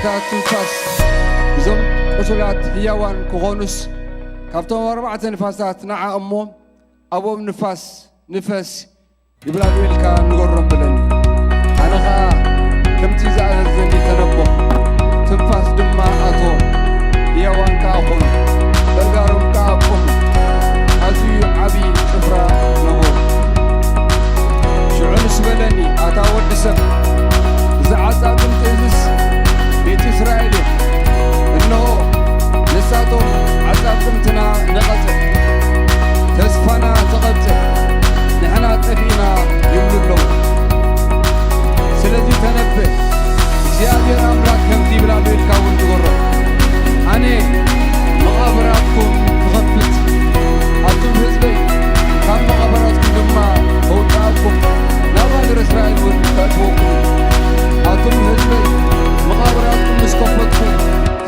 ትንፋስ እዞም ቁሱላት ህያዋን ክኾኑስ፣ ካብቶም ኣርባዕተ ንፋሳት ንዓ እሞ ኣብኦም ንፋስ ንፈስ ይብላሉ ኢልካ ንገሮም ብለኒ። ኣነ ኸኣ ከምቲ ዝኣዘዘኒ ተነበኹ። ትንፋስ ድማ ኣቶ ህያዋን ከኣ ኾኑ፣ በእጋሮም ከኣ ቆሙ። ኣዝዩ ዓቢ ጭፍራ ነበሩ። ሽዑ ንስ በለኒ፣ ኣታ ወዲ ሰብ፣ እዚ ዓጻጽምቲ እዝስ ቤት እስራኤል እዮም። እንሆ፣ ንሳቶም ዓጻጽምትና ነቐጸ፣ ተስፋና ተቐብጸ፣ ንሕና ጠፊእና ይብሉ ኣለዉ። ስለዚ ተነበ፣ እግዚኣብሔር ኣምላኽ ከምዚ ይብል ኣሎ ኢልካ እውን ንገሮ። ኣነ መቓብራትኩም ክኸፍት፣ ኣቱም ህዝበይ፣ ካብ መቓብራትኩም ድማ ከውጽኣኩም፣ ናብ ሃገረ እስራኤል እውን ከእትወኩም። ኣቱም ህዝበይ፣ መቓብራትኩም ምስ ከፈትኩ፣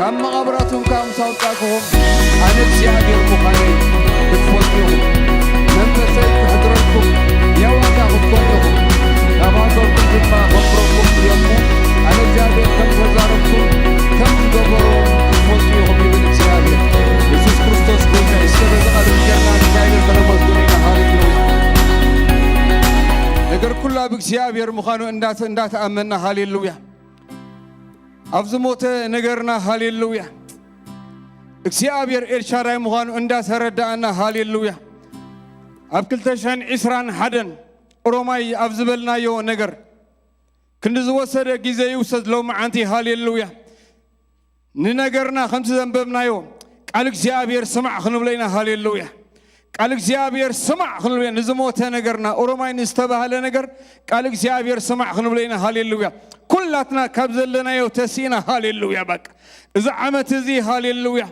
ካብ መቓብራትኩም ከኣ ምስ ኣውጻእኩኹም፣ ኣነ እግዚኣብሔር ምዃነይ ክትፈልጡ ኢኹም። መንፈሰይ ክሕድረልኩም፣ የዋህ ክትኮኑ ኢኹም። ናብ ሃገርኩም ድማ ከንብረኩም እየ እሞ፣ ኣነ እግዚኣብሔር ከም ተዛረብኩ፣ ከም ዝገበሮ ክትፈልጡ ኢኹም ይብል እግዚኣብሔር። የሱስ ክርስቶስ ጎይታ እዩ። እስከ በዚ ቃል ጌርና እግዚኣብሔር ከነመስግኖ ኢና። ሃሌሉያ። ነገር ኩሉ ኣብ እግዚኣብሔር ምዃኑ እንዳተ-፣ እንዳተኣመንና፣ ሃሌሉያ። ኣብ ዝሞተ ነገርና፣ ሃሌሉያ። እግዚኣብሔር ኤልሻዳይ ምዃኑ እንዳተረዳእና፣ ሃሌሉያ። ኣብ ክልተ ሽሕን ዕስራን ሓደን ኦሮማይ ኣብ ዝበልናዮ ነገር ክንዲ ዝወሰደ ግዜ ይውሰድ፣ ሎመዓንቲ፣ ሃሌሉያ። ንነገርና ከምቲ ዘንበብናዮ ቃል እግዚኣብሔር ስማዕ ክንብሎ ኢና፣ ሃሌሉያ። ቃል እግዚኣብሔር ስማዕ ክንብሎ ኢና። ንዝሞተ ነገርና፣ ኦሮማይ ንዝተባህለ ነገር ቃል እግዚኣብሔር ስማዕ ክንብሎ ኢና፣ ሃሌሉያ። ኩላትና ካብ ዘለናዮ ተሲእና፣ ሃሌሉያ። በቃ እዚ ዓመት እዚ፣ ሃሌሉያ፣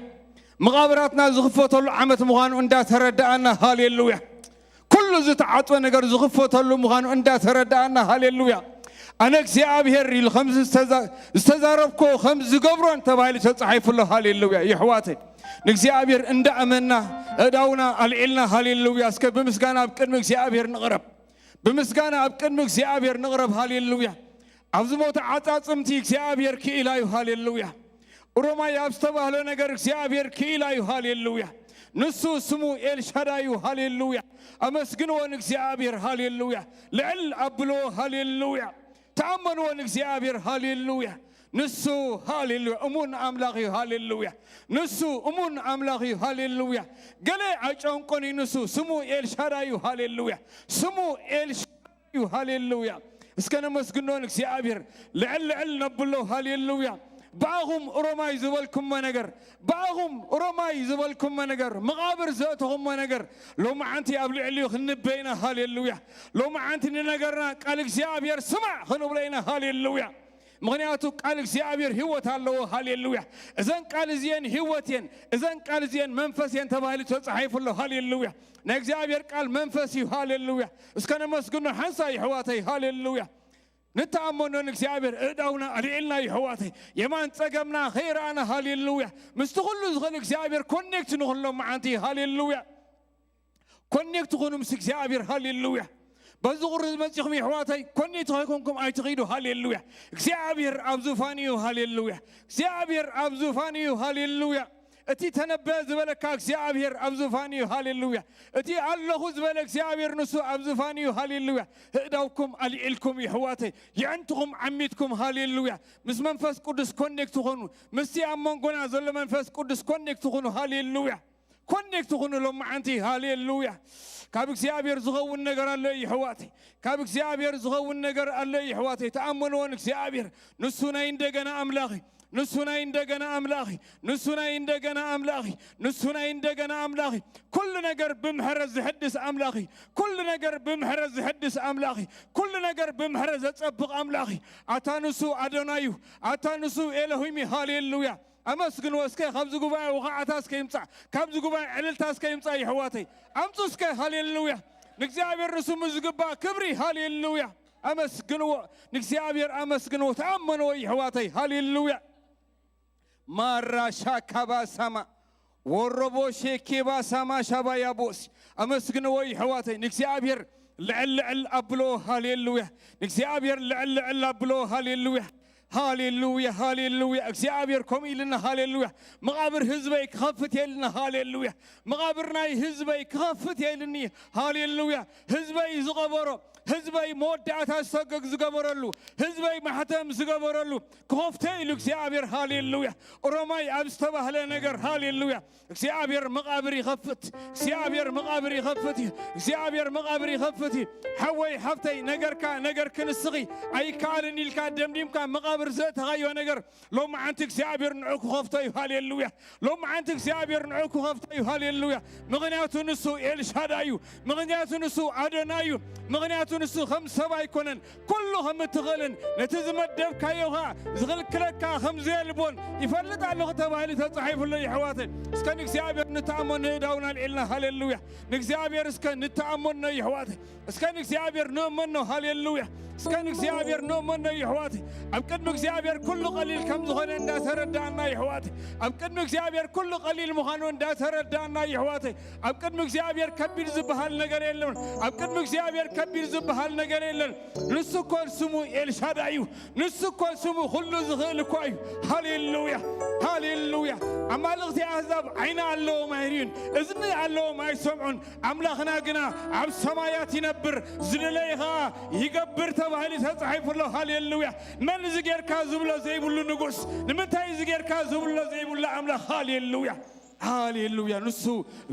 መቓብራትና ዝኽፈተሉ ዓመት ምዃኑ እንዳተረዳእና፣ ሃሌሉያ። ኩሉ ዝተዓጽወ ነገር ዝኽፈተሉ ምዃኑ እንዳተረዳእና፣ ሃሌሉያ። ኣነ እግዚኣብሔር ኢሉ ከም ዝተዛ-፣ ዝተዛረብኮ ከም ዝገብሮን ተባሂሉ ተጻሒፉ ኣሎ። ሃሌሉያ። የሕዋተይ፣ ንእግዚኣብሔር እንዳእመና እዳውና ኣልዒልና፣ ሃሌሉያ። እስከ ብምስጋና ኣብ ቅድሚ እግዚኣብሔር ንቕረብ። ብምስጋና ኣብ ቅድሚ እግዚኣብሔር ንቕረብ። ሃሌሉያ። ኣብ ዝሞተ ዓጻጽምቲ እግዚኣብሔር ክኢላ እዩ። ሃሌሉያ። ኦሮማይ ኣብ ዝተባህለ ነገር እግዚኣብሔር ክኢላ እዩ። ሃሌሉያ። ንሱ ስሙ ኤልሻዳይ እዩ። ሃሌሉያ። ኣመስግንዎ ንእግዚኣብሔር። ሃሌሉያ። ልዕል ኣብልዎ። ሃሌሉያ። ተኣመንዎ ንእግዚኣብሔር። ሃሌሉያ። ንሱ፣ ሃሌሉያ፣ እሙን ኣምላኽ እዩ። ሃሌሉያ። ንሱ እሙን ኣምላኽ እዩ። ሃሌሉያ። ገለ ኣይጨንቆን እዩ። ንሱ ስሙ ኤልሻዳይ እዩ። ሃሌሉያ። ስሙ ኤልሻዳይ እዩ። ሃሌሉያ። እስከ ነመስግኖ ንእግዚኣብሔር። ልዕል ልዕል ነብሎ። ሃሌሉያ። ብኣኹም ኦሮማይ ዝበልኩሞ ነገር፣ ብኣኹም ኦሮማይ ዝበልኩሞ ነገር፣ መቓብር ዘእተኹሞ ነገር፣ ሎመዓንቲ ኣብ ልዕሊኡ ክንበ ኢና። ሃሌሉያ። ሎመዓንቲ ንነገርና ቃል እግዚኣብሔር ስማዕ ክንብሎ ኢና። ሃሌሉያ። ምኽንያቱ ቃል እግዚኣብሔር ህይወት ኣለዎ። ሃሌሉያ። እዘን ቃል እዚኤን ህይወት እየን፣ እዘን ቃል እዚኤን መንፈስ እየን ተባሂሉ ተጻሒፉ ኣሎ። ሃሌሉያ። ናይ እግዚኣብሔር ቃል መንፈስ እዩ። ሃሌሉያ። እስከ ነመስግኖ ሓንሳእ የሕዋተይ። ሃሌሉያ። ንተኣመኖ ንእግዚኣብሔር እእዳውና ኣልዒልና የሕዋተይ። የማን ጸገምና ከይረኣና። ሃሌሉያ። ምስቲ ኩሉ ዝኽእል እግዚኣብሔር ኮኔክት ንኹን ሎመዓንቲ። ሃሌሉያ። ኮኔክት ኩኑ ምስ እግዚኣብሔር። ሃሌሉያ። በዚ ቁሪ ዝመጺኹም የሕዋተይ፣ ኮኔክት ከይኮንኩም ኣይትኺዱ። ሃሌሉያ። እግዚኣብሔር ኣብ ዙፋን እዩ። ሃሌሉያ። እግዚኣብሔር ኣብ ዙፋን እዩ። ሃሌሉያ። እቲ ተነበየ ዝበለካ እግዚኣብሔር ኣብ ዙፋን እዩ። ሃሌሉያ። እቲ ኣለኹ ዝበለ እግዚኣብሔር ንሱ ኣብ ዙፋን እዩ። ሃሌሉያ። ህእዳውኩም ኣልዒልኩም የሕዋተይ፣ የዕንትኹም ዓሚትኩም። ሃሌሉያ። ምስ መንፈስ ቅዱስ ኮኔክት ኩኑ። ምስቲ ኣብ መንጎና ዘሎ መንፈስ ቅዱስ ኮኔክት ኩኑ። ሃሌሉያ። ኮኔክት ኩኑ ሎመዓንቲ። ሃሌሉያ። ካብ እግዚኣብሔር ዝኸውን ነገር ኣሎ የሕዋተይ። ካብ እግዚኣብሔር ዝኸውን ነገር ኣሎ የሕዋተይ። ተኣመንዎ ንእግዚኣብሔር። ንሱ ናይ እንደገና ኣምላኽ እዩ። ንሱ ናይ እንደገና ኣምላኽ እዩ። ንሱ ናይ እንደገና ኣምላኽ እዩ። ንሱ ናይ እንደገና ኣምላኽ እዩ። ኩሉ ነገር ብምሕረት ዝሕድስ ኣምላኽ እዩ። ኩሉ ነገር ብምሕረት ዝሕድስ ኣምላኽ እዩ። ኩሉ ነገር ብምሕረት ዘጸብቕ ኣምላኽ እዩ። ኣታ ንሱ ኣዶናይ እዩ። ኣታ ንሱ ኤሎሂም እዩ። ሃሌሉያ። ኣመስግንዎ እስከ። ካብዚ ጉባኤ ውኻዕታ እስከ ይምጻእ። ካብዚ ጉባኤ ዕልልታ እስከ ይምጻእ የሕዋተይ። ኣምጹ እስከ። ሃሌሉያ። ንእግዚኣብሔር ንስሙ ዝግባእ ክብሪ። ሃሌሉያ። ኣመስግንዎ። ንእግዚኣብሔር ኣመስግንዎ። ተኣመንዎ የሕዋተይ። ሃሌሉያ። ማራ ሻካባ ሳማ ወሮቦ ሼኬባ ሳማ ሻባ ያቦስ። ኣመስግንዎ የሕዋተይ። ንእግዚኣብሔር ልዕል ልዕል ኣብሎ። ሃሌሉያ። ንእግዚኣብሔር ልዕል ልዕል ኣብሎ። ሃሌሉያ። ሃሌሉያ፣ ሃሌሉያ። እግዚኣብሔር ከምኡ ኢልና፣ ሃሌሉያ። መቓብር ህዝበይ ክኸፍት እየ ኢልና፣ ሃሌሉያ። መቓብር ናይ ህዝበይ ክኸፍት እየ ኢልኒ፣ ሃሌሉያ። ህዝበይ ዝቐበሮ፣ ህዝበይ መወዳእታ ዝሰገግ ዝገበረሉ፣ ህዝበይ ማሕተም ዝገበረሉ ክኸፍቶ ኢሉ እግዚኣብሔር፣ ሃሌሉያ። ኦሮማይ ኣብ ዝተባህለ ነገር፣ ሃሌሉያ። እግዚኣብሔር መቓብር ይኸፍት። እግዚኣብሔር መቓብር ይኸፍት እዩ። እግዚኣብሔር መቓብር ይኸፍት እዩ። ሓወይ ሓፍተይ፣ ነገርካ ነገር ክንስኺ ኣይከኣልን ኢልካ ደምዲምካ መቓብር ዘእተኻዮ ነገር ሎማዓንቲ እግዚኣብሔር ንዑ ክኸፍቶ እዩ። ሃሌሉያ። ሎማዓንቲ እግዚኣብሔር ንዑ ክኸፍቶ እዩ። ሃሌሉያ። ምኽንያቱ ንሱ ኤልሻዳይ እዩ። ምኽንያቱ ንሱ ኣዶናይ እዩ። ምኽንያቱ ንሱ ከም ሰብ ኣይኮነን። ኩሉ ከም እትኽእልን ነቲ ዝመደብካዮ ኸዓ ዝኽልክለካ ከም ዘየልቦን ይፈልጥ ኣለኹ ተባሂሉ ተጻሒፉ ኣሎ። የሕዋተይ፣ እስከ ንእግዚኣብሔር ንተኣመኖ፣ እዳውና ኣልዒልና። ሃሌሉያ። ንእግዚኣብሔር እስከ ንተኣመኖ የሕዋተይ። እስከ ንእግዚኣብሔር ንእመኖ። ሃሌሉያ። እስከ ንእግዚኣብሔር ንእመኖ የሕዋተይ። ኣብ ቅድሚ እግዚኣብሔር ኩሉ ቀሊል ከም ዝኾነ እንዳተረዳእና የሕዋተይ። ኣብ ቅድሚ እግዚኣብሔር ኩሉ ቀሊል ምዃኑ እንዳተረዳእና የሕዋተይ። ኣብ ቅድሚ እግዚኣብሔር ከቢድ ዝበሃል ነገር የለን። ኣብ ቅድሚ እግዚኣብሔር ከቢድ ዝበሃል ነገር የለን። ንሱ እኮ ስሙ ኤልሻዳይ እዩ። ንሱ እኮ ስሙ ኩሉ ዝኽእል እኮ እዩ። ሃሌሉያ፣ ሃሌሉያ። ኣማልኽቲ ኣህዛብ ዓይኒ ኣለዎም ኣይርእዩን፣ እዝኒ ኣለዎም ኣይሰምዑን፣ ኣምላኽና ግና ኣብ ሰማያት ይነብር፣ ዝደለየ ኸዓ ይገብር ተባሂሉ ተጻሒፉ ኣሎ። ሃሌሉያ። መን እዚ ጌርካ ዝብሎ ዘይብሉ ንጉስ፣ ንምንታይ እዚ ጌርካ ዝብሎ ዘይብሉ ኣምላኽ። ሃሌሉያ፣ ሃሌሉያ። ንሱ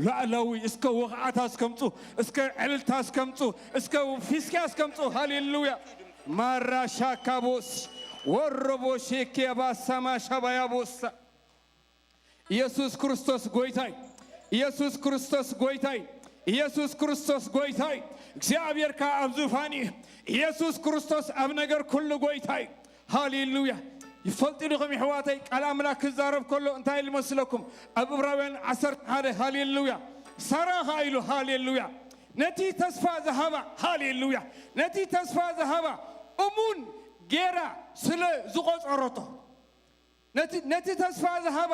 ሉዓላዊ። እስከ ወኽዓታ እስከምጹ፣ እስከ ዕልልታ እስከምጹ፣ እስከ ፊስካ እስከምጹ። ሃሌሉያ። ማራሻካቦስ ወሮቦ ሼኬ ባሳማ ሻባያቦሳ። ኢየሱስ ክርስቶስ ጎይታይ፣ ኢየሱስ ክርስቶስ ጎይታይ፣ ኢየሱስ ክርስቶስ ጎይታይ። እግዚኣብሔር ከኣ ኣብ ዙፋን እዩ። ኢየሱስ ክርስቶስ ኣብ ነገር ኩሉ ጎይታይ። ሃሌሉያ። ይፈልጡ ዲኹም የሕዋተይ፣ ቃል ኣምላኽ ክዛረብ ከሎ እንታይ ኢሉ መስለኩም? ኣብ ዕብራውያን ዓሰርተ ሓደ፣ ሃሌሉያ። ሳራ ኸኣ ኢሉ፣ ሃሌሉያ፣ ነቲ ተስፋ ዝሃባ፣ ሃሌሉያ፣ ነቲ ተስፋ ዝሃባ እሙን ጌራ ስለ ዝቖጸረቶ፣ ነቲ፣ ነቲ ተስፋ ዝሃባ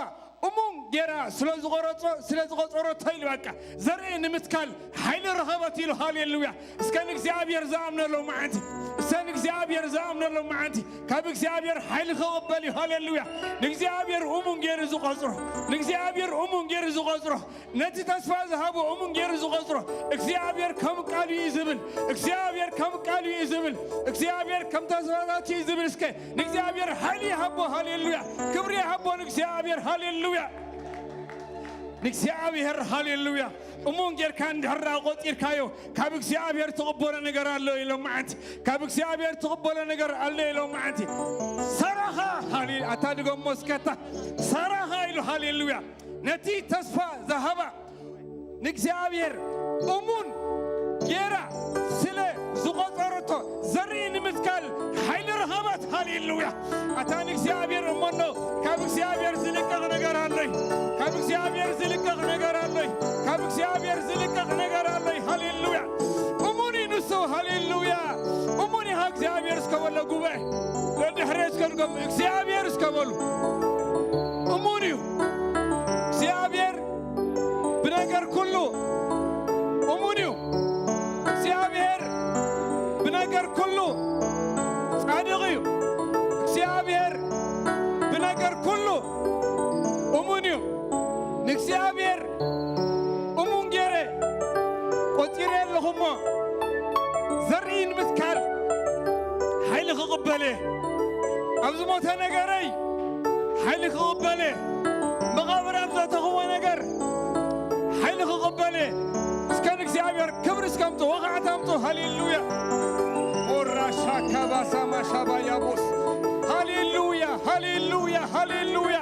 እሙን ጌራ ስለ ዝቖረጾ-፣ ስለ ዝቖጸረቶ ኢሉ፣ በቃ፣ ዘርኢ ንምትካል ሓይሊ ረኸበት ኢሉ። ሃሌሉያ። እስከ ንእግዚኣብሔር ዝኣምነሎም መዓንቲ፣ እስከ ንእግዚኣብሔር ዝኣምነሎም መዓንቲ፣ ካብ እግዚኣብሔር ሓይሊ ክቕበል እዩ። ሃሌሉያ። ንእግዚኣብሔር እሙን ገይሩ ዝቖጽሮ፣ ንእግዚኣብሔር እሙን ገይሩ ዝቖጽሮ፣ ነቲ ተስፋ ዝሃቦ እሙን ገይሩ ዝቖጽሮ፣ እግዚኣብሔር ከም ቃሉ እዩ ዝብል፣ እግዚኣብሔር ከም ቃሉ እዩ ዝብል፣ እግዚኣብሔር ከም ተስፋታቱ እዩ ዝብል። እስከ ንእግዚኣብሔር ሓይሊ ይሃቦ። ሃሌሉያ። ክብሪ ይሃቦ ንእግዚኣብሔር። ሃሌሉያ። ንእግዚኣብሔር፣ ሃሌሉያ። እሙን ጌርካ እንድሕር ደኣ ቆጺርካዮ፣ ካብ እግዚኣብሔር ትቕበሎ ነገር ኣሎ ኢሎም መዓንቲ፣ ካብ እግዚኣብሔር ትቕበሎ ነገር ኣሎ ኢሎም መዓንቲ። ሳራኻ፣ ሃሌ-፣ ኣታ ድገሞ እስከታ፣ ሳራኻ ኢሉ፣ ሃሌሉያ። ነቲ ተስፋ ዝሃባ ንእግዚኣብሔር እሙን ጌራ ስለ ዝቖጸረቶ፣ ዘርኢ ንምትካል ሓይሊ ረኸበት። ሃሌሉያ። ኣታ ንእግዚኣብሔር እመኖ። ካብ እግዚኣብሔር ዝልቀቕ ነገር ኣሎይ? ካብ እግዚኣብሔር ዝልቀቕ ነገር ኣሎይ? ካብ እግዚኣብሔር ዝልቀቕ ነገር ኣሎይ? ሃሌሉያ። እሙን እዩ ንሱ። ሃሌሉያ። እሙን ኢኻ እግዚኣብሔር እስከ በሎ ጉባኤ። ደድሕረይ እስከ ድገሙ። እግዚኣብሔር እስከ በሉ። እሙን እዩ። እግዚኣብሔር ብነገር ኩሉ እሙን እዩ። እግዚኣብሔር ብነገር ኩሉ ጻድቕ እዩ። እግዚኣብሔር ብነገር ኩሉ እሙን እዩ። ንእግዚኣብሔር እሙን ገይረ ቆጺረ ኣለኹ እሞ፣ ዘርኢ ንምትካል ሓይሊ ክቕበል እየ። ኣብ ዝሞተ ነገረይ ሓይሊ ክቕበል እየ። መቓብር ኣብ ዘእተኽዎ ነገር ሓይሊ ክቕበል እየ። እስከ ንእግዚኣብሔር ክብሪ እስከ ኣምጹ፣ ወኻዕታ ኣምጹ። ሃሌሉያ። ኦራሻ ካባሳ ማሻባ ያቦስ። ሃሌሉያ፣ ሃሌሉያ፣ ሃሌሉያ።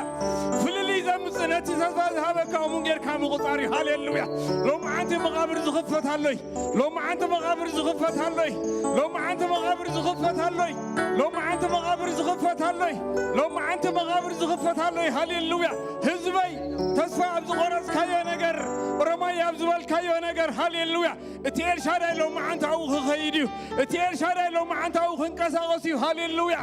ፍልልይ ዘምጽእ ነቲ ተስፋ ዝሃበካ እሙን ጌርካ ምቑጻር እዩ። ሃሌሉያ። ሎማዓንቲ መቓብር ዝኽፈት ኣሎይ? ሎማዓንቲ መቓብር ዝኽፈት ኣሎይ? ሎማዓንቲ መቓብር ዝኽፈት ኣሎይ? ሎማዓንቲ መቓብር ዝኽፈት ኣሎይ? ሎማዓንቲ መቓብር ዝኽፈት ኣሎይ? ሃሌሉያ። ህዝበይ፣ ተስፋ ኣብ ዝቖረጽካዮ ነገር፣ ኦሮማይ ኣብ ዝበልካዮ ነገር፣ ሃሌሉያ፣ እቲ ኤልሻዳይ ሎማዓንቲ ኣብኡ ክኸይድ እዩ። እቲ ኤልሻዳይ ሎማዓንቲ ኣብኡ ክንቀሳቐስ እዩ። ሃሌሉያ።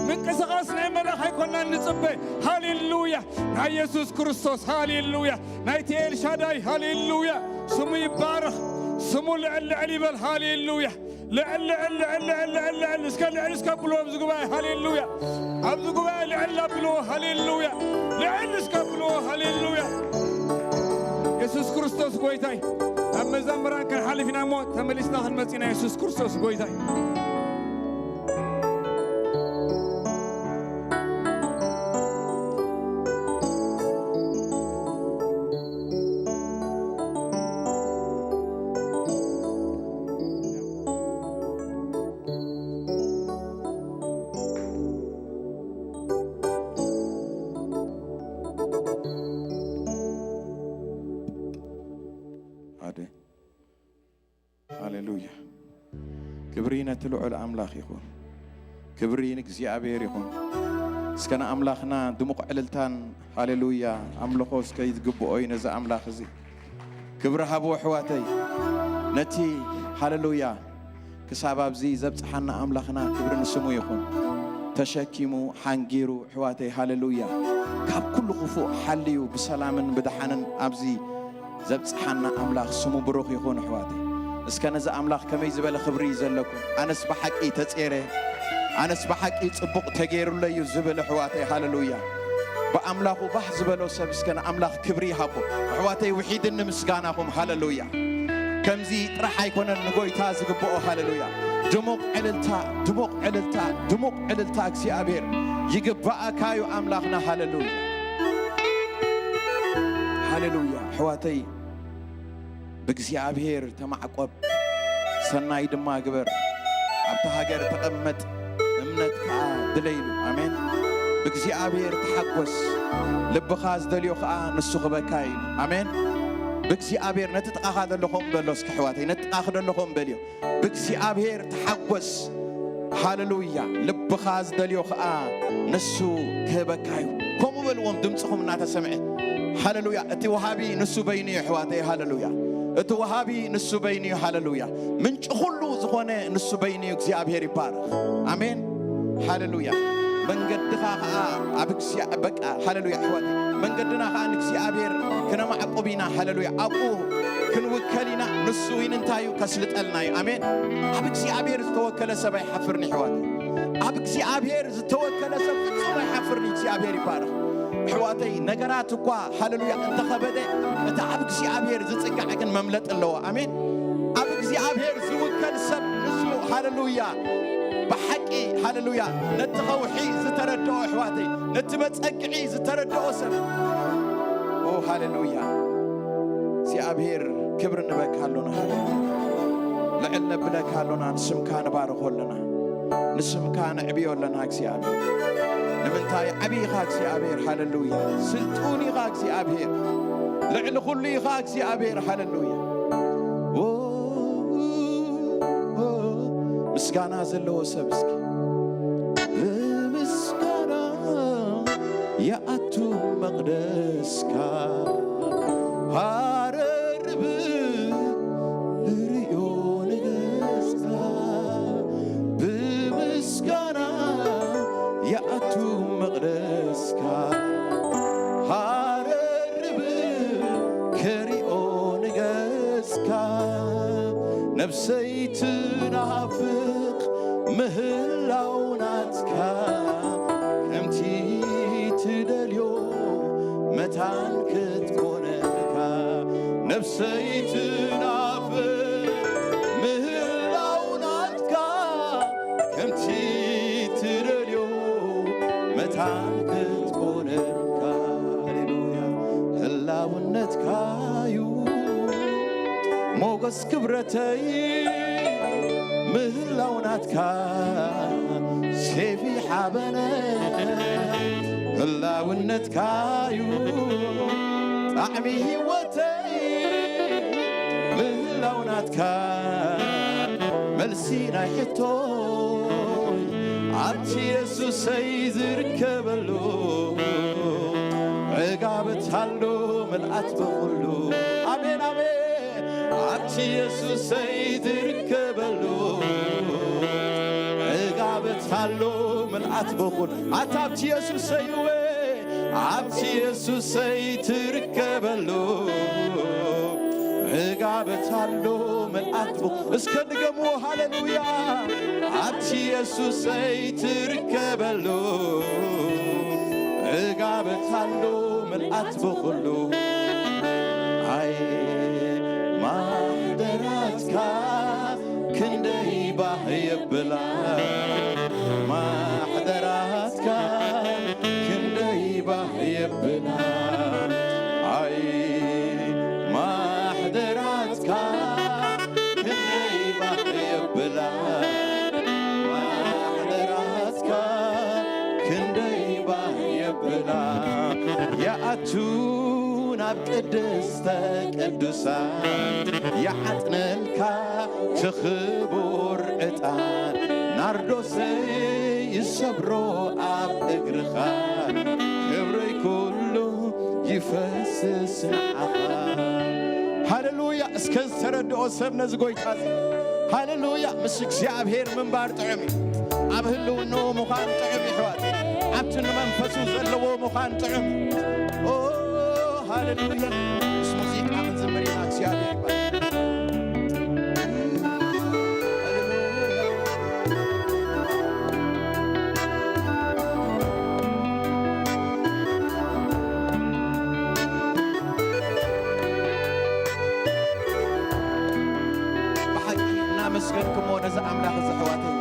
ምንቅስቓስ ናይ መልኣኽ ኣይኮናን ንጽበ። ሃሌሉያ። ናይ የሱስ ክርስቶስ፣ ሃሌሉያ፣ ናይቲ ኤልሻዳይ፣ ሃሌሉያ፣ ስሙ ይባረኽ። ስሙ ልዕል ልዕል ይበል። ሃሌሉያ። ልዕል፣ ልዕል፣ ልዕል፣ ልዕል፣ ልዕል፣ ልዕል፣ እስከ ልዕል እስከ ብሎ ኣብዚ ጉባኤ፣ ሃሌሉያ። ኣብዚ ጉባኤ ልዕል ኣብሎ፣ ሃሌሉያ። ልዕል እስከ ብሎ፣ ሃሌሉያ። የሱስ ክርስቶስ ጎይታይ። ኣብ መዘምራን ክንሓልፍ ኢና እሞ ተመሊስና ክንመጽእ ኢና። የሱስ ክርስቶስ ጎይታይ። ሓደ። ሃሌሉያ። ክብሪ ነቲ ልዑል ኣምላኽ ይኹን። ክብሪ ንእግዚኣብሔር ይኹን። እስከ ንኣምላኽና ድሙቕ ዕልልታን ሃሌሉያ ኣምልኾ እስከ ይግብኦ እዩ ነዚ ኣምላኽ እዚ። ክብሪ ሃብዎ ኣሕዋተይ። ነቲ ሃሌሉያ ክሳብ ኣብዚ ዘብጽሓና ኣምላኽና ክብሪ ንስሙ ይኹን። ተሸኪሙ፣ ሓንጊሩ፣ ኣሕዋተይ ሃሌሉያ ካብ ኩሉ ክፉእ ሓልዩ ብሰላምን ብደሓንን ኣብዚ ዘብጽሓና ኣምላኽ ስሙ ብሩኽ ይኹን ኣሕዋተይ። እስከ ነዚ ኣምላኽ ከመይ ዝበለ ክብሪ እዩ ዘለኩም። ኣነስ ብሓቂ ተጼረ፣ ኣነስ ብሓቂ ጽቡቕ ተገይሩለይ እዩ ዝብል ኣሕዋተይ ሃሌሉያ። ብኣምላኹ ባህ ዝበሎ ሰብ እስከ ንኣምላኽ ክብሪ ይሃቦ። ኣሕዋተይ ውሒድኒ ምስጋናኹም ሃሌሉያ። ከምዚ ጥራሕ ኣይኮነን ንጎይታ ዝግብኦ ሃሌሉያ። ድሙቕ ዕልልታ፣ ድሙቕ ዕልልታ፣ ድሙቕ ዕልልታ እግዚኣብሔር ይግብኣካ እዩ ኣምላኽና ሃሌሉያ። ሃሌሉያ። ኣሕዋተይ ብእግዚኣብሔር ተማዕቆብ፣ ሰናይ ድማ ግበር። ኣብታ ሃገር ተቐመጥ፣ እምነት ከኣ ድለይሉ። ኣሜን። ብእግዚኣብሔር ተሓጎስ፣ ልብኻ ዝደልዮ ከኣ ንሱ ክበካ እዩ። ኣሜን። ብእግዚኣብሔር ነቲ ጥቓኻ ዘሎ ከምኡ በሎ እስኪ ኣሕዋተይ፣ ነቲ ጥቓኺ ዘሎ ከምኡ በልዮ። ብእግዚኣብሔር ተሓጎስ። ሃሌሉያ። ልብኻ ዝደልዮ ኸኣ ንሱ ክህበካ እዩ። ከምኡ በልዎም ድምፅኹም እናተሰምዐ። ሃሌሉያ። እቲ ወሃቢ ንሱ በይኑ እዩ ኣሕዋተይ። ሃሌሉያ። እቲ ወሃቢ ንሱ በይኑ እዩ። ሃሌሉያ። ምንጪ ኩሉ ዝኾነ ንሱ በይኑ እዩ። እግዚኣብሔር ይባረኽ። ኣሜን። ሃሌሉያ። መንገድኻ ኸዓ ኣብ እግዚኣብ-፣ በቃ፣ ሃሌሉያ ኣሕዋተይ። መንገድና ኸዓ ንእግዚኣብሔር ክነማዕቁብ ኢና። ሃሌሉያ። ኣብኡ ክንውከል ኢና። ንሱ እውን እንታይ እዩ? ከስልጠልና እዩ። ኣሜን። ኣብ እግዚኣብሔር ዝተወከለ ሰብ ኣይሓፍርን ኣሕዋተይ። ኣብ እግዚኣብሔር ዝተወከለ ሰብ ፍጹም ኣይሓፍርን። እግዚኣብሔር ይባረኽ። ኣሕዋተይ፣ ነገራት እኳ፣ ሃሌሉያ፣ እንተኸበደ፣ እቲ ኣብ እግዚኣብሔር ዝጽጋዕ ግን መምለጥ ኣለዎ። ኣሜን። ኣብ እግዚኣብሔር ዝውከል ሰብ ንሱ፣ ሃሌሉያ፣ ብሓቂ፣ ሃሌሉያ፣ ነቲ ኸውሒ ዝተረድኦ፣ ኣሕዋተይ፣ ነቲ መጸግዒ ዝተረድኦ ሰብ። ኦ፣ ሃሌሉያ። እግዚኣብሔር ክብሪ ንበካ ኣሎና፣ ሃሌሉያ። ልዕል ነብለካ ኣሎና፣ ንስምካ ንባርኾ ኣለና። ንስምካ ነዕብዮ ኣለና እግዚኣብሔር። ንምንታይ ዓብዪ ኢኻ እግዚኣብሔር፣ ሃሌሉያ። ስልጡን ኢኻ እግዚኣብሔር። ልዕሊ ኩሉ ኢኻ እግዚኣብሔር፣ ሃሌሉያ። ኦ፣ ኦ፣ ምስጋና ዘለዎ ሰብ እስኪ። ብምስጋና ይኣቱ መቕደስካ፣ ሃረርብ ርእዮ ንገስካ። ብምስጋና ይኣቱ መቕደስካ፣ ሃረርብ ከሪኦ ንገስካ። ነፍሰይ ትናፍቕ ምህላው ናትካ፣ ከምቲ ትደልዮ መታን ክትኮነካ። ነፍሰይ ትናፍቕ ምህላው ናትካ፣ ከምቲ ትደልዮ መታን ክትኮነካ። ሃሌሉያ። ህላውነትካዩ ሞገስ ክብረተይ፣ ምህላው ናትካ ሴፊ ሓበነ። ህላውነትካዩ ጣዕሚ ህይወተይ፣ ምህላው ናትካ መልሲ ናይ ሕቶይ። ኣብቲ የሱሰይ ዝርከበሉ ዕጋበት ኣሎ ምልኣት በኹሉ። ኣሜን፣ ኣሜን። ኣብቲ የሱሰይ ዝርከበሉ ዕጋበት ኣሎ ምልኣት በኹሉ። ኣታ ኣብቲ የሱሰይ እወ፣ ኣብቲ የሱሰይ ትርከበሉ ዕጋበት ኣሎ ኣትቡ እስከ ድገምዎ። ሃሌሉያ። ኣብቲ የሱሰይ ትርከበሉ እጋበታሉ ምልኣት ብኹሉ። ኣይ ማሕደራትካ ክንደይ ባህ የብላ፣ ማሕደራትካ ክንደይ ባህ የብላ። ኣይ ማሕደራትካ ክንደይ ባህ የብላ፣ ማሕደራትካ ክንደይ ባህ የብላ። ይኣቱ ናብ ቅድስተ ቅዱሳን፣ ይዓጥነልካ እቲ ክቡር ዕጣን። ናርዶሰይ ይሰብሮ ኣብ እግርኻ፣ ክብረይ ኩሉ ይፈስስ ንዓኻ። ሃሌሉያ። እስከ ዝተረድኦ ሰብ ነዚ ጎይታ እዚ፣ ሃሌሉያ፣ ምስ እግዚኣብሔር ምንባር ጥዑም እዩ። ኣብ ህልውንኡ ምዃን ጥዑም እዩ፣ ኣሕዋት። ኣብቲ ንመንፈሱ ዘለዎ ምዃን ጥዑም እዩ። ኦ፣ ሃሌሉያ። ምስ ሙዚቃ ክንዝምር ኢና፣ እግዚኣብሔር ይባርክ። ብሓቂ እናመስገንኩሞ ነዚ ኣምላኽ እዚ ኣሕዋተይ፣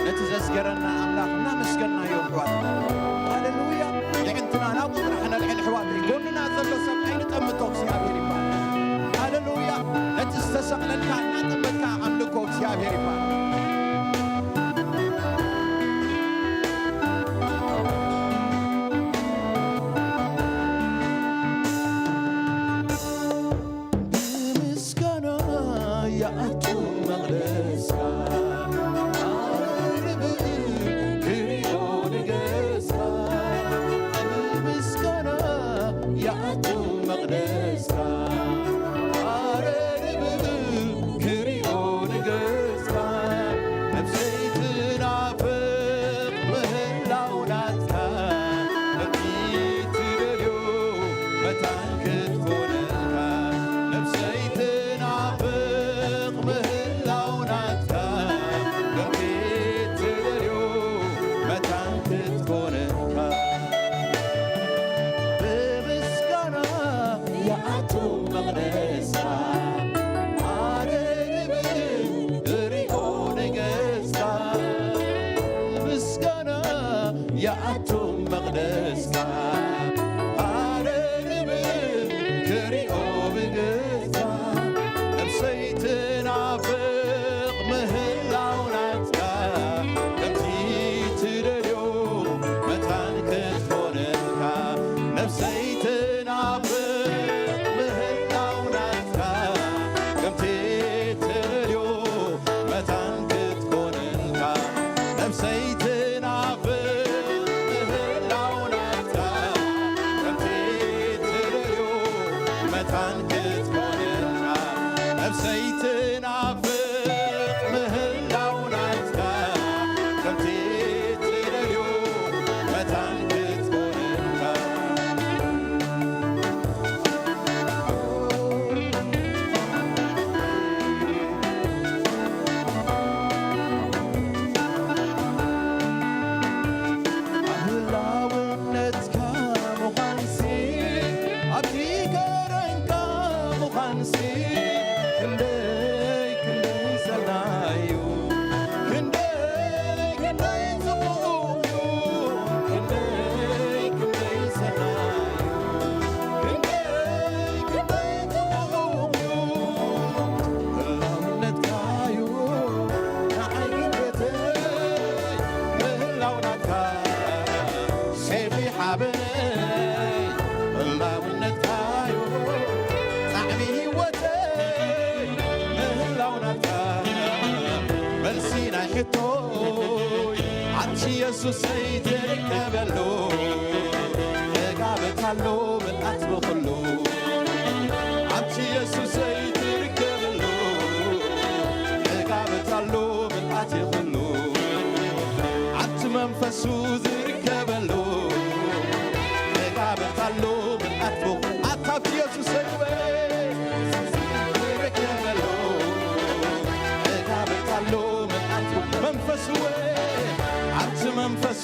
ነቲ ዘስገረና ኣምላኽ እናመስገናዮ ኣሕዋተይ። ሃሌሉያ። የዕንትና ናብ ቁጥራ ክነልዕል ኣሕዋተይ፣ ጎንና ዘሎ ሰብ ኣይንጠምቶ፣ እግዚኣብሔር ይባል። ሃሌሉያ። ነቲ ዝተሰቕለልካ እናጠመትካ ኣምልኮ፣ እግዚኣብሔር ይባል። ብምስጋና ይኣቱ መቕደስካ፣ ኣረርብን ክሪኦ ንገስካ። ብምስጋና ይኣቱ መቕደስካ፣ ኣረርብን ክሪኦ ንገስካ። ነፍሰይ ትናፍቕ ምህላው ናትካ፣ ከምቲ ትደልዮ መታን ክትኮነልካ። ነፍሰይ ትናፍቕ ምህላው ናትካ፣ ከምቲ ትደልዮ መታን ክትኮነልካ። ብምስጋና ይኣቱ መቕደስካ፣ ኣረርብን እሪኦ ንገስካ። ምስጋና ይኣቱ መቕደስካ፣ ኣረርብን ክሪኦ ብገስካ። ነፍሰይ ትናፍቕ ምህላው ናትካ፣ ከምቲ ትደልዮ መታን ክትኮነልካ። ነፍሰይ ትናፍቕ ምህላው ናትካ፣ ከምቲ ትደልዮ መታን ክትኮነልካ። ነፍሰይ ትናፍቕ ምህላው ናትካ፣ ከምቲ ትደልዮ መታን ክትኮነልካ። ነፍሰይ ትናፍቕ ምህላው ናትካ፣ ከምቲ ትደልዮ መታን ክትኮነልካ። ኣህላውነትካ ምዃንሲ፣ ኣብቲ ከረንካ ምዃንሲ፣ ክንደይ ክንደይ ሰናዩ፣ ክንደይ ክንደይ ጽቡቕ እዩ፣ ክንደይ ክንደይ ሰናዩ፣ ክንደይ ክንደይ ጽቡቕ እዩ። ህላውነትካዩ ንዓይ ግንበተይ፣ ምህላው ናትካ ሴፍ ሓበነይ። ህላውነትካዩ ጣዕሚ ህይወተይ፣ ምህላው ናትካ መልሲ ናይ ሕቶይ። ኣብቲ የሱሰይ ትርከበሉ፣ ተጋብት ኣሎ ምልኣት ብኹሉ። ኣብቲ የሱሰይ ትርከበሉ፣ ተጋብት ኣሎ ምልኣት ይኹሉ። ኣብቲ መንፈሱ ዝርከበሉ፣ ተጋብት ኣሎ ምልኣት ብኹሉ። ኣታ ኣብቲ የሱሰይ ትርከበሉ፣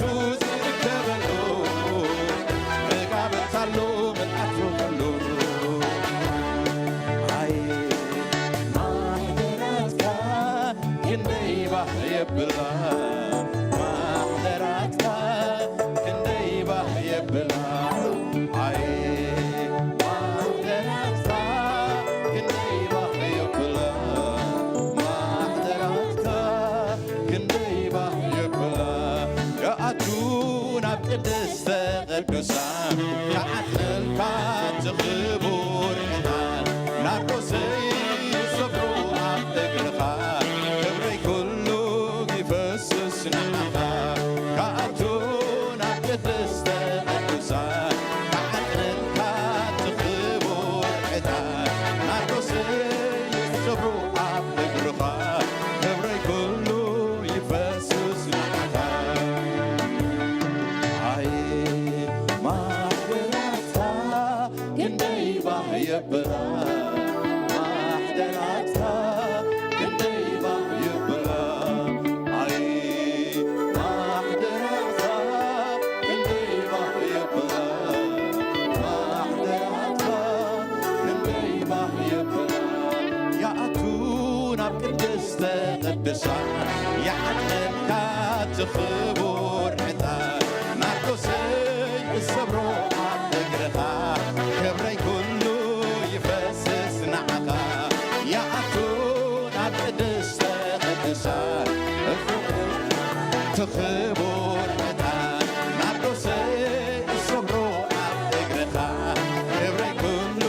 ዝርከበሉ መጋብታሉ ምልኣት ዝኾሉ ኣይ ማሕደራትካ ክንደይ ባህ የብላ ማሕደራትካ ክንደይ ባህ የብላ ኣይ ማሕደራትካ ክንደይ ባህ የብላ ማሕደራትካ ክንደይ ባህ የብላ ክኣቱ ናብ ቅድስተ ቅዱሳን ክዓጥነልካ እቲ ክቡር ዕጣን ናርዶሰይ ዝሰፍሮ ኣብ እግርኻ ክብረይ ኩሉ ይፈስስ ንዓኻ ክኣቱ ናብ ቅድስተ ቅዱሳን ክዓጥነልካ እቲ ክቡር ዕጣን ናርዶሰይ ዝሰፍሮ ኣብ እግርኻ ክብረይ ኩሉ ይፈስስ ንዓኻ ኣይ ማሕደራትካ ክንደይ ባህ የብላ ማሕደራትካ ክንደይ ባህ የብላ ኣይ ማሕደራትካ ክንደይ ባህ የብላ ማሕደራትካ ክንደይ ባህ የብላ ይኣቱ ናብ ቅድስተ ቅዱሳን ይዓጥነልካ እቲ ክቡር ዕጣን ናርዶሰይ እሰብሮ ኣብ እግርኻ ክብረይ ኩሉ ይፈስስ ንዓኻ ይኣቱ ናብ ቅድስተ ቅዱሳን እቲ ክቡር ዕጣን ናርዶሰይ እሰብሮ ኣብ እግርኻ ክብረይ ኩሉ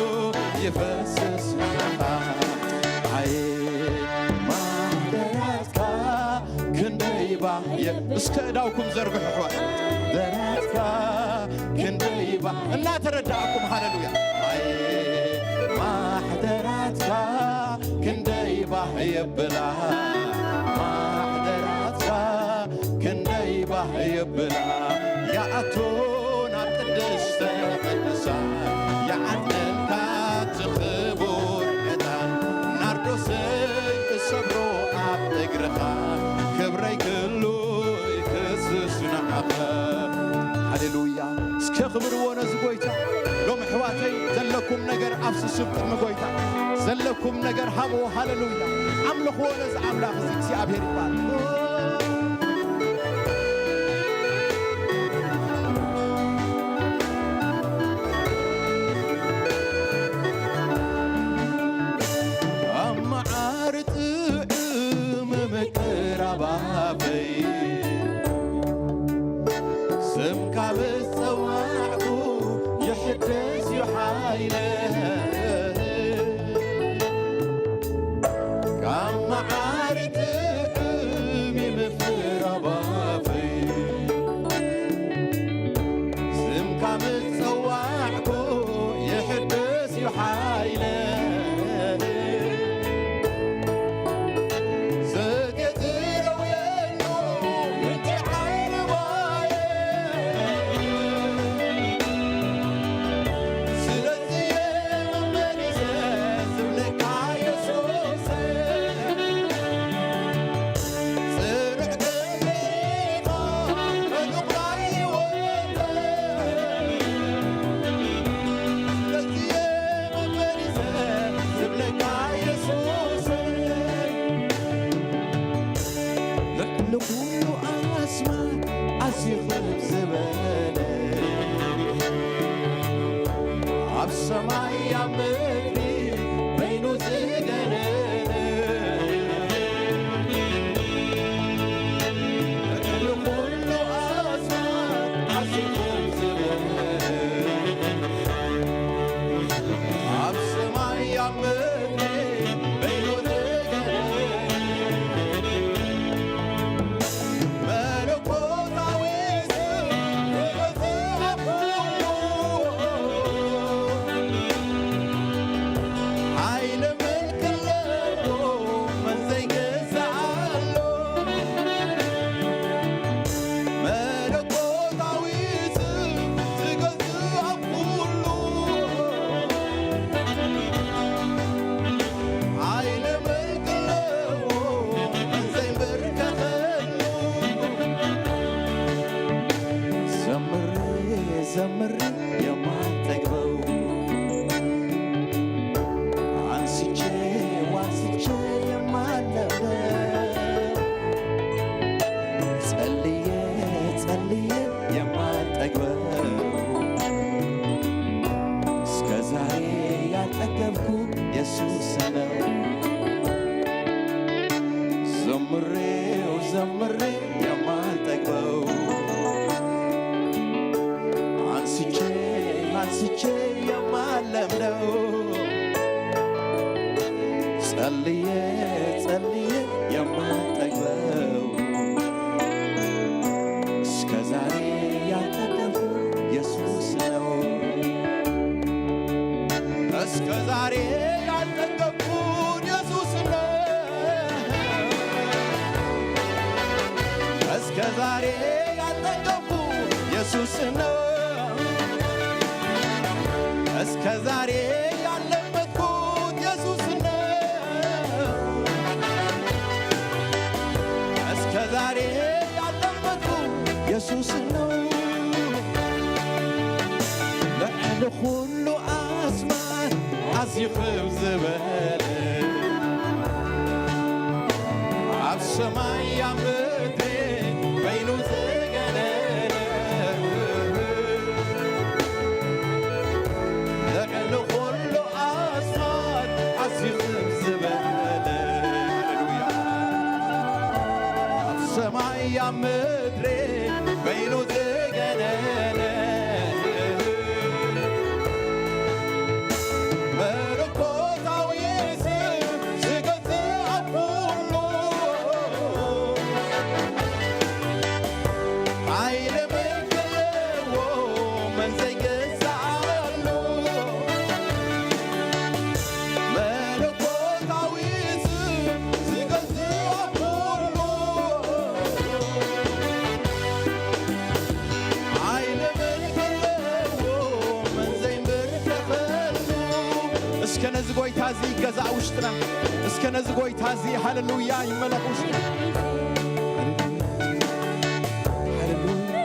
ይፈስስ ንዓኻ ኣይ ማሕደራትካ ክንደይ ባህ የ- እስከ እዳውኩም ዘርግሑ ኣሕዋት ደራትካ ክንደይ ባህ እናተረዳእኩም ሃለሉያ ኣይ ማሕደራትካ ክንደይ ባህ የብላ ማሕደራትካ ክንደይ ባህ የብላ ይኣቱ ናብ ቅድስተ ቅዱሳን ይዓጥነልካ እቲ ክቡር ዕጣን ናርዶሰይ እሰብሮ ኣብ እግርኻ ክብረይ ክሉ ይፈስስ ንዓኻ ሃሌሉያ እስከ ክብርዎ ነዚ ጎይታ ሎም ኣሕዋተይ ዘለኩም ነገር ኣፍስሱ ቅድሚ ጎይታ ዘለኩም ነገር ሃብዎ ሃሌሉያ ኣምልኽዎ ነዚ ኣምላኽ እዚ እግዚኣብሔር ይባል ኣብ መዓር ጥዑም ምቅራብ ኣፈይ ስምካ ምስ ጸዋዕኩ ይሕደስ እዩ ሓይለ ካብ መዓር ጥዑም ምፍራባፈይ ስምካ ምስ ጸዋዕኩ ይሕደስ እዩ ሓይለ ንኹሉ ኣስማት ኣዝዩ ክብ ዝበለ ኣብ ሰማይ ኣብ ምድሪ በይኑ ዝገነነ ንኹሉ ኣስማት ኣዝዩ ክብ ዝበለ ኣብ ሰማይ ኣብ ምድሪ በይኑ ዝገነነ ያልጠገብኩ ኢየሱስ ነው። ዘምሬው ዘምሬ የማልጠግበው፣ አንስቼ አንስቼ የማለምደው፣ ጸልዬ ጸልዬ የማልጠግበው፣ እስከ ዛሬ ያልጠገብኩ ኢየሱስ ነው። እስከ ዛሬ ያልጠገብኩት ኢየሱስ ነው። እስከ ዛሬ ያልጠገብኩት ኢየሱስ ነው። እስከ ዛሬ ያለመድኩት ኢየሱስ ነው። እስከ ዛሬ ያለመድኩት ኢየሱስ ነው። ልዕሊ ኩሉ ኣስማት ኣዝዩ ክብ ዝበለ፣ ኣብ ሰማይ ኣብ ምድሪ በይኑ ዝገነነ፣ ልዕሊ ኩሉ ኣስማት ኣዝዩ ክብ ዝበለ፣ ሃሌሉያ፣ ኣብ ሰማይ ኣብ ምድሪ በይኑ ዝገነነ፣ መለኮታዊ ስም ዝገዝእ ኣብ ኩሉ፣ ሓይሊ ምልኪ ኣለዎ መን ዘይገዝኣሉ፣ መለኮታዊ ስም ዝገዝእ ኣብ ኩሉ፣ ሓይሊ ምልኪ ኣለዎ መን ዘይንበርከኸሉ። እስከ ነዚ ጎይታ እዚ ይገዛእ ውሽጥና። እስከ ነዚ ጎይታ እዚ ሃሌሉያ ይመለኽ ውሽጥና። ሃሌሉያ።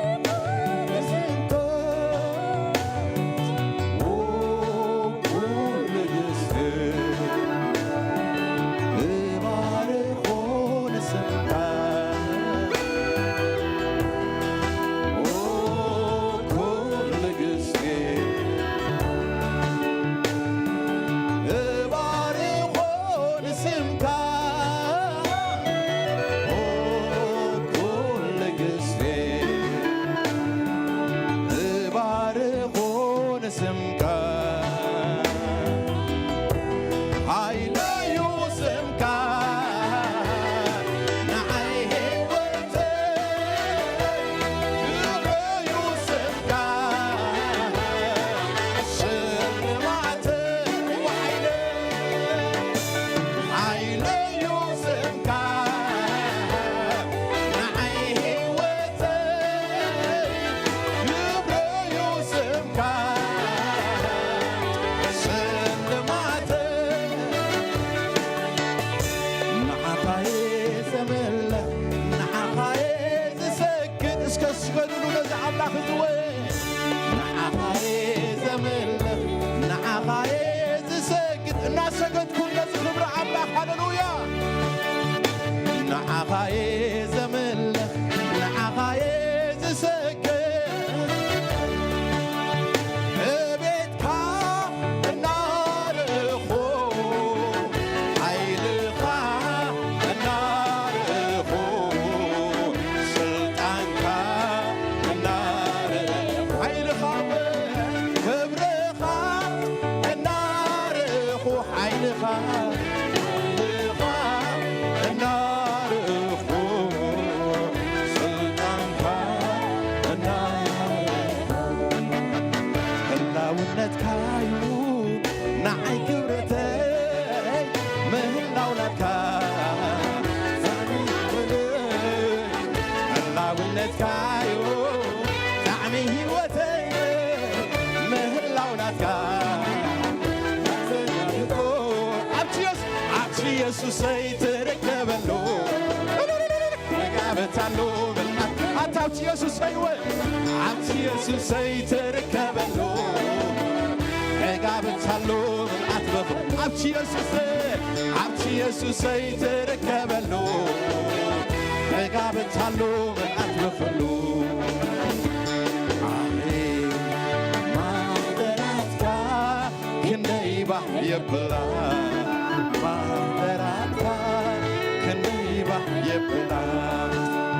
እባርኾ ንስምካ፣ ኦ፣ ኩሉ ግዜ እባርኾ ንስምካ። ሓይለዩ ስምካ፣ ንዓይ ህይወተይ ክብረዩ ስምካ። ሽልማተይ ወሓይለይ፣ ሓይለዩ ስምካ፣ ንዓይ ህይወተይ ክብረዩ ስምካ። ሽልማተይ ንዓኻየ ዘምልኽ፣ ንዓኻየ ዝሰግድ። እስከ ስገዱሉ ነዚ ኣምላኽ እዚ ወ-፣ ንዓኻየ ዘምልኽ፣ ንዓኻየ ዝሰግድ። እናሰገድኩ ነዚ ክብሪ ኣምላኽ፣ ሃሌሉያ። ንዓኻየ ዘምልኽ፣ ንዓኻየ ዝሰግድ። እቤትካ እናረኹ፣ ሓይልኻ እናረኹ፣ ስልጣንካ እናረኹ፣ ሓይልኻ ክብርኻ እናረኹ፣ ሓይልኻ ክብርኻ እናረኹ፣ ስልጣንካ እናረኹ፣ ህላውነትካዩ ንዓይ ክብረተይ፣ ምህላው ናትካ ጣዕሚ ህይወተይ፣ ህላውነትካዩ ጣዕሚ ህይወተይ፣ ምህላው ናትካ ኣብቲ የሱስ፣ ኣብቲ የሱሰይ ትርከበሉ። መጋበታሉ ምልኣት ኣታ ኣብቲ የሱሰይ ወ-፣ ኣብቲ የሱሰይ ትርከበሉ። መጋበታሉ ምልኣት በኹ ኣብቲ የሱሰይ፣ ኣብቲ የሱሰይ ትርከበሉ። መጋበታሉ ምልኣት በኹሉ። ኣሜን። ማሕደራትካ ክንደይ ባህ የብላ ማሕደራትካ ክንደይ ባህ የብላ።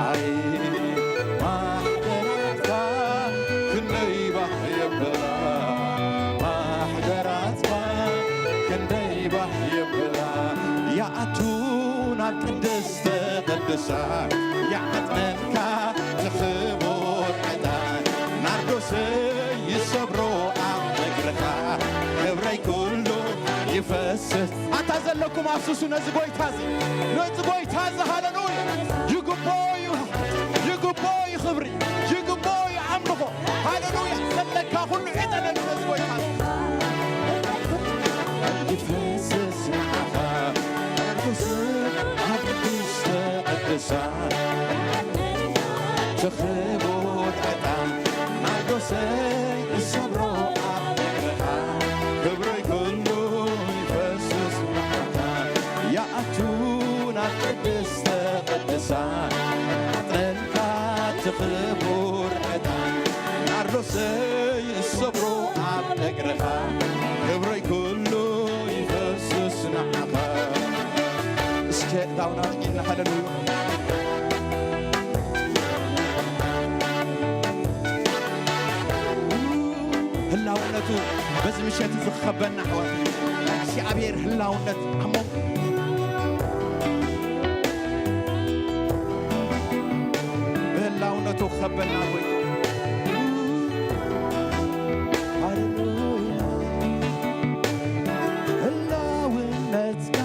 ኣይ ማሕደራትካ ክንደይ ባህ የብላ። ማሕደራትካ ክንደይ ባህ የብላ። ይኣቱ ናብ ቅድስተ ቅዱሳን ይዓጥነካ እቲ ክቡር ዕጣን። ናርዶሰይ ይሰብሮ ኣብ እግርኻ ክብረይ ኩሉ ይፈስስ። ኣታ ዘለኩም ኣፍስሱ ነዚ ጎይታ እዚ፣ ነዚ ጎይታ እዚ። ሃሌሉያ! ይግብኦ እዩ፣ ይግብኦ እዩ ክብሪ፣ ይግብኦ እዩ ኣምልኾ። ሃሌሉያ! ዘለካ ኩሉ ዕጠነሉ ነዚ ጎይታ እዚ። ይፈስስ ንዓኻ ቅዱስ ኣብ ቅድስተ ቅዱሳን። ትኽቡር ዕጣን ናርዶሰይ እሰብሮ ኣብ እግርኻ። ክብረይ ኩሉ ይፈስስ ንዓኻ። ይኣቱ ናብ ቅድስተ ቅዱሳን። ዕጥንካ ትኽቡር ዕጣን ናርዶሰይ እሰብሮ ኣብ እግርኻ። ክብረይ ኩሉ ይፈስስ ንዓኻ። እስከ እታውና ቂልና ሃለሉያ። ህላውነቱ በዚ ምሸት እዚ ክኸበና ኣሕዋት፣ እግዚኣብሔር ህላውነት ኣሞ ብህላውነቱ ክኸበና ጎይታ። ሃሌሉያ። ህላውነትካ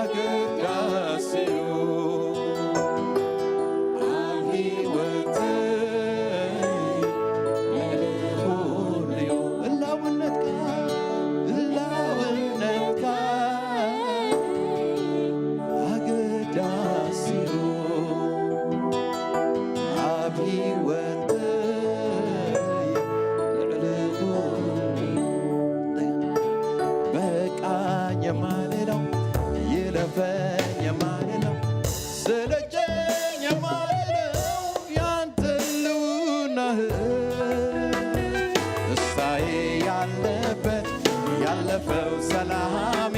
ኣገዳሲ እዩ ኣብ ህይወተይ። ህላውነትካ፣ ህላውነትካ ኣገዳሲ እዩ ኣብ ህይወተይ። ልዕሊ ኩሉ በቃኝ የማልለው፣ ይለፈኝ የማልለው፣ ሰለቸኝ የማልለው ያንተ ህልውናህ። ደስታዬ ያለበት ያለፈው ሰላሜ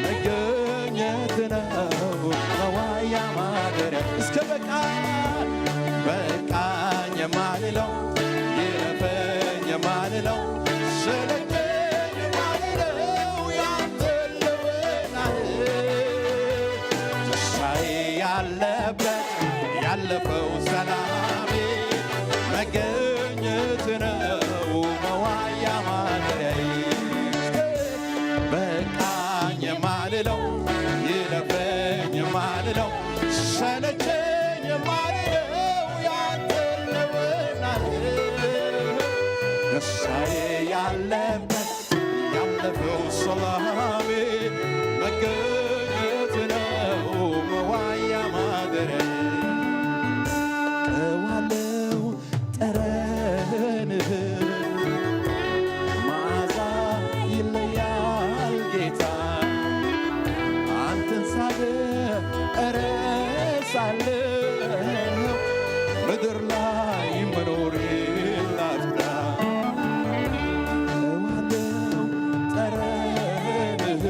መገኘት ነው መዋያ ማደሪያ። እስከ በቃኝ በቃኝ የማልለው፣ ይለፈኝ የማልለው፣ ሰለቸኝ የማልለው ያንተ ህልውናህ። ደስታዬ ያለበት ያለፈው ሰላሜ መገኘት ነው መዋያ ማደሪያዬ። በቃኝ የማልለው፣ ይለፈኝ የማልለው፣ ሰለቸኝ የማልለው ያንተ ህልውናህ። ደስታዬ ያለበት ያለፈው ሰላሜ መገኘት ነው መዋያ ማደሪያዬ። እቀዋለሁ ጠረንህ መዓዛ ይለያል ጌታ፣ አንተን ሳገኝ እረሳለሁ ምድር ላይ መኖሬን ላፍታ። እቀዋለሁ ጠረንህ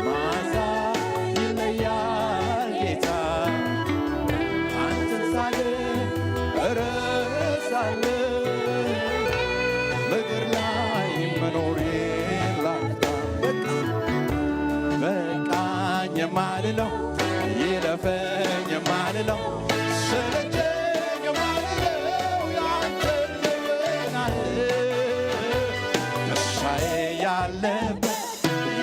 መዓዛ ይለያል ጌታ፣ አለበት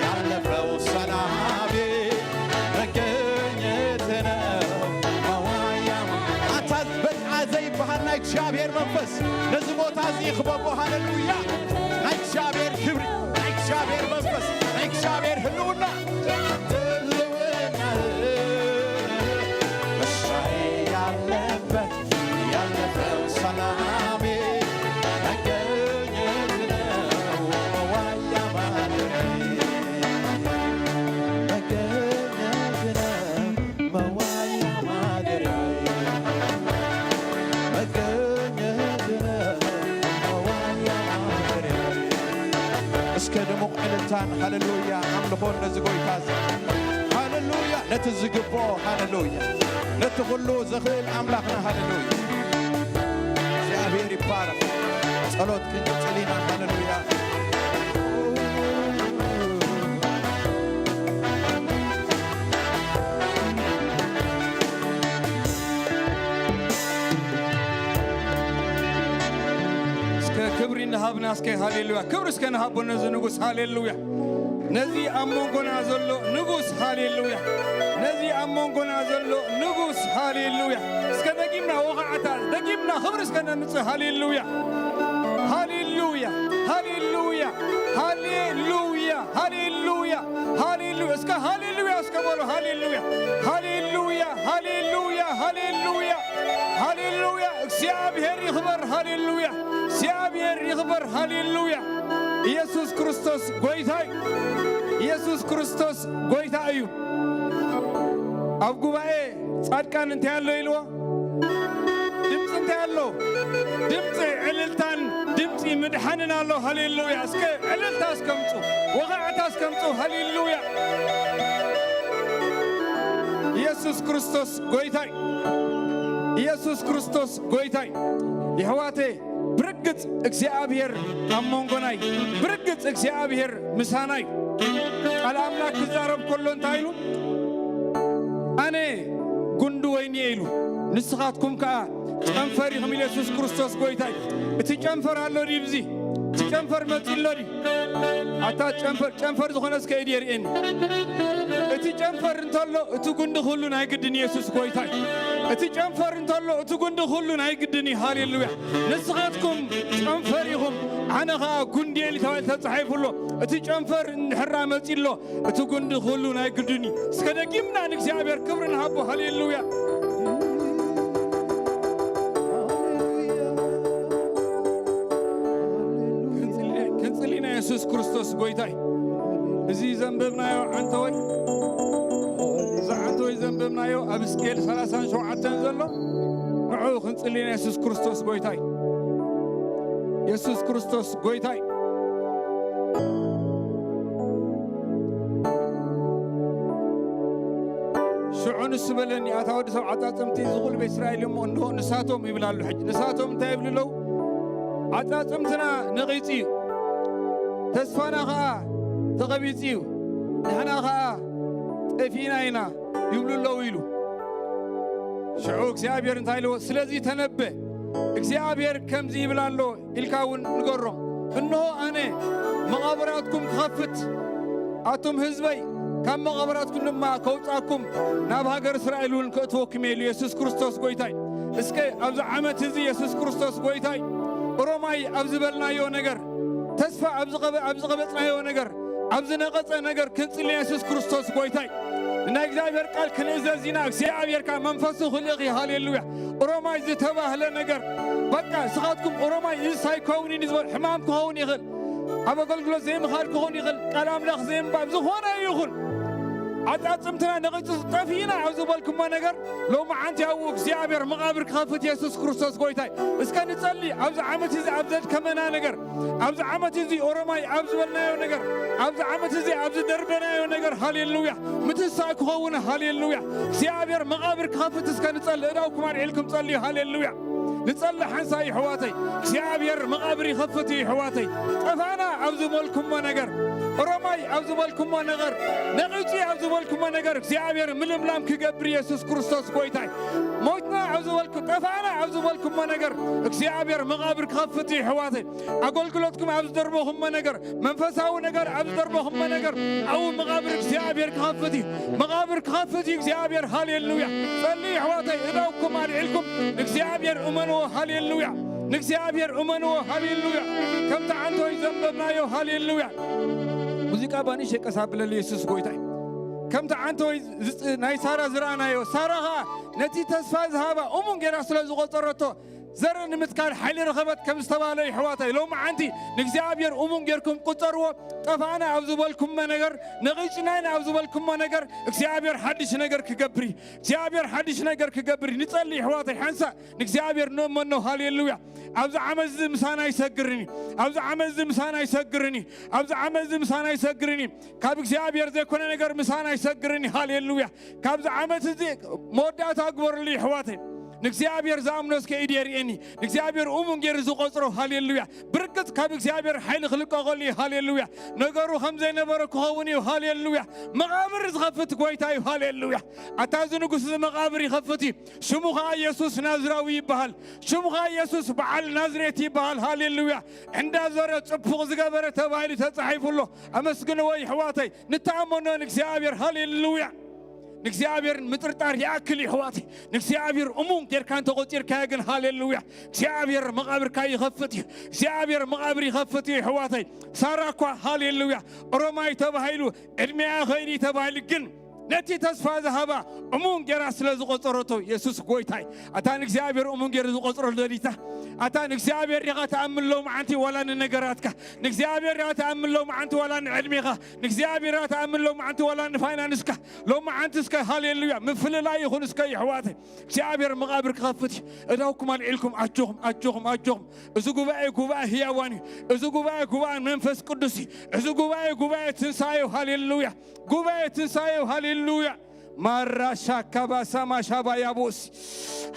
ያለፈው ሰላሜ መገኘት ነው መዋያ። አታ በቃ ዘይበሃል ናይ እግዚኣብሔር መንፈስ ነዚ ቦታ እዚ ይኽበቦ። ሃሌሉያ! ናይ እግዚኣብሔር ክብሪ፣ ናይ እግዚኣብሔር መንፈስ፣ ናይ እግዚኣብሔር ህልውና፣ ህልውና እሳይ ያለበት ያለፈው ሰላሜ መገኘት ነው መዋያ ማደሪያ። መገኘት ነው መዋያ ማደሪያ። መገኘት ነው መዋያ ማደሪያ። እስከ ድሙቕ ዕልልታን ሃሌሉያ ኣምልኾን ነዚ ጎይታ እዚ። ሃሌሉያ! ነቲ ዝግብኦ ሃሌሉያ! ነቲ ኩሉ ዝኽእል ኣምላኽና ሃሌሉያ! እግዚኣብሔር ይባረኽ። ጸሎት ክንቅጽል ኢና። ሃሌሉያ! እስከ ክብሪ እናሃብና እስከ ሃሌሉያ! ክብሪ እስከ ንሃቦ ነዚ ንጉስ ሃሌሉያ! ነዚ ኣብ መንጎና ዘሎ ንጉስ ሃሌሉያ! ነዚ ኣብ መንጎና ዘሎ ንጉስ ሃሌሉያ! እስከ ደጊምና ወኻዕታ ደጊምና ክብሪ እስከ ነምጽእ ሃሌሉያ! ሃሌሉያ! ሃሌሉያ! ሃሌሉያ! ሃሌሉያ! ሃሌሉያ! እስከ ሃሌሉያ እስከ በሉ። ሃሌሉያ! ሃሌሉያ! ሃሌሉያ! ሃሌሉያ! ሃሌሉያ! እግዚኣብሔር ይኽበር። ሃሌሉያ! እግዚኣብሔር ይኽበር። ሃሌሉያ! ኢየሱስ ክርስቶስ ጎይታ እዩ። ኢየሱስ ክርስቶስ ጎይታ እዩ። ኣብ ጉባኤ ጻድቃን እንታይ ኣሎ ኢልዎ? ድምፂ እንታይ ኣሎ? ድምፂ ዕልልታን ድምፂ ምድሓንን ኣሎ። ሃሌሉያ! እስከ ዕልልታ እስከምፁ፣ ወቓዕታ እስከምፁ። ሃሌሉያ! ኢየሱስ ክርስቶስ ጎይታይ! ኢየሱስ ክርስቶስ ጎይታይ! የሕዋቴ፣ ብርግጽ እግዚኣብሔር ኣብ መንጎናይ፣ ብርግጽ እግዚኣብሔር ምሳናይ። ቃል ኣምላክ ክዛረብ ከሎ እንታይ ኢሉ? ኣነ ጉንዲ ወይኒ እየ ኢሉ፣ ንስኻትኩም ከኣ ጨንፈር ኢኹም ኢሉ የሱስ ክርስቶስ ጎይታይ። እቲ ጨንፈር ኣሎ ድዩ? ብዚ እቲ ጨንፈር መጺ ኣሎ ድዩ? ኣታ ጨንፈር፣ ጨንፈር ዝኾነ እስከ ኢድ የርእየኒ። እቲ ጨንፈር እንተሎ እቲ ጉንዲ ክህሉ ናይ ግድን ኢየሱስ ጎይታይ። እቲ ጨንፈር እንተሎ እቲ ጉንዲ ክህሉ ናይ ግድን እዩ። ሃሌሉያ! ንስኻትኩም ጨንፈር ኢኹም፣ ኣነ ኸኣ ጉንዲ እየ ተባሂሉ ተጻሒፉ ኣሎ። እቲ ጨንፈር እንድሕራ መጺ ኣሎ፣ እቲ ጉንዲ ክህሉ ናይ ግድን እዩ። እስከ ደጊምና ንእግዚኣብሔር ክብሪ ንሃቦ። ሃሌሉያ! ክንጽሊ፣ ክንጽሊ ኢና። የሱስ ክርስቶስ ጎይታይ። እዚ ዘንበብናዮ ዓንተወይ፣ እዚ ዓንተወይ ዘንበብናዮ ኣብ ሕዝቅኤል ሰላሳን ሸውዓተን ዘሎ፣ ንዕኡ ክንጽሊ ኢና። የሱስ ክርስቶስ ጎይታይ። የሱስ ክርስቶስ ጎይታይ። ሽዑ ንሱ በለኒ፣ ኣታ ወዲ ሰብ፣ ዓጻጽምቲ እዚ ኹሉ ቤት እስራኤል እሞ እንሆ ንሳቶም ይብል ኣሎ። ሕጂ ንሳቶም እንታይ ይብሉ ኣለዉ? ዓጻጽምትና ነቒጹ እዩ፣ ተስፋና ኸኣ ተቐቢጹ እዩ፣ ንሕና ኸኣ ጠፊእና ኢና ይብሉ ኣለዉ ኢሉ። ሽዑ እግዚኣብሔር እንታይ ኢልዎ? ስለዚ ተነበ፣ እግዚኣብሔር ከምዚ ይብል ኣሎ ኢልካ እውን ንገሮም። እንሆ ኣነ መቓብራትኩም ክኸፍት፣ ኣቱም ህዝበይ፣ ካብ መቓብራትኩም ድማ ከውጻኩም፣ ናብ ሃገር እስራኤል እውን ከእትወኩም እየ ኢሉ የሱስ ክርስቶስ ጎይታይ። እስከ ኣብዚ ዓመት እዚ የሱስ ክርስቶስ ጎይታይ፣ ኦሮማይ ኣብ ዝበልናዮ ነገር፣ ተስፋ ኣብ ዝቐበ-፣ ኣብ ዝቐበጽናዮ ነገር፣ ኣብ ዝነቐጸ ነገር ክንጽሊ የሱስ ክርስቶስ ጎይታይ። ንናይ እግዚኣብሔር ቃል ክንእዘዝ ኢና። እግዚኣብሔር ከኣ መንፈሱ ክልእኽ እዩ። ሃሌሉያ! ኦሮማይ ዝተባህለ ነገር፣ በቃ ንስኻትኩም ኦሮማይ እዚ ሳይኮውን እዩ ዝበል፣ ሕማም ክኸውን ይኽእል፣ ኣብ ኣገልግሎት ዘይምኻድ ክኸውን ይኽእል፣ ቃል ኣምላኽ ዘይምንባብ፣ ዝኾነ ይኹን፣ ዓጻጽምትና ነቒጹ ጠፊእና ኣብ ዝበልኩሞ ነገር፣ ሎሚ ዓንቲ ኣብኡ እግዚኣብሔር መቓብር ክኸፍት የሱስ ክርስቶስ ጎይታይ። እስከ ንጸሊ፣ ኣብዚ ዓመት እዚ ኣብ ዘድከመና ነገር፣ ኣብዚ ዓመት እዚ ኦሮማይ ኣብ ዝበልናዮ ነገር፣ ኣብዚ ዓመት እዚ ኣብ ዝደርበናዮ ነገር፣ ሃሌሉያ፣ ምትንሳእ ክኸውን፣ ሃሌሉያ፣ እግዚኣብሔር መቓብር ክኸፍት እስከ ንጸሊ። እዳውኩም ኣልዒልኩም ጸልዩ፣ ሃሌሉያ። ንጸሊ ሓንሳእ እዩ፣ ኣሕዋተይ። እግዚኣብሔር መቓብር ይኸፍት እዩ፣ ኣሕዋተይ። ጠፋና ኣብ ዝበልኩሞ ነገር፣ ኦሮማይ ኣብ ዝበልኩሞ ነገር፣ ነቒጺ ኣብ ዝበልኩሞ ነገር እግዚኣብሔር ምልምላም ክገብር፣ ኢየሱስ ክርስቶስ ጎይታይ። ሞትና ኣብ ዝበልኩ፣ ጠፋእና ኣብ ዝበልኩሞ ነገር እግዚኣብሔር መቓብር ክኸፍት እዩ፣ ኣሕዋተይ። ኣገልግሎትኩም ኣብ ዝደርበኹሞ ነገር፣ መንፈሳዊ ነገር ኣብ ዝደርበኹሞ ነገር፣ ኣብኡ መቓብር እግዚኣብሔር ክኸፍት እዩ። መቓብር ክኸፍት እዩ እግዚኣብሔር። ሃሌሉያ። ጸልዩ፣ ኣሕዋተይ። እዳውኩም ኣልዒልኩም ንእግዚኣብሔር እመንዎ። ሃሌሉያ። ንእግዚኣብሔር እመንዎ። ሃሌሉያ። ከምቲ ዓንተወይ ዘንበብናዮ። ሃሌሉያ። ሙዚቃ ባንሽ የቀስ ኣብለሉ፣ ኢየሱስ ጎይታይ። ከምቲ ዓንተወይ ዝጽ-፣ ናይ ሳራ ዝረኣናዮ፣ ሳራ ኸኣ ነቲ ተስፋ ዝሃባ እሙን ጌራ ስለ ዝቖጸረቶ፣ ዘርኢ ንምትካል ሓይሊ ረኸበት ከም ዝተባህለ፣ ይሕዋተይ። ሎሚ ዓንቲ ንእግዚኣብሔር እሙን ጌርኩም ቁጸርዎ። ጠፋእና ኣብ ዝበልኩሞ ነገር፣ ነቒጽና ኢና ኣብ ዝበልኩሞ ነገር፣ እግዚኣብሔር ሓድሽ ነገር ክገብር እዩ። እግዚኣብሔር ሓድሽ ነገር ክገብር እዩ። ንጸሊ፣ ይሕዋተይ፣ ሓንሳእ ንእግዚኣብሔር ንእመኖ። ሃሌሉያ። ኣብዚ ዓመት እዚ ምሳና ይሰግርን እዩ። ኣብዚ ዓመት እዚ ምሳና ይሰግርን እዩ። ኣብዚ ዓመት እዚ ምሳና ይሰግርን እዩ። ካብ እግዚኣብሔር ዘይኮነ ነገር ምሳና ይሰግርን እዩ። ሃሌሉያ። ካብዚ ዓመት እዚ መወዳእታ ግበርሉ፣ ይሕዋተይ። ንእግዚኣብሔር ዝኣምኖ እስከ ኢድ የርእየኒ። ንእግዚኣብሔር እሙን ገይሩ ዝቖጽሮ። ሃሌሉያ። ብርግጽ ካብ እግዚኣብሔር ሓይሊ ክልቀቐሉ እዩ። ሃሌሉያ። ነገሩ ከም ዘይነበረ ክኸውን እዩ። ሃሌሉያ። መቓብር ዝኸፍት ጎይታ እዩ። ሃሌሉያ። ኣታ እዚ ንጉስ እዚ መቓብር ይኸፍት እዩ። ሽሙ ኸኣ ኢየሱስ ናዝራዊ ይበሃል። ሽሙ ኸኣ ኢየሱስ በዓል ናዝሬት ይበሃል። ሃሌሉያ። እንዳዞረ ጽቡቕ ዝገበረ ተባሂሉ ተጻሒፉ ኣሎ። ኣመስግንዎ፣ ይሕዋተይ። ንተኣመኖ ንእግዚኣብሔር። ሃሌሉያ። ንእግዚኣብሔር ምጥርጣር ይኣክል፣ ይሕዋተይ። ንእግዚኣብሔር እሙን ጌርካ እንተቖጺርካዮ ግን፣ ሃሌሉያ፣ እግዚኣብሔር መቓብርካ ይኸፍት እዩ። እግዚኣብሔር መቓብር ይኸፍት እዩ፣ ይሕዋተይ። ሳራ እኳ፣ ሃሌሉያ፣ ኦሮማይ ተባሂሉ፣ ዕድሜኣ ኸይዲ ተባሂሉ፣ ግን ነቲ ተስፋ ዝሃባ እሙን ጌራ ስለ ዝቖጸረቶ፣ የሱስ ጎይታይ። ኣታ ንእግዚኣብሔር እሙን ጌሩ ዝቖጽረሉ ደሊታ? ኣታ ንእግዚኣብሔር ዲኻ ትኣምን ሎምዓንቲ ዋላ ንነገራትካ? ንእግዚኣብሔር ዲኻ ትኣምን ሎምዓንቲ ዋላ ንዕድሜኻ? ንእግዚኣብሔር ዲኻ ትኣምን ሎምዓንቲ ዋላ ንፋይናንስካ? ሎምዓንቲ እስከ ሃሌሉያ ምፍልላይ ይኹን እስከ፣ ይሕዋተይ። እግዚኣብሔር መቓብር ክኸፍት እዩ። እዳውኩም ኣልዒልኩም፣ ኣጆኹም፣ ኣጆኹም፣ ኣጆኹም። እዚ ጉባኤ ጉባኤ ህያዋን እዩ። እዚ ጉባኤ ጉባኤ መንፈስ ቅዱስ እዩ። እዚ ጉባኤ ጉባኤ ትንሳኤ እዩ። ሃሌሉያ። ጉባኤ ትንሳኤ እዩ። ሃሌሉያ። ማራሻ ካባሳ ማሻባ ያቦስ።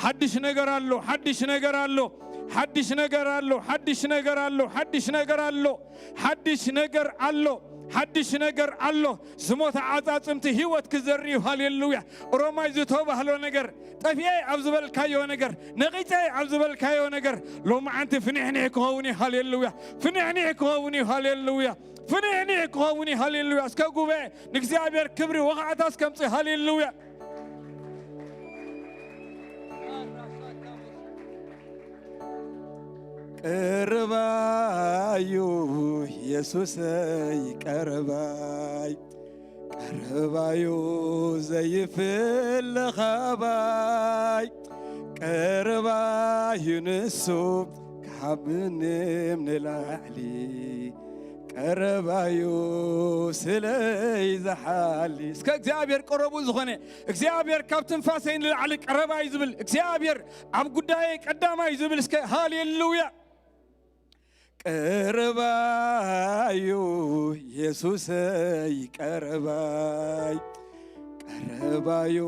ሓድሽ ነገር ኣሎ፣ ሓድሽ ነገር ኣሎ፣ ሓድሽ ነገር ኣሎ፣ ሓድሽ ነገር ኣሎ፣ ሓድሽ ነገር ኣሎ፣ ሓድሽ ነገር ኣሎ፣ ሓድሽ ነገር ኣሎ። ዝሞተ ዓጻጽምቲ ህይወት ክዘሪ እዩ። ሃሌሉያ። ሮማይ ዝተባህሎ ነገር፣ ጠፊኤ ኣብ ዝበልካዮ ነገር፣ ነቒጸ ኣብ ዝበልካዮ ነገር፣ ሎምዓንቲ ፍንሕንሕ ክኸውን እዩ። ሃሌሉያ። ፍንሕንሕ ክኸውን እዩ። ሃሌሉያ። ፍንሕንሕ ክኸውን እዩ። ሃሌሉያ። እስከ ጉባኤ ንእግዚኣብሔር ክብሪ ወኻዕታ እስከምጽእ። ሃሌሉያ። ቀረባዩ የሱሰይ ቀረባይ፣ ቀረባዩ ዘይፍለ ኻባይ፣ ቀረባዩ ንሱ ካብ ምንም ንላዕሊ፣ ቀረባዩ ስለይ ዝሓሊ። እስከ እግዚኣብሔር ቀረቡ ዝኾነ፣ እግዚኣብሔር ካብ ትንፋሰይ ንላዕሊ ቀረባይ ዝብል፣ እግዚኣብሔር ኣብ ጉዳየይ ቀዳማይ ዝብል፣ እስከ ሃሌሉያ። ቀረባዩ የሱሰይ ቀረባይ፣ ቀረባዩ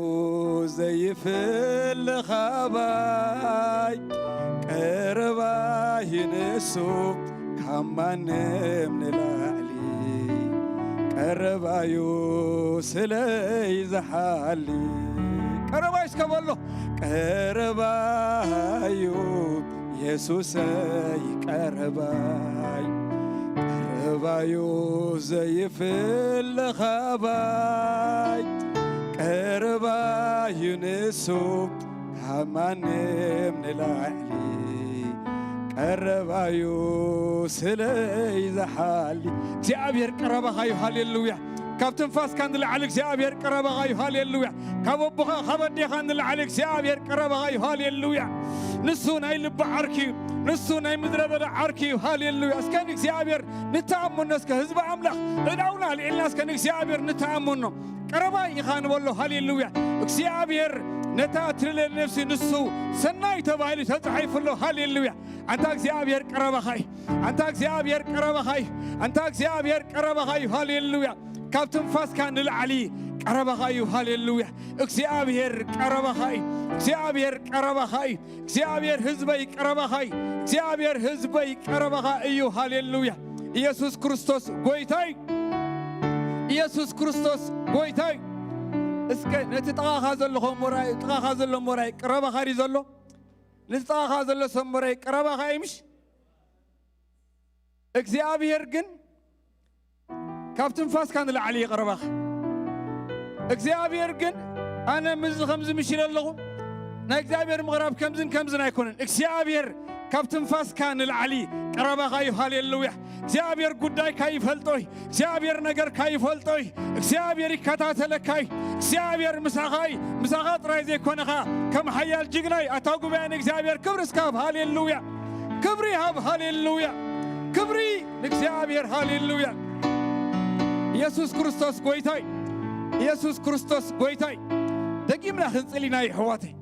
ዘይፍለ ኻባይ፣ ቀረባዩ ንሱ ካብ ማንም ንላዕሊ፣ ቀረባዩ ስለይ ዝሓሊ። ቀረባይ እስከ በሎ። ቀረባዩ የሱሰይ ቀረባይ፣ ቀረባዩ ዘይፍለ ኻባይ፣ ቀረባዩ ንሱ ካብ ማንም ንላዕሊ፣ ቀረባዩ ስለይ ዝሓሊ። እግዚኣብሔር ቀረባኻ እዩ። ሃሌሉያ። ካብ ትንፋስካ ንላዕሊ እግዚኣብሔር ቀረባኻ እዩ። ሃሌሉያ። ካብ ኣቦኻ ካብ ኣዴኻ ንላዕሊ እግዚኣብሔር ቀረባኻ እዩ። ሃሌሉያ። ንሱ ናይ ልቢ ዓርኪ እዩ። ንሱ ናይ ምድረ በዳ ዓርኪ እዩ። ሃሌሉያ። እስከ ንእግዚኣብሔር ንተኣመኖ፣ እስከ ህዝቢ ኣምላኽ እዳውና ኣልዒልና እስከ ንእግዚኣብሔር ንተኣመኖ። ቀረባይ ኢኻ ንበሎ። ሃሌሉያ። እግዚኣብሔር ነታ ትልለ ነፍሲ ንሱ ሰናይ ተባሂሉ ተጻሒፉ ኣሎ። ሃሌሉያ። ኣንታ እግዚኣብሔር ቀረባኻ እዩ። ኣንታ እግዚኣብሔር ቀረባኻ እዩ። ኣንታ እግዚኣብሔር ቀረባኻ እዩ። ሃሌሉያ። ካብ ትንፋስካ ንላዕሊ ቀረባኻ እዩ። ሃሌሉያ። እግዚኣብሔር ቀረባኻ እዩ። እግዚኣብሔር ቀረባኻ እዩ። እግዚኣብሔር ህዝበይ ቀረባኻ እዩ። እግዚኣብሔር ህዝበይ ቀረባኻ እዩ። ሃሌሉያ። ኢየሱስ ክርስቶስ ጎይታይ። ኢየሱስ ክርስቶስ ጎይታ እዩ። እስከ ነቲ ጥቓኻ ዘሎ ሞራይ፣ ጥቓኻ ዘሎ ሞራይ ቀረባኻ ድዩ ዘሎ? ነቲ ጥቓኻ ዘሎ ሰብ ሞራይ ቀረባኻ እዩ ምሽ? እግዚኣብሔር ግን ካብ ትንፋስካ ንላዕሊ ይቐረባኻ። እግዚኣብሔር ግን ኣነ ምዚ ከምዚ ምሽ ኢለ ኣለኹ። ናይ እግዚኣብሔር ምቕራብ ከምዝን ከምዝን ኣይኮነን። እግዚኣብሔር ካብ ትንፋስካ ንላዕሊ ቀረባኻ እዩ። ሃሌሉያ። እግዚኣብሔር ጉዳይካ ይፈልጦ እዩ። እግዚኣብሔር ነገርካ ይፈልጦ እዩ። እግዚኣብሔር ይከታተለካ እዩ። እግዚኣብሔር ምሳኻ እዩ። ምሳኻ ጥራይ ዘይኮነኻ ከም ሓያል ጅግና እዩ። ኣታ ጉባኤ ንእግዚኣብሔር ክብሪ እስካብ። ሃሌሉያ። ክብሪ ይሃብ። ሃሌሉያ። ክብሪ ንእግዚኣብሔር። ሃሌሉያ። ኢየሱስ ክርስቶስ ጎይታይ። ኢየሱስ ክርስቶስ ጎይታይ። ደጊምና ክንጽል ኢና ይሕዋተይ።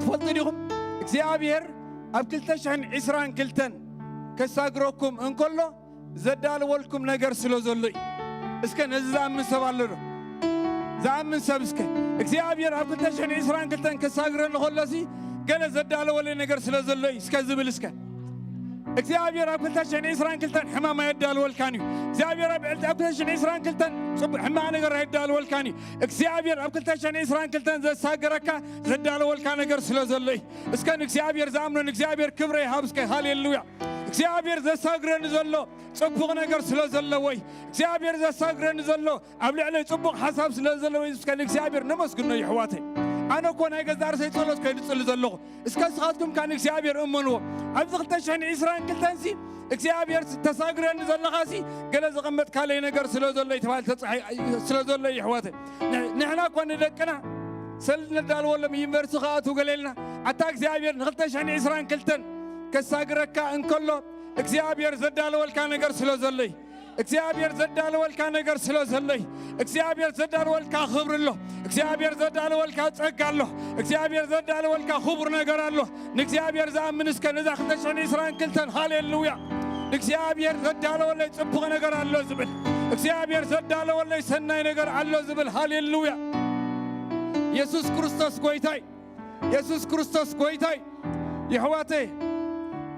ትፈልጡ ዲኹም? እግዚኣብሔር ኣብ ክልተ ሽሕን ዕስራን ክልተን ከሳግረኩም እንከሎ ዘዳለወልኩም ነገር ስለ ዘሎ እዩ። እስከ ነዚ ዝኣምን ሰብ ኣሎ ዶ? ዝኣምን ሰብ እስከ እግዚኣብሔር ኣብ ክልተ ሽሕን ዕስራን ክልተን ከሳግረኒ ከሎሲ ገለ ዘዳለወለይ ነገር ስለ ዘሎ እዩ እስከ ዝብል እስከ። እግዚኣብሔር ኣብ ክልተ ሽሕን ዕስራን ክልተን ሕማም ኣየዳልወልካን እዩ። እግዚኣብሔር ኣብ ዕልቲ ኣብ ክልተ ሽሕን ዕስራን ክልተን ጽቡቕ ሕማቕ ነገር ኣየዳልወልካን እዩ። እግዚኣብሔር ኣብ ክልተ ሽሕን ዕስራን ክልተን ዘሳገረካ ዘዳለወልካ ነገር ስለ ዘሎ እዩ። እስከ ንእግዚኣብሔር ዝኣምኖ ንእግዚኣብሔር ክብረ ይሃብ እስከ። ሃሌሉያ። እግዚኣብሔር ዘሳግረኒ ዘሎ ጽቡቕ ነገር ስለ ዘለዎ እዩ። እግዚኣብሔር ዘሳግረኒ ዘሎ ኣብ ልዕለይ ጽቡቕ ሓሳብ ስለ ዘለዎ እዩ። እስከ ንእግዚኣብሔር ነመስግኖ ይሕዋተይ። ኣነ እኮ ናይ ገዛእ ርእሰይ ጸሎት ከይድጽሊ ዘለኹ። እስከ ንስኻትኩም ከኣ ንእግዚኣብሔር እመንዎ። ኣብዚ ክልተ ሽሕን ዕስራን ክልተን ሲ እግዚኣብሔር ተሳግረኒ ዘለኻሲ ገለ ዘቐመጥካለይ ነገር ስለ ዘሎ እዩ ተባሂሉ ተጻሒ-፣ ስለ ዘሎ እዩ ይሕዋተይ። ንሕ-፣ ንሕና እኮ ንደቅና ሰልድ ነዳልወሎም ዩኒቨርሲቲ ክኣትዉ ገለ ኢልና ኣታ እግዚኣብሔር ንክልተ ሽሕን ዕስራን ክልተን ከሳግረካ እንከሎ እግዚኣብሔር ዘዳለወልካ ነገር ስለ ዘሎ እዩ። እግዚኣብሔር ዘዳለወልካ ነገር ስለ ዘሎ እዩ። እግዚኣብሔር ዘዳለወልካ ክብሪ ኣሎ። እግዚኣብሔር ዘዳለወልካ ጸጋ ኣሎ። እግዚኣብሔር ዘዳለወልካ ክቡር ነገር ኣሎ። ንእግዚኣብሔር ዝኣምን እስከ ነዛ ክልተ ሽሕን ዕስራን ክልተን ሃሌሉያ። ንእግዚኣብሔር ዘዳለወለይ ጽቡቕ ነገር ኣሎ ዝብል፣ እግዚኣብሔር ዘዳለወለይ ሰናይ ነገር ኣሎ ዝብል። ሃሌሉያ። የሱስ ክርስቶስ ጎይታይ፣ የሱስ ክርስቶስ ጎይታይ። የሕዋተይ፣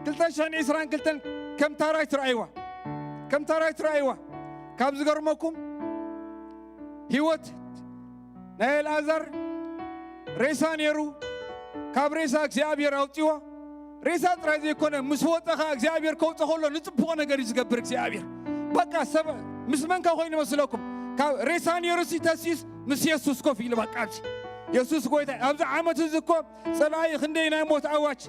ክልተ ሽሕን ዕስራን ክልተን ከም ታራይ ትረኣይዋ፣ ከም ታራይ ትረኣይዋ። ካብ ዝገርመኩም ህይወት ናይ ኣልኣዛር ሬሳ ነይሩ፣ ካብ ሬሳ እግዚኣብሔር ኣውጺዎ። ሬሳ ጥራይ ዘይኮነ፣ ምስ ወጸ ኸኣ እግዚኣብሔር ከውጽኦ ከሎ ንጽቡቕ ነገር እዩ ዝገብር እግዚኣብሔር። በቃ ሰብ ምስ መንካ ኮይኑ ይመስለኩም? ካብ ሬሳ ነይሩ ሲ ተሲዩስ ምስ የሱስ ኮፍ ኢሉ በቃ ኣብዚ የሱስ ጎይታ። ኣብዚ ዓመት እዚ እኮ ጸላኢ ክንደይ ናይ ሞት ኣዋጅ፣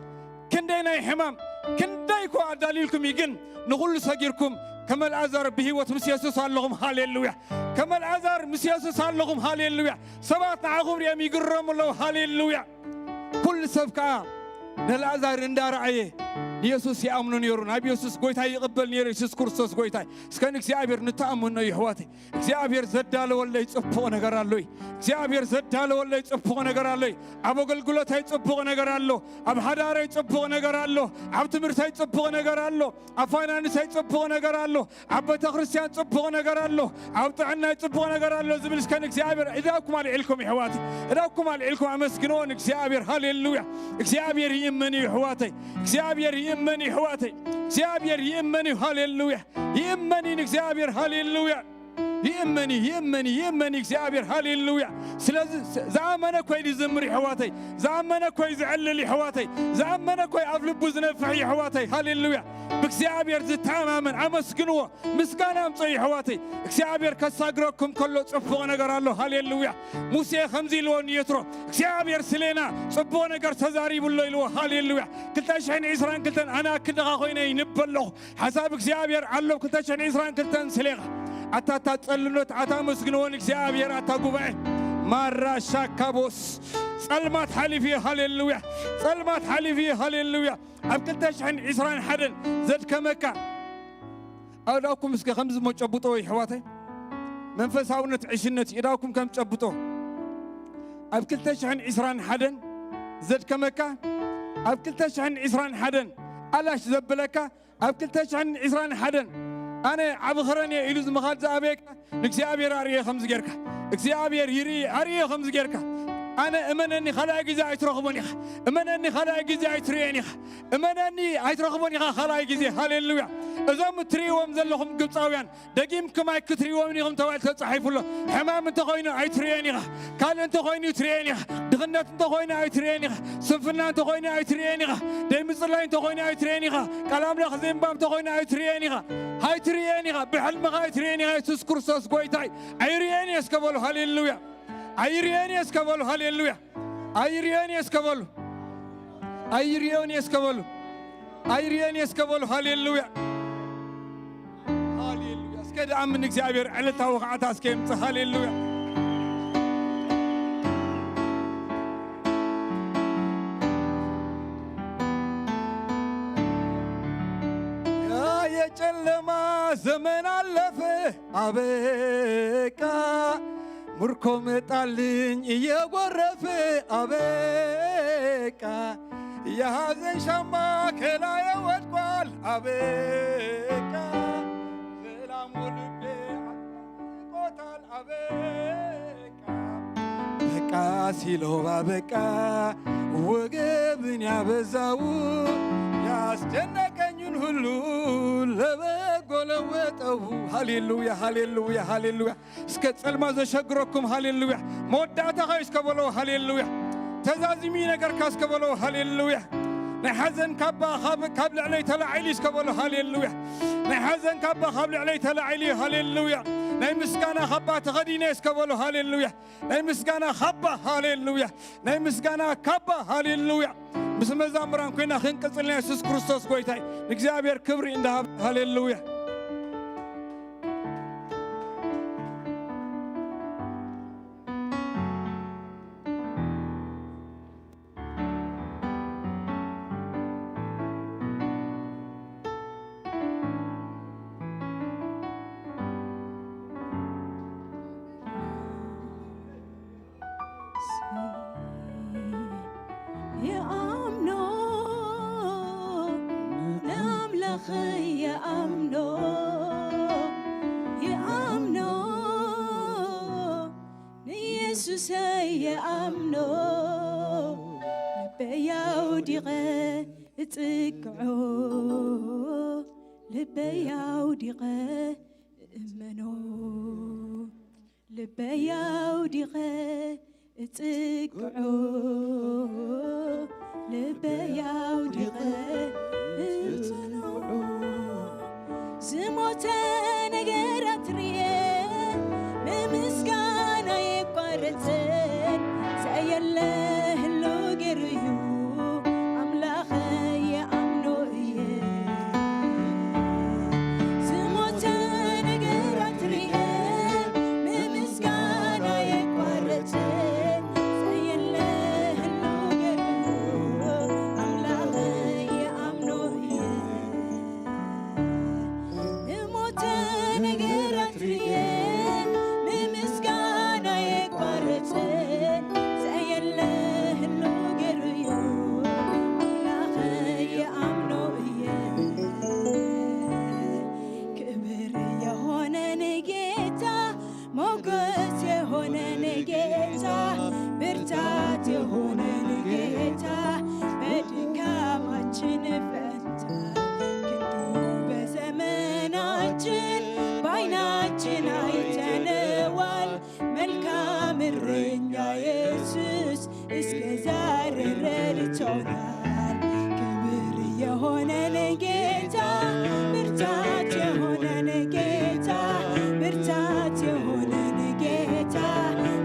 ክንደይ ናይ ሕማም፣ ክንደይ እኮ ኣዳልዩልኩም እዩ፣ ግን ንኹሉ ሰጊርኩም ከም ኣልኣዛር ብህይወት ምስ የሱስ ኣለኹም። ሃሌሉያ። ከም ኣልኣዛር ምስ የሱስ ኣለኹም። ሃሌሉያ። ሰባት ንዓኹም ሪኦም ይግረሙ ኣለዉ። ሃሌሉያ። ኩሉ ሰብ ከኣ ንኣልኣዛር እንዳረኣየ ንየሱስ ይኣምኖ ነይሩ። ናብ የሱስ ጎይታ ይቕበል ነይሩ። የሱስ ክርስቶስ ጎይታ። እስከ ንእግዚኣብሔር ንተኣመኖ እዩ፣ ኣሕዋተይ። እግዚኣብሔር ዘዳለወለይ ጽቡቕ ነገር ኣሎ እዩ። እግዚኣብሔር ዘዳለወለይ ጽቡቕ ነገር ኣሎ እዩ። ኣብ ኣገልግሎተይ ጽቡቕ ነገር ኣሎ። ኣብ ሓዳረይ ጽቡቕ ነገር ኣሎ። ኣብ ትምህርተይ ጽቡቕ ነገር ኣሎ። ኣብ ፋይናንሰይ ጽቡቕ ነገር ኣሎ። ኣብ ቤተ ክርስቲያን ጽቡቕ ነገር ኣሎ። ኣብ ጥዕናይ ጽቡቕ ነገር ኣሎ ዝብል እስከ ንእግዚኣብሔር እዳኩም ኣልዒልኩም፣ የሕዋተይ። እዳኩም ኣልዒልኩም ኣመስግንዎ ንእግዚኣብሔር። ሃሌሉያ። እግዚኣብሔር ይእመን እዩ፣ የሕዋተይ። እግዚኣብሔር ይእመን እዩ፣ የሕዋተይ። እግዚኣብሔር ይእመን እዩ። ሃሌሉያ። ይእመን እዩ ንእግዚኣብሔር። ሃሌሉያ። ይእመን እዩ፣ ይእመን እዩ፣ ይእመን እዩ እግዚኣብሔር። ሃሌሉያ። ስለዚ ዝኣመነ እኮ እዩ ዝዝምር፣ የሕዋተይ። ዝኣመነ እኮ እዩ ዝዕልል፣ የሕዋተይ። ዝኣመነ እኮ እዩ ኣብ ልቡ ዝነፍሕ፣ የሕዋተይ። ሃሌሉያ። ብእግዚኣብሔር ዝተኣማመን ኣመስግንዎ፣ ምስጋና ኣምጽኡ፣ የሕዋተይ። እግዚኣብሔር ከሳግረኩም ከሎ ጽቡቕ ነገር ኣሎ። ሃሌሉያ። ሙሴ ከምዚ ኢልዎ ንየትሮ፣ እግዚኣብሔር ስሌና ጽቡቕ ነገር ተዛሪቡ ኣሎ ኢልዎ። ሃሌሉያ። ክልተ ሽሕን ዕስራን ክልተን ኣነ ኣብ ክንድኻ ኮይነ ይንበ ኣለኹ። ሓሳብ እግዚኣብሔር ኣሎ። ክልተ ሽሕን ዕስራን ክልተን ስሌኻ ኣታ፣ ኣታ ጸልኖት፣ ኣታ መስግንዎ ንእግዚኣብሔር፣ ኣታ ጉባኤ። ማራ ሻካቦስ፣ ጸልማት ሓሊፉ እዩ። ሃሌሉያ። ጸልማት ሓሊፉ እዩ። ሃሌሉያ። ኣብ ክልተ ሽሕን ዕስራን ሓደን ዘድከመካ ኣእዳውኩም እስከ ከምዚ እሞ ጨብጦ፣ የሕዋተይ። መንፈሳውነት ዕሽነት እዩ። እዳውኩም ከም ጨብጦ። ኣብ ክልተ ሽሕን ዕስራን ሓደን ዘድከመካ፣ ኣብ ክልተ ሽሕን ዕስራን ሓደን ኣላሽ ዘብለካ፣ ኣብ ክልተ ሽሕን ዕስራን ሓደን ኣነ ዓቢ ኸረን እየ ኢሉ ዝምኻድ ዝኣበየካ፣ ንእግዚኣብሔር ኣርእዮ ከምዚ ጌርካ። እግዚኣብሔር ይርኢ፣ ኣርእዮ ከምዚ ጌርካ። ኣነ እመነኒ፣ ካልኣይ ግዜ ኣይትረኽቦን ኢኻ። እመነኒ፣ ካልኣይ ግዜ ኣይትርእዮን ኢኻ። እመነኒ፣ ኣይትረኽቦን ኢኻ ካልኣይ ግዜ። ሃሌሉያ። እዞም እትርእይዎም ዘለኹም ግብፃውያን ደጊምኩም ኣይክትርእይዎም ኢኹም ተባሂሉ ተፃሒፉ ኣሎ። ሕማም እንተኾይኑ ኣይትርእዮን ኢኻ። ካልእ እንተኾይኑ ኣይትርእዮን ኢኻ። ድኽነት እንተኾይኑ ኣይትርእዮን ኢኻ። ስንፍና እንተኾይኑ ኣይትርእዮን ኢኻ። ደይ ምፅላይ እንተኾይኑ ኣይትርእዮን ኢኻ። ቃል ኣምላኽ ዘይምንባብ እንተኾይኑ ኣይትርእዮን ኢኻ። ኣይትርእዮን ኢኻ። ብሕልምኻ ኣይትርእዮን ኢኻ። የሱስ ክርስቶስ ጎይታይ ኣይርእዮን እየ እስከ በሉ። ሃሌሉያ። ኣይርእዮን እየ እስከ በሉ። ሃሌሉያ። ኣይርእዮን እየ እስከ በሉ። ኣይርእዮን እየ እስከ በሉ። ኣይርእዮን እየ እስከ በሉ። ሃሌሉያ። ሃሌሉያ። እስከ ደኣምን እግዚኣብሔር ዕለታዊ ኸዓታ እስከ የምጽእ። ሃሌሉያ። ያ የጨለማ ዘመን አለፈ አበቃ፣ ምርኮ መጣልኝ እየጎረፈ አበቃ፣ የሐዘን ሻማ ከላየ ወድቋል አበቃ፣ ሰላሙ ልቤ አጥቆታል አበቃ። በቃ ሲለው ባበቃ፣ ወገብን ያበዛው፣ ያስጨነቀኝን ሁሉ ለበጎ ለወጠው። ሃሌሉያ፣ ሃሌሉያ፣ ሃሌሉያ። እስከ ጸልማ ዘሸግረኩም፣ ሃሌሉያ። መወዳእታኻ እዩ እስከ በሎ፣ ሃሌሉያ። ተዛዚሙ ነገርካ እስከ በሎ፣ ሃሌሉያ። ናይ ሓዘን ካባ ካብ፣ ካብ ልዕለይ ተላዒሉ እስከ በሎ፣ ሃሌሉያ። ናይ ሓዘን ካባ ካብ ልዕለይ ተላዒሉ እዩ፣ ሃሌሉያ። ናይ ምስጋና ካባ ተኸዲነ እስከ በሎ፣ ሃሌሉያ። ናይ ምስጋና ካባ፣ ሃሌሉያ። ናይ ምስጋና ካባ፣ ሃሌሉያ። ምስ መዛምራን ኮይና ክንቅጽል ናይ የሱስ ክርስቶስ ጎይታይ ንእግዚኣብሔር ክብሪ እንዳሃብ፣ ሃሌሉያ። የኣምኖ ንኣምላኸይ የኣምኖ የኣምኖ ንየሱሰይ የኣምኖ ልበይ ኣውዲቐ እጽግዖ ልበይ ኣውዲቐ እእመኖ ልበይ ኣውዲቐ እጽግዖ ልበይ ኣውዲቐ እጽግዖ ዝሞተ ነገራት ርየ ብምስጋና የቋረጸ ዘየለ ህሎ ገይሩ እዩ ኣምላኸይ የኣምኖ እየ ዝሞተ ነገራት ርየ ብምስጋና የቋረጸ ዘየለ ህሎ ገይሩ ኣምላኸይ የኣምኖ እየ ዝሞተ ነገራት ርየ ብምስጋና የቋረጸ ዘየለ ህሎ ገይሩ እዩ ኣምላኸይ የኣምኖ እየ ክብር የሆነን ጌታ ሞገስ የሆነን ጌታ ብርታት የሆነን ጌታ በድካማችን ፈንታ ክንዱ በዘመናችን በዓይናችን አይተነዋል። መልካም እረኛ ኢየሱስ እስከ ዛሬ ረድቶናል። ክብር የሆነን ጌታ ብርታት የሆነን ጌታ ብርታት የሆነን ጌታ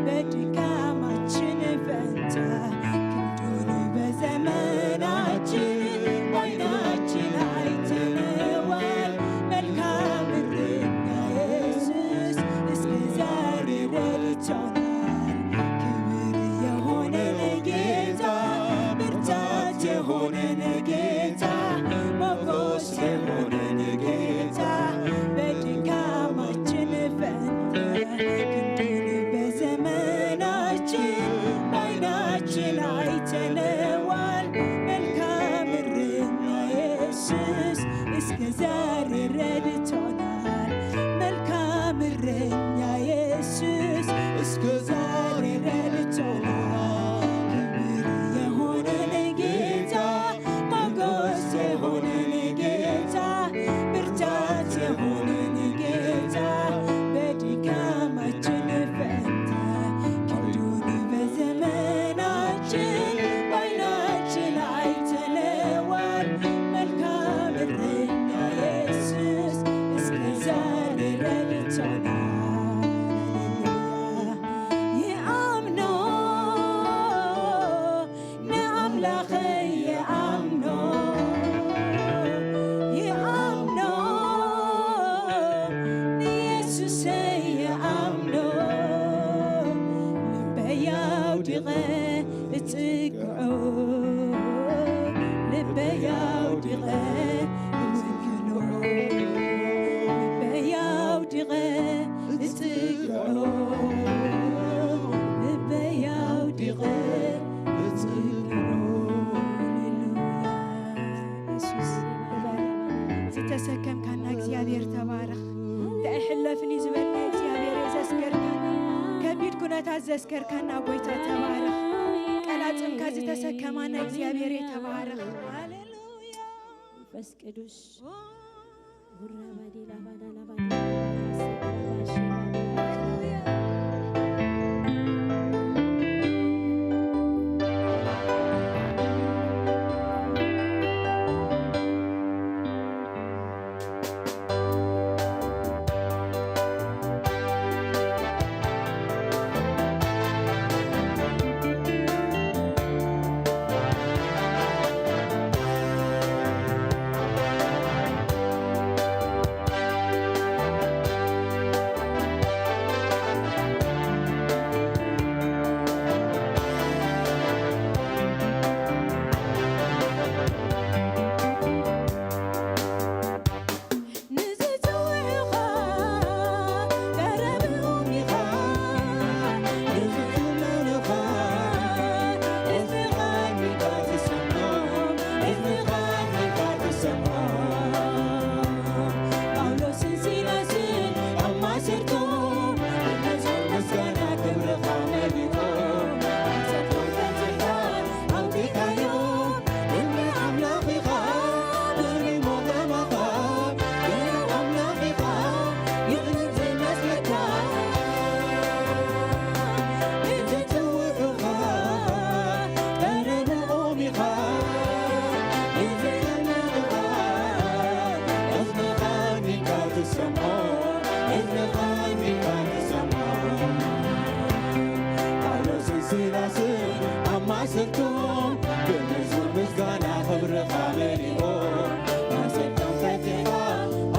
በድካማችን ፈንታ ክንዱን በዘመናችን በዓይናችን አይተነዋል። መልካም እረኛ ኢየሱስ እስከ ዛሬ ረድቶናል። ክብር የሆነን ጌታ ብርታት የሆነን ጌታ ሞገስ የሆነን ጌታ በድካማችን ፈንታ ክንዱን በዘመናችን በዓይናችን አይተነዋል። መልካም እረኛ ኢየሱስ እስከ ዛሬ ረድቶናል። መልካም እረኛ ኢየሱስ እስከ ዛሬ ረድቶናል። ክብር የሆነን ጌታ ሞገስ የሆነን ጌታ ብርታት እግዚኣብሔር ተባረኽ። እንታይ ሕለፍኒ ዝበልና እግዚኣብሔር እየ ዘስገርካና። ከቢድ ኩነታት ዘስገርካና ጎይታ ተባረኽ። ቀላጽምካ ዝተሰከማና እግዚኣብሔር እየ ተባረኽ። ሃሌሉያ። መንፈስ ቅዱስ። ንዝጽውዑኻ ቀረብኦም ኢኻ፣ ንዝጽለሉኻ እዝንኻ ኣንቢብካ ትሰምዖም፣ እዝንኻ ኣንቢብካ ትሰምዖም። ጳውሎስን ሲላስን ኣብ ማእሰርቶም ብመዝሙር ምስጋና ክብርኻ መሊኦም፣ ማእሰርቶም ፈቲሕካ ኣውጺእካዮም። ንኣምላኽ ኢኻ፣ መን እሞ ከማኻ፣ ንኣምላኽ ኢኻ፣ የለን ዝመስለካ። ንዝጽውዑኻ ቀረብኦም ኢኻ፣ ንዝጽለሉኻ እዝንኻ ኣንቢብካ ትሰምዖ፣ እዝንኻ ኣንቢብካ ትሰምዖ። ጳውሎስን ሲላስን ኣብ ማእሰርቶም ብመዝሙር ምስጋና ክብርኻ መሊኦም፣ ማእሰርቶም ፈቲሕካ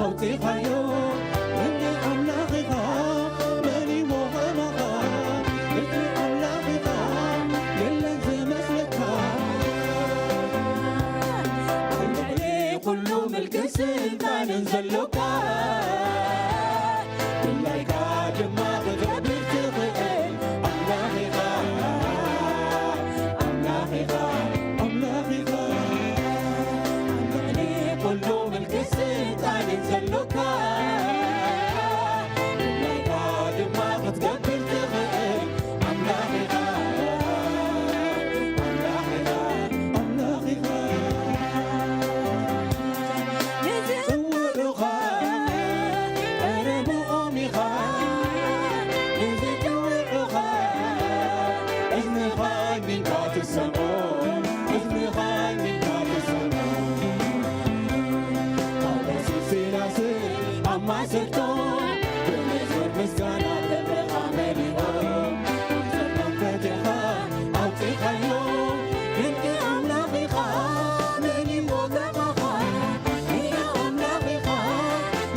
ኣውጺእካዮም። ንኣምላኽ ኢኻ፣ መን እሞ ከማኻ፣ ንኣምላኽ ኢኻ፣ የለን ዝመስለካ። ኣብ ልዕሊ ኩሉ ምልክን ስልጣንን ዘሎካ፣ ድላይካ ድማ ክትገብር ትኽእል ኣምላኽ ኢኻ፣ ኣምላኽ ኢኻ፣ ኣምላኽ ኢኻ። ኣብ ልዕሊ ኩሉ ምልክን ስልጣንን ዘሎካ፣ ድላይካ ድማ ክትገብር ትኽእል ኣምላኽ ኢኻ፣ ኣምላኽ ኢኻ፣ ኣምላኽ ኢኻ። ንዝጽውዑኻ ቀረብኦም ኢኻ፣ ንዝጽውዑኻ እዝንኻ ኣንቢብካ ትሰምዖም፣ እዝንኻ ኣንቢብካ ትሰምዖም። ጳውሎስን ሲላስን ኣብ ማእሰርቶም ብመዝሙር ምስጋና ክብርኻ መሊኦም፣ ማእሰርቶም ፈቲሕካ ኣውጺእካዮም። ድንቂ ኣምላኽ ኢኻ፣ መን እሞ ከማኻ፣ ህያው ኣምላኽ ኢኻ፣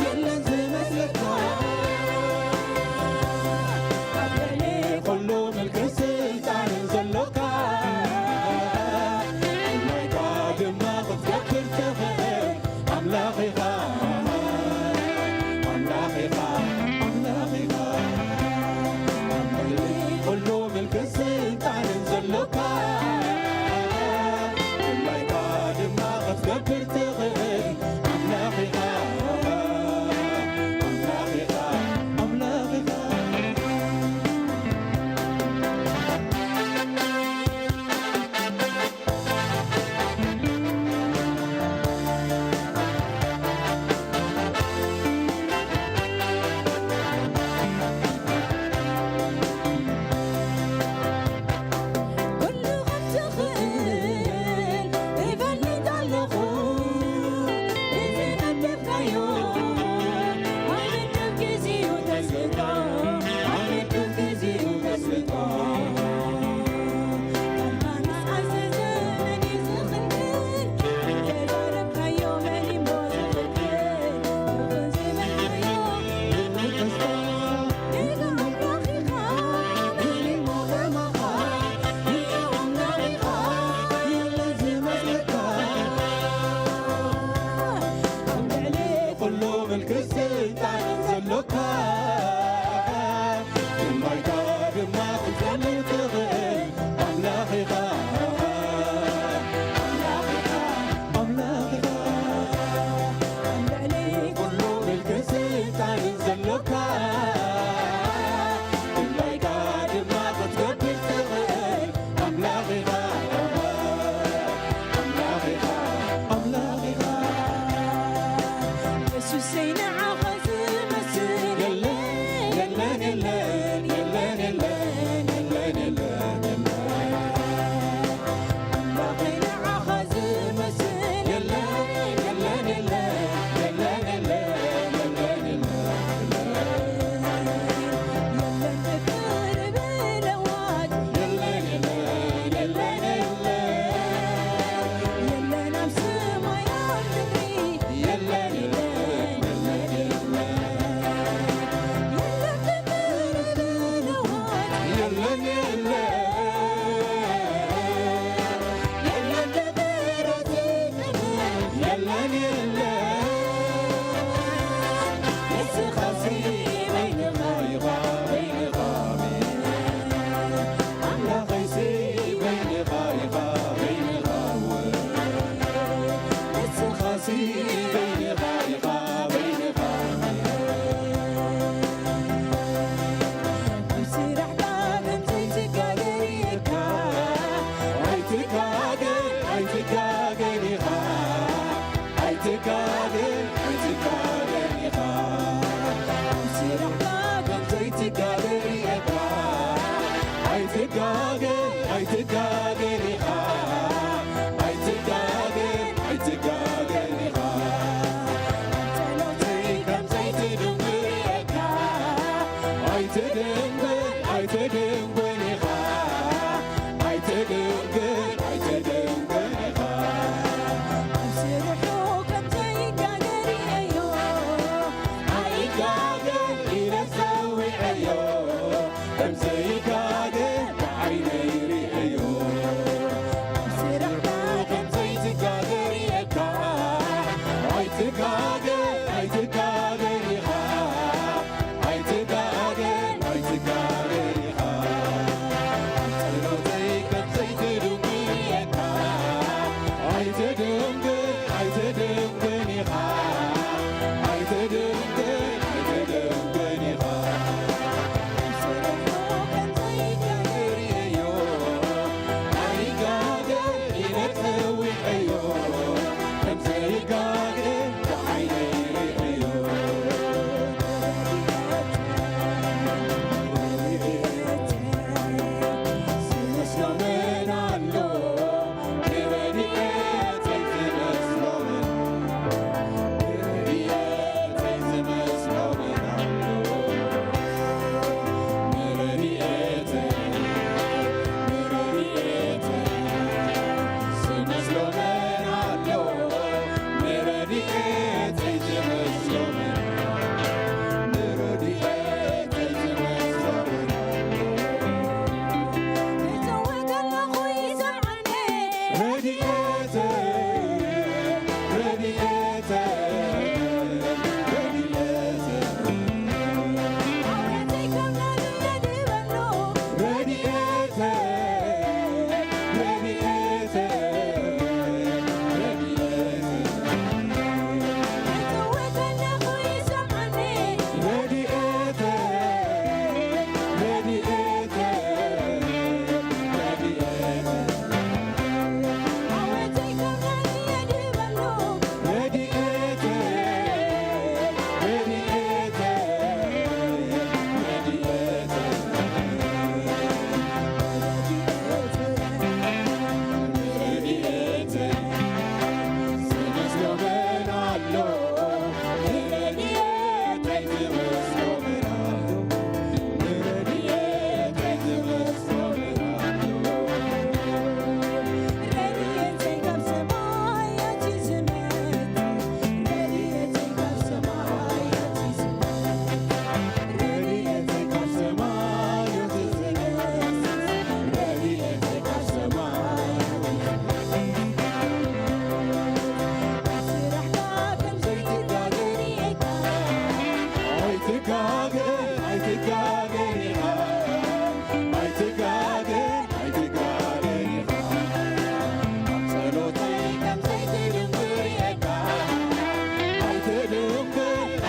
የለን ዝመስለካ። ኣብ ልዕሊ ኩሉ ምልክን ስልጣንን ዘሎካ፣ ድላይካ ድማ ክትገብር ትኽእል ኣምላኽ ኢኻ፣ ኣምላኽ ኢኻ፣ ኣምላኽ ኢኻ። ኣብ ልዕሊ ኩሉ ምልክን ስልጣንን ዘሎካ፣ ድላይካ ድማ ክትገብር ትኽእል ኣምላኽ ኢኻ፣ ኣምላኽ ኢኻ፣ ኣምላኽ ኢኻ። ኩሉ ከም ትኽእል እፈልጥ ኣለኹ። እዚ መደብካዮ ኣብ መደብ ግዚኡ ተስልጦ፣ ኣብ መደብ ግዚኡ ተስልጦ። ቃልካ ምስ ኣዘዘ መን እዩ ዝኽልክል? ዘዛረብካዮ መን እሞ ዝኽልክል? ይኹን ዝበልካዮ ይኹን ተስፋ። ንግሆ ኣምላኽ ኢኻ፣ መን እሞ ከማኻ? ህያው ኣምላኽ ኢኻ፣ የለን ዝመስለካ። ኣብ ልዕሊ ኩሉ ምልክን ስልጣንን ዘሎካ፣ ድላይካ ድማ ክትገብር ትኽእል ኣምላኽ ኢኻ፣ ኣምላኽ ኢኻ፣ ኣምላኽ ኢኻ። ኣብ ልዕሊ ኩሉ ኣይትጋገ ኣይትጋገ ኢኻ ኣይትጋገ ኣይትጋገ ኢኻ ጸሎተይ ከም ዘይትድንግር እየካ ኣይትድንግር ኣይትድንግር ኢኻ ኣይትድንግር ኣይትድንግር ኢኻ ኣብ ስርሑ ከም ዘይጋገር እየዮ ኣይጋገ ኢለ ጸዊዐዮ ከም ዘይጋገ ብዓይነይ ርእዮ ኣብ ስራሕካ ከም ዘይትጋገ ርእየካ ኣይትጋገ ኣይትጋገ ኢኻ ኣይትጋገ ኣይትጋገ ኢኻ ኣብ ጸሎተይ ከም ዘይትድንግር ርእየካ ኣይትድንግር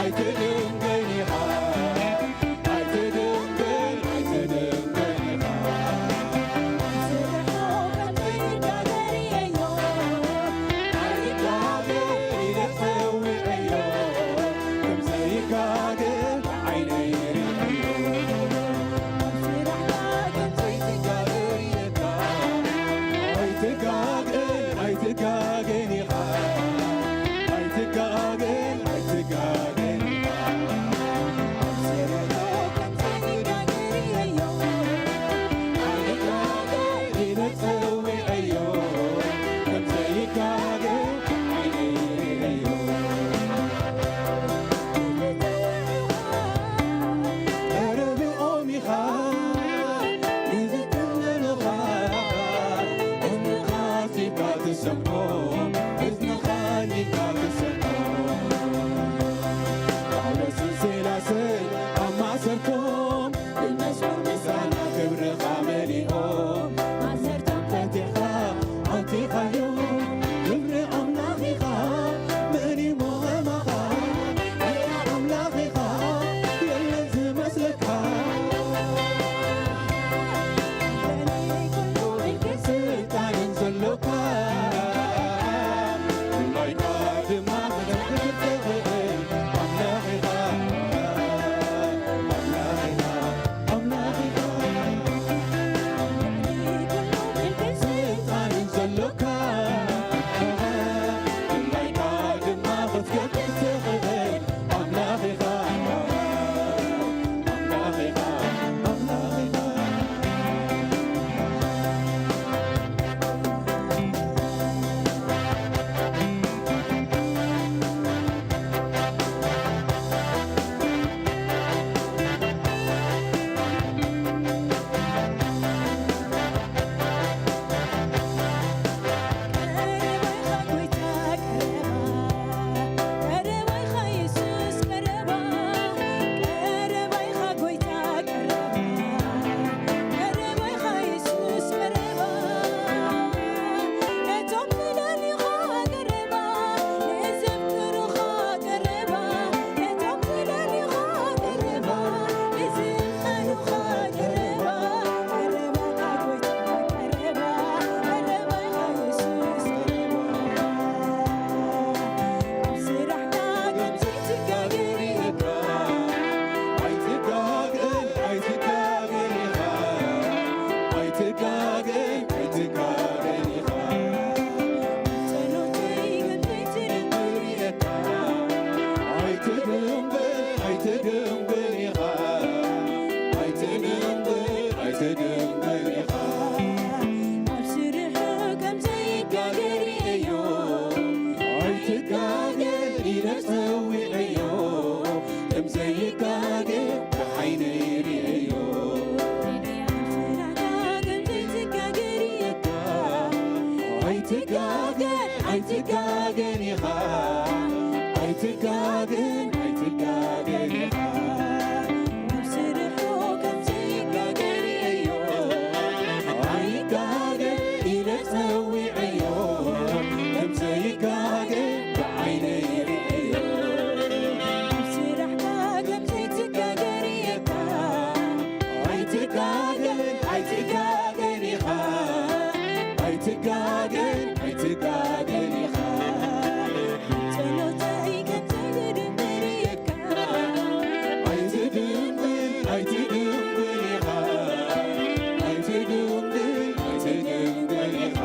ኣይትድንግር ኢኻ ኣይትድንግር ኣይትድንግር ኢኻ ዘይጋገ ብዓይነይ ርእዮ። ኣይትጋገን፣ ኣይትጋገን ኢኻ። ኣይትጋገን፣ ኣይትጋገን ኢኻ። ኣብ ስርሑ ከም ዘይጋገ ርእዮ። ኣይጋገን ኢለ ጸዊዐዮ። ከም ዘይጋገ ብዓይነይ ርእዮ። ኣብ ስራሕካ ከም ዘይትጋገ ርእየካ። ኣይትጋገን፣ ኣይትጋገን ኢኻ። ኣይትጋገን፣ ኣይትጋገን ኢኻ። ጸሎተይ ከም ዘይትድንግር ርእየካ። ኣይትድንግር፣ ኣይትድንግር ኢኻ። ኣይትድንግር፣ ኣይትድንግር ኢኻ።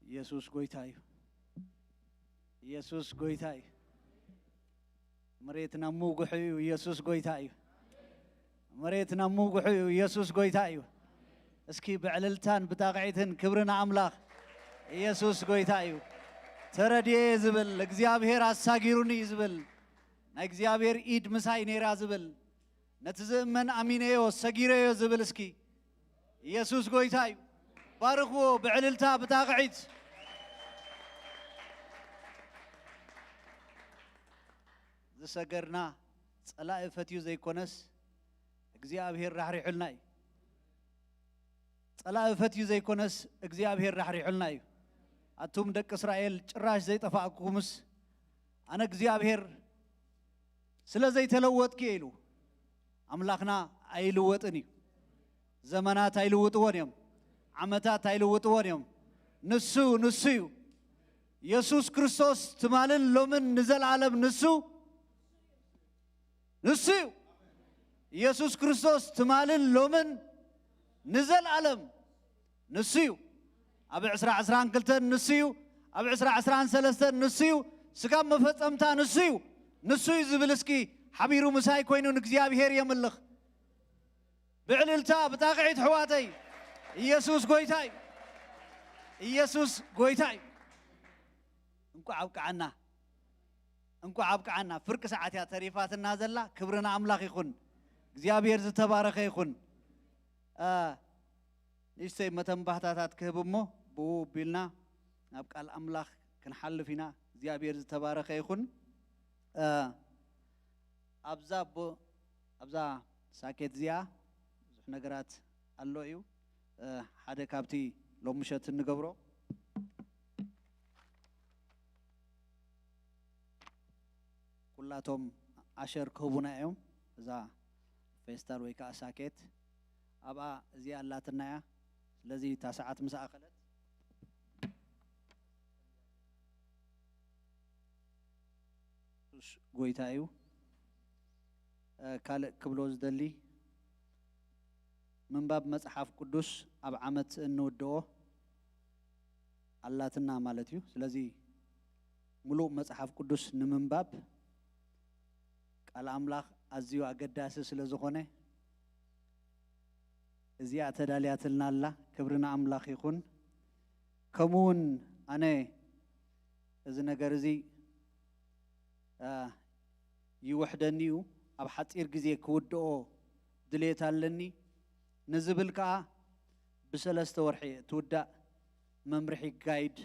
ኢየሱስ ጎይታ እዩ። ኢየሱስ ጎይታ እዩ። መሬት ናብ ምውግሑ እዩ። ኢየሱስ ጎይታ እዩ። መሬት ናብ ምውግሑ እዩ። ኢየሱስ ጎይታ እዩ። እስኪ ብዕልልታን ብጣቕዒትን ክብሪ ንኣምላኽ። ኢየሱስ ጎይታ እዩ። ተረድኤ ዝብል፣ እግዚኣብሔር ኣሳጊሩኒ እዩ ዝብል፣ ናይ እግዚኣብሔር ኢድ ምሳይ ነይራ ዝብል፣ ነቲ ዝእመን ኣሚነዮ ሰጊረዮ ዝብል እስኪ። ኢየሱስ ጎይታ እዩ። ባርኽዎ ብዕልልታ ብጣቕዒት። ዝሰገርና ጸላኢ ፈትዩ ዘይኮነስ እግዚኣብሔር ራሕሪሑልና እዩ። ጸላኢ ፈትዩ ዘይኮነስ እግዚኣብሔር ራሕሪሑልና እዩ። ኣቱም ደቂ እስራኤል ጭራሽ ዘይጠፋእኩምስ ኣነ እግዚኣብሔር ስለ ዘይተለወጥኩ እየ ኢሉ። ኣምላኽና ኣይልወጥን እዩ። ዘመናት ኣይልውጥዎን እዮም። ዓመታት ኣይልውጥዎን እዮም። ንሱ፣ ንሱ እዩ። ኢየሱስ ክርስቶስ ትማልን ሎምን ንዘለዓለም ንሱ፣ ንሱ እዩ። ኢየሱስ ክርስቶስ ትማልን ሎምን ንዘለዓለም ንሱ እዩ። ኣብ ዕስራ ዕስራን ክልተን ንሱ እዩ። ኣብ ዕስራ ዕስራን ሰለስተን ንሱ እዩ። ስጋብ መፈጸምታ ንሱ እዩ። ንሱ እዩ ዝብል እስኪ ሓቢሩ ምሳይ ኮይኑ ንእግዚኣብሔር የምልኽ። ብዕልልታ፣ ብጣቕዒት ኣሕዋተይ። ኢየሱስ ጎይታ እዩ። ኢየሱስ ጎይታ እዩ። እንቋዕ ኣብቅዓና። እንቋዕ ኣብቅዓና። ፍርቂ ሰዓት እያ ተሪፋትና ዘላ። ክብሪ ንኣምላኽ ይኹን። እግዚኣብሔር ዝተባረኸ ይኹን። እ፣ ንእሽተይ መተንባህታታት ክህብ እሞ ብኡ ቢልና ናብ ቃል ኣምላኽ ክንሓልፍ ኢና። እግዚኣብሔር ዝተባረኸ ይኹን። እ፣ ኣብዛ ቦ-፣ ኣብዛ ሳኬት እዚኣ ብዙሕ ነገራት ኣሎ እዩ። እ፣ ሓደ ካብቲ ሎም ምሸት እንገብሮ፣ ኩላቶም ኣሸር ክህቡና እዮም። እዛ ፌስታል ወይ ከዓ ሳኬት ኣብኣ እዚኣ ኣላትና እያ። ስለዚ እታ ሰዓት ምስ ኣኸለት፣ የሱስ ጎይታ እዩ። እ፣ ካልእ ክብሎ ዝደሊ፣ ምንባብ መጽሓፍ ቅዱስ ኣብ ዓመት እንውድኦ ኣላትና ማለት እዩ። ስለዚ ምሉእ መጽሓፍ ቅዱስ ንምንባብ ቃል ኣምላኽ ኣዝዩ ኣገዳሲ ስለ ዝኾነ፣ እዚኣ ተዳልያትልና ኣላ። ክብሪ ንኣምላኽ ይኹን። ከምኡ እውን ኣነ እዚ ነገር እዚ፣ እ፣ ይውሕደኒ እዩ፣ ኣብ ሓጺር ግዜ ክውድኦ ድሌት ኣለኒ ንዝብል ከኣ ብሰለስተ ወርሒ እትውዳእ መምርሒ ጋይድ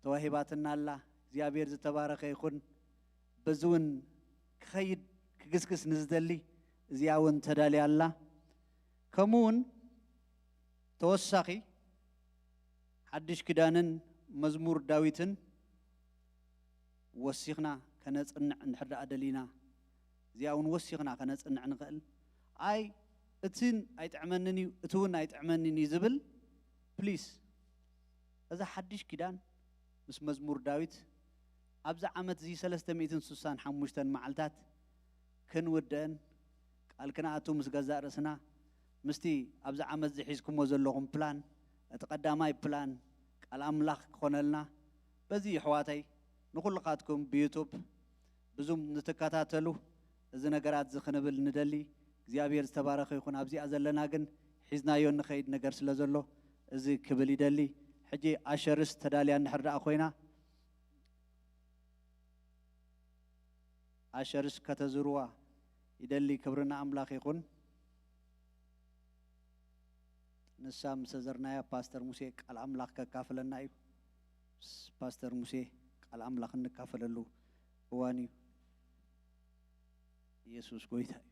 ተዋሂባትና ኣላ። እግዚኣብሔር ዝተባረኸ ይኹን። በዚ እውን ክኸይድ ክግስግስ ንዝደሊ እዚኣ እውን ተዳልያ ኣላ። ከምኡ እውን ተወሳኺ ሓድሽ ኪዳንን መዝሙር ዳዊትን ወሲኽና ከነጽንዕ እንድሕር ደኣ ደሊና፣ እዚኣ እውን ወሲኽና ከነጽንዕ ንኽእል። ኣይ እትን ኣይጥዕመንን እዩ፣ እቲ እውን ኣይጥዕመንን እዩ ዝብል፣ ፕሊስ፣ እዛ ሓድሽ ኪዳን ምስ መዝሙር ዳዊት ኣብዚ ዓመት እዚ ሰለስተ ሚእትን ስሳን ሓሙሽተን መዓልታት ክንውድአን ቃል ክንኣቱ ምስ ገዛእ ርእስና ምስቲ ኣብዚ ዓመት እዚ ሒዝኩሞ ዘለኹም ፕላን፣ እቲ ቀዳማይ ፕላን ቃል ኣምላኽ ክኾነልና፣ በዚ የሕዋተይ ንኹልኻትኩም ብዩቱብ ብዙም ንትከታተሉ እዚ ነገራት እዚ ክንብል ንደሊ። እግዚኣብሔር ዝተባረኸ ይኹን። ኣብዚኣ ዘለና ግን ሒዝናዮ ንኸይድ ነገር ስለ ዘሎ እዚ ክብል ይደሊ። ሕጂ ኣሸርስ ተዳልያ እንድሕር ደኣ ኮይና፣ ኣሸርስ ከተዝርዋ ይደሊ። ክብሪ ንኣምላኽ ይኹን። ንሳ ምስ ዘርናያ ፓስተር ሙሴ ቃል ኣምላኽ ከካፍለና እዩ። ምስ ፓስተር ሙሴ ቃል ኣምላኽ እንካፈለሉ እዋን እዩ። ኢየሱስ ጎይታ እዩ።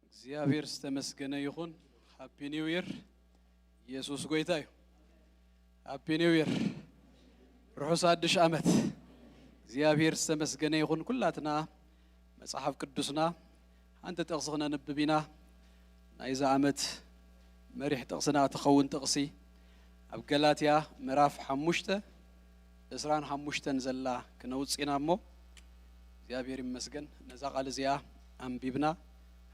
እግዚኣብሔር ዝተመስገነ ይኹን። ሃፒ ኒው ይር። ኢየሱስ ጎይታ እዩ። ሃፒ ኒው ይር። ርሑስ ኣድሽ ዓመት። እግዚኣብሔር ዝተመስገነ ይኹን። ኩላትና መጽሓፍ ቅዱስና ሓንቲ ጥቕሲ ክነንብብ ኢና። ናይዚ ዓመት መሪሕ ጥቕስና ትኸውን ጥቕሲ ኣብ ገላትያ ምዕራፍ ሓሙሽተ ዕስራን ሓሙሽተን ዘላ ክነውጽእ ኢና እሞ፣ እግዚኣብሔር ይመስገን። ነዛ ቃል እዚኣ ኣንቢብና፣